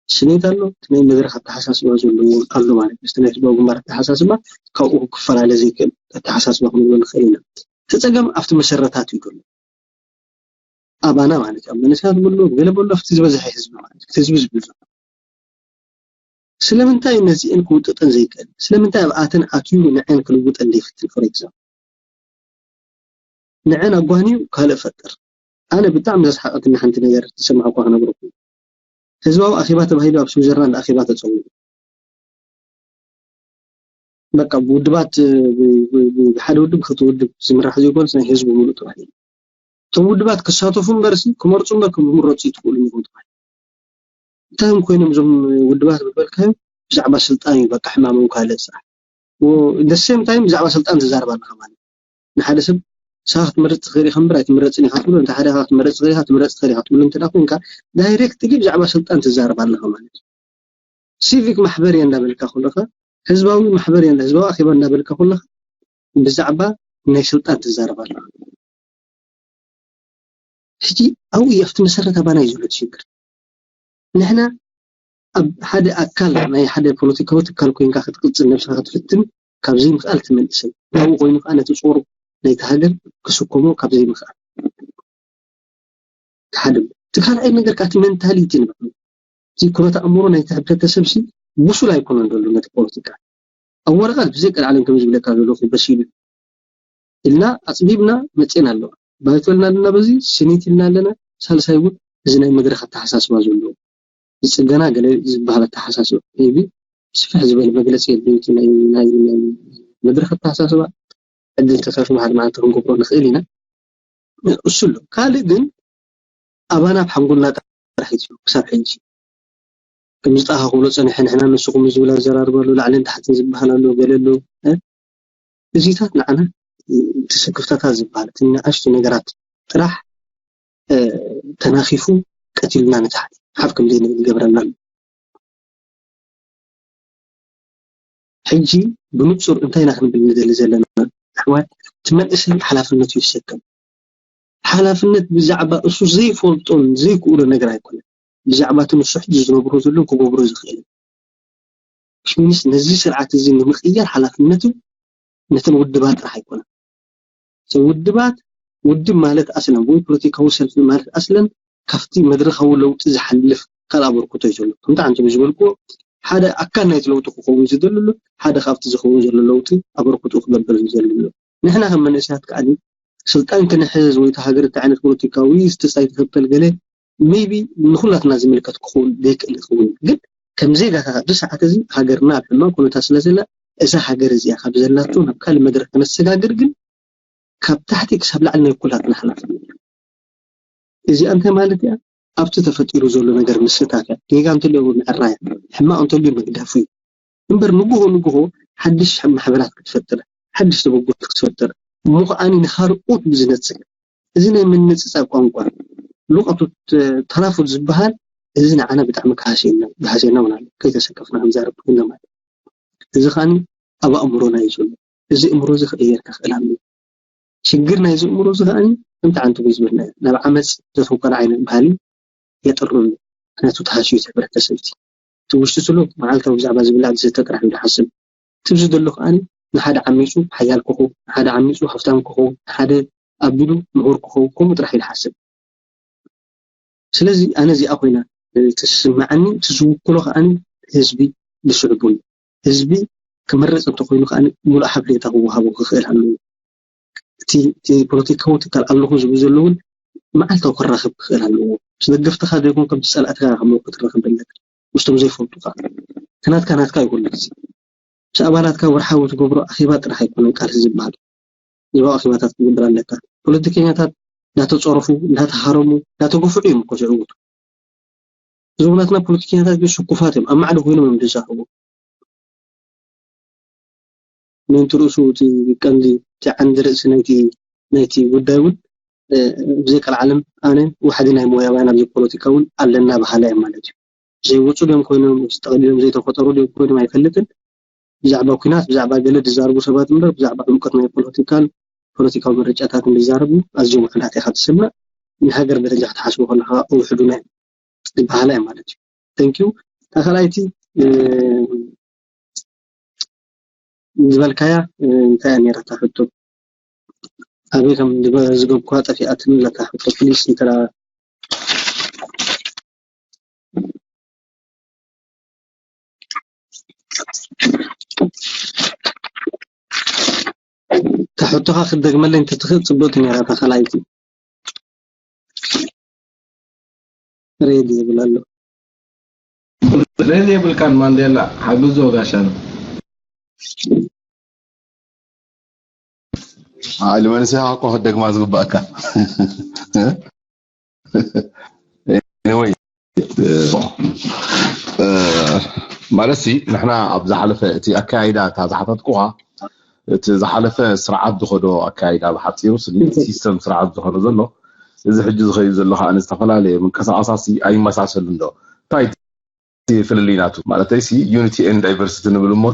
ስኔት ኣሎ፣ እቲ ናይ መድረኽ ኣተሓሳስባ ዘለዎ ኣሎ ማለት እዩ። እቲ ናይ ህዝባዊ ግንባር ኣተሓሳስባ ካብኡ ክፈላለ ዘይክእል ኣተሓሳስባ ክንብሎ ንኽእል ኢና። እቲ ፀገም ኣብቲ መሰረታት እዩ ዘሎ። ኣባና ማለት እዩ። ኣብ መንእሰያት በሎ ገለ በሎ ኣብቲ ዝበዝሐ ህዝቢ ማለት እዩ። ህዝቢ ዝብል ዘሎ ስለምንታይ ነዚአን ክውጥጠን ዘይክእል? ስለምንታይ ኣብኣተን ኣትዩ ንዐን ክልውጠን ዘይፍትን? For example ንዐን ኣጓንዩ ካልእ ፈጥር። ኣነ ብጣዕሚ ዘስሓቀትኒ ሓንቲ ነገር ዝሰማዕኳ ክነግረኩም። ህዝባዊ ኣኼባ ተባሂሉ ኣብ ስዊዘርላንድ ኣኼባ ተፀዊዑ። በቃ ብውድባት ብሓደ ውድብ ክልተ ውድብ ዝምራሕ ዘይኮነስ ናይ ህዝቢ ሙሉእ ተባሂሉ። እቶም ውድባት ክሳተፉ እምበርሲ ክመርፁ እምበር ክምረፁ ይትኽእሉ ይኹን ተባሂሉ። እንታይ እዮም ኮይኖም እዞም ውድባት ዝበልካዮ? ብዛዕባ ስልጣን እዩ በቃ ሕማሞም ካልእ ስራሕ። The same time ብዛዕባ ስልጣን ትዛረብ ኣለኻ ማለት ንሓደ ሰብ ንስኻ ክትመርፅ ትኽእል ኢኻ እምበር ኣይትምረፅን ኢኻ ትብሎ፣ እንተ ሓደ ኢኻ ክትመርፅ ትኽእል ኢኻ ትምረፅ ትኽእል ኢኻ ትብሎ እንተ ደኣ ኮንካ ዳይሬክትሊ ብዛዕባ ስልጣን ትዛረብ ኣለኻ ማለት እዩ። ሲቪክ ማሕበር እያ እንዳበልካ ከለኻ ህዝባዊ ማሕበር እያ ህዝባዊ ኣኼባ እንዳበልካ ከለኻ ብዛዕባ ናይ ስልጣን ትዛረብ ኣለኻ። ሕጂ ኣብኡ እዩ ኣብቲ መሰረት ኣባና እዩ ዘሎ እቲ ሽግር። ንሕና ኣብ ሓደ ኣካል ናይ ሓደ ፖለቲካዊ ትካል ኮይንካ ክትቅፅል ነብስኻ ክትፍትን ካብ ዘይምኽኣል እቲ መንእሰይ ኣብኡ ኮይኑ ከዓ ነቲ ጾር ናይቲ ሃገር ክስከሞ ካብ ዘይምኽኣል ሓደ እቲ ካልኣይ ነገር ከዓ እቲ መንታሊቲ ንባዕሉ እዚ ኩነት ኣእምሮ ናይቲ ሕብረተሰብ ሲ ብሱል ኣይኮነን ዘሎ ነቲ ፖለቲካ ኣብ ወረቐት ብዘይ ቀልዓለም ከም ዝብለካ ዘለኹ በሲሉ ኢልና ኣፅቢብና መፅና ኣለዋ ባይቶ ኢልና ኣለና በዚ ስኒት ኢልና ኣለና ሳልሳይ እውን እዚ ናይ መድረክ ኣተሓሳስባ ዘለዎ ዝፅገና ገለ ዝበሃል ኣተሓሳስባ ቢ ስፍሕ ዝበለ መግለፂ የድልዩ ናይ መድረክ ኣተሓሳስባ ዕድል ተተርፉ ሓደ መዓልቲ ክንገብሮ ንኽእል ኢና እሱ ኣሎ ካልእ ግን ኣባና ኣብ ሓንጎልና ጥራሕ እዩ ክሳብ ሕጂ ከም ዝጠኻ ክብሎ ፀኒሐ ንሕና ንስኹም ዝብል ኣዘራርባ ኣሎ ላዕልን ታሕትን ዝበሃል ኣሎ ገለ ኣሎ እዚታት ንዓና እቲ ስክፍታታት ዝበሃል እቲ ንኣሽቱ ነገራት ጥራሕ ተናኺፉ ቀቲሉና ንታሕቲ ሓፍ ከም ዘይንብል ይገብረና ኣሎ ሕጂ ብንፁር እንታይ ኢና ክንብል ንደሊ ዘለና ኣሕዋት እቲ መንእሰይ ሓላፍነቱ ይሰከም ሓላፍነት ብዛዕባ እሱ ዘይፈልጦን ዘይክእሎ ነገር ኣይኮነን ብዛዕባ እቲ ንሱ ሕጂ ዝነብሮ ዘሎን ክገብሮ ዝኽእል ሚኒስ ነዚ ስርዓት እዚ ንምቕያር ሓላፍነቱ ነተን ውድባት ጥራሕ ኣይኮነን ውድባት ውድብ ማለት ኣስለን ወይ ፖለቲካዊ ሰልፊ ማለት ኣስለን ካብቲ መድረካዊ ለውጢ ዝሓልፍ ካልእ ኣበርክቶ እዩ ዘሎ ከምቲ ዓንተቢ ዝበልክዎ ሓደ ኣካል ናይቲ ለውጢ ክኸውን ዝደሊ ኣሎ ሓደ ካብቲ ዝኸውን ዘሎ ለውጢ ኣበርክቶ ክገብር ዝደሊ ኣሎ ንሕና ከም መንእሰያት ከዓኒ ስልጣን ክንሕዝ ወይ ሃገር እንታይ ዓይነት ፖለቲካዊ ስተሳይ ትኽተል ገለ maybe ንኹላትና ዝምልከት ክኸውን ዘይክእል ይኸውን ግን ከም ዜጋታት ኣብዚ ሰዓት እዚ ሃገርና ኣብ ሕማቕ ኩነታት ስለ ዘላ እዛ ሃገር እዚኣ ካብ ዘላቶ ናብ ካልእ መድረክ ከነሰጋግር ግን ካብ ታሕቲ ክሳብ ላዕሊ ናይ ኩላትና ሓላፍነት እዚኣ እንታይ ማለት እያ ኣብቲ ተፈጢሩ ዘሎ ነገር ምስታፍ እያ ጌጋ እንተልዮ ምዕራያ ሕማቕ እንተልዩ ምግዳፉ እዩ እምበር ንግሆ ንግሆ ሓድሽ ማሕበራት ክትፈጥር፣ ሓድሽ ተበግሶ ክትፈጥር፣ እሞ ከዓኒ ንኻልኦት ብዝነጽር፣ እዚ ናይ ምንጽጻ ቋንቋ፣ ሉቐቱ ተራፉት ዝበሃል፣ እዚ ንዓና ብጣዕሚ ክሃስየና፣ ይሃስየና እውን ኣሎ። ከይተሰከፍና ክንዛረብ ክኢልና ማለት እዩ። እዚ ከዓኒ ኣብ ኣእምሮና እዩ ዘሎ። እዚ እምሮ እዚ ክቕየር ክኽእል ኣለዎ። ሽግር ናይዚ እምሮ እዚ ከዓኒ ከምቲ ዓንቱ ዝበልና እዩ። ናብ ዓመፅ ዘተኮረ ዓይነት ባህሊ የጥርሉ። ምክንያቱ ተሃስዩ እቲ ሕብረተሰብ እቲ እቲ ውሽጢ ስሉ መዓልታዊ ብዛዕባ ዝብላዕ ዝስተ ጥራሕ እዩ ዝሓስብ። እቲ ብዚ ዘሎ ከዓኒ ንሓደ ዓሚፁ ሓያል ክኸውን፣ ንሓደ ዓሚፁ ሃፍታም ክኸውን፣ ንሓደ ኣቢሉ ምሁር ክኸውን ከምኡ ጥራሕ እዩ ዝሓስብ። ስለዚ ኣነ እዚኣ ኮይና ትስምዓኒ፣ እቲ ዝውክሎ ከዓኒ ህዝቢ ብስዕቡ እዩ። ህዝቢ ክምረፅ እንተኮይኑ ከዓኒ ሙሉእ ሓብሬታ ክወሃቦ ክኽእል ኣለዎ። እቲ እቲ ፖለቲካዊ ትካል ኣለኹ ዝብል ዘሎ እውን መዓልታዊ ክራኸብ ክኽእል ኣለዎ። ምስ ደገፍትኻ ዘይኮን ከምቲ ፀላእትኻ ከም ክትራኸብ ኣለካ። ምስቶም ዘይፈልጡኻ እቲ ናትካ ናትካ ይኹን ግዜ ምስ ኣባላትካ ወርሓዊ ትገብሮ ኣኼባ ጥራሕ ኣይኮነን ቃልሲ ዝበሃል። ህዝባዊ ኣኼባታት ክትገብር ኣለካ። ፖለቲከኛታት እንዳተፀረፉ፣ እንዳተሃረሙ፣ እንዳተገፍዑ እዮም እኮ ዝዕወቱ። እዞም ናትና ፖለቲከኛታት ግን ሽኩፋት እዮም። ኣብ ማዕዶ ኮይኖም እዮም ዝዛረቡ። ምእንቲ ርእሱ እቲ ቀንዲ እቲ ዓንዲ ርእሲ ናይቲ ናይቲ ጉዳይ እውን እ፣ ብዘይ ቀልዓለም ኣነ ዋሕዲ ናይ ሞያ ባይ ናብዚ ፖለቲካ እውን ኣለና በሃላይ እዮም ማለት እዩ። ዘይወፁ ድዮም ኮይኖም ተቐቢሎም ዘይተፈጠሩ ድዮም ኮይኖም ኣይፈልጥን። ብዛዕባ ኩናት ብዛዕባ ገለ ዝዛረቡ ሰባት እምበር ብዛዕባ ዕምቀት ናይ ፖለቲካን ፖለቲካዊ ምርጫታትን ዝዛረቡ ኣዝዮም ውሑዳት ኢኻ ትሰምዕ። ንሃገር ደረጃ ክትሓስቦ ከለኻ ውሕዱና እዮም ዝበሃላ እዮም ማለት እዩ። Thank you። እታ ካልኣይቲ እ፣ ዝበልካያ እ፣ እንታይ እያ ነይራ እታ ሕቶ? ኣበይ ከም ዝገ- ዝገብኩዋ ጠፊኣትኒ ኣለካ ሕቶ ፕሊስ እንተ እታ ሕቶኻ ክትደግመለይ እንተትኽእል ጽብቕቲ ነይራ እታ ካልኣይቲ። ሬድ ይብል ኣሎ። ሬድ የብልካን ማንዴላ ሓግዞ ጋሻ ነው። ልመንስኻ እኮ ክትደግማ ዝግባእካ። Anyway፣ ማለት ሲ ንሕና ኣብ ዝሓለፈ እቲ ኣካያይዳ እታ ዝሓተትኩኻ እቲ ዝሓለፈ ስርዓት ዝኸዶ ኣካያይዳ ብሓፂሩ ስኒ ሲስተም ስርዓት ዝኸዶ ዘሎ እዚ ሕጂ ዝኸዩ ዘሎ ከዓ ዝተፈላለየ ምንቀሳቐሳሲ ኣይመሳሰልን ዶ እንታይ እቲ ፍልልይ ናቱ ማለተይ ሲ unity and diversity ንብል እሞ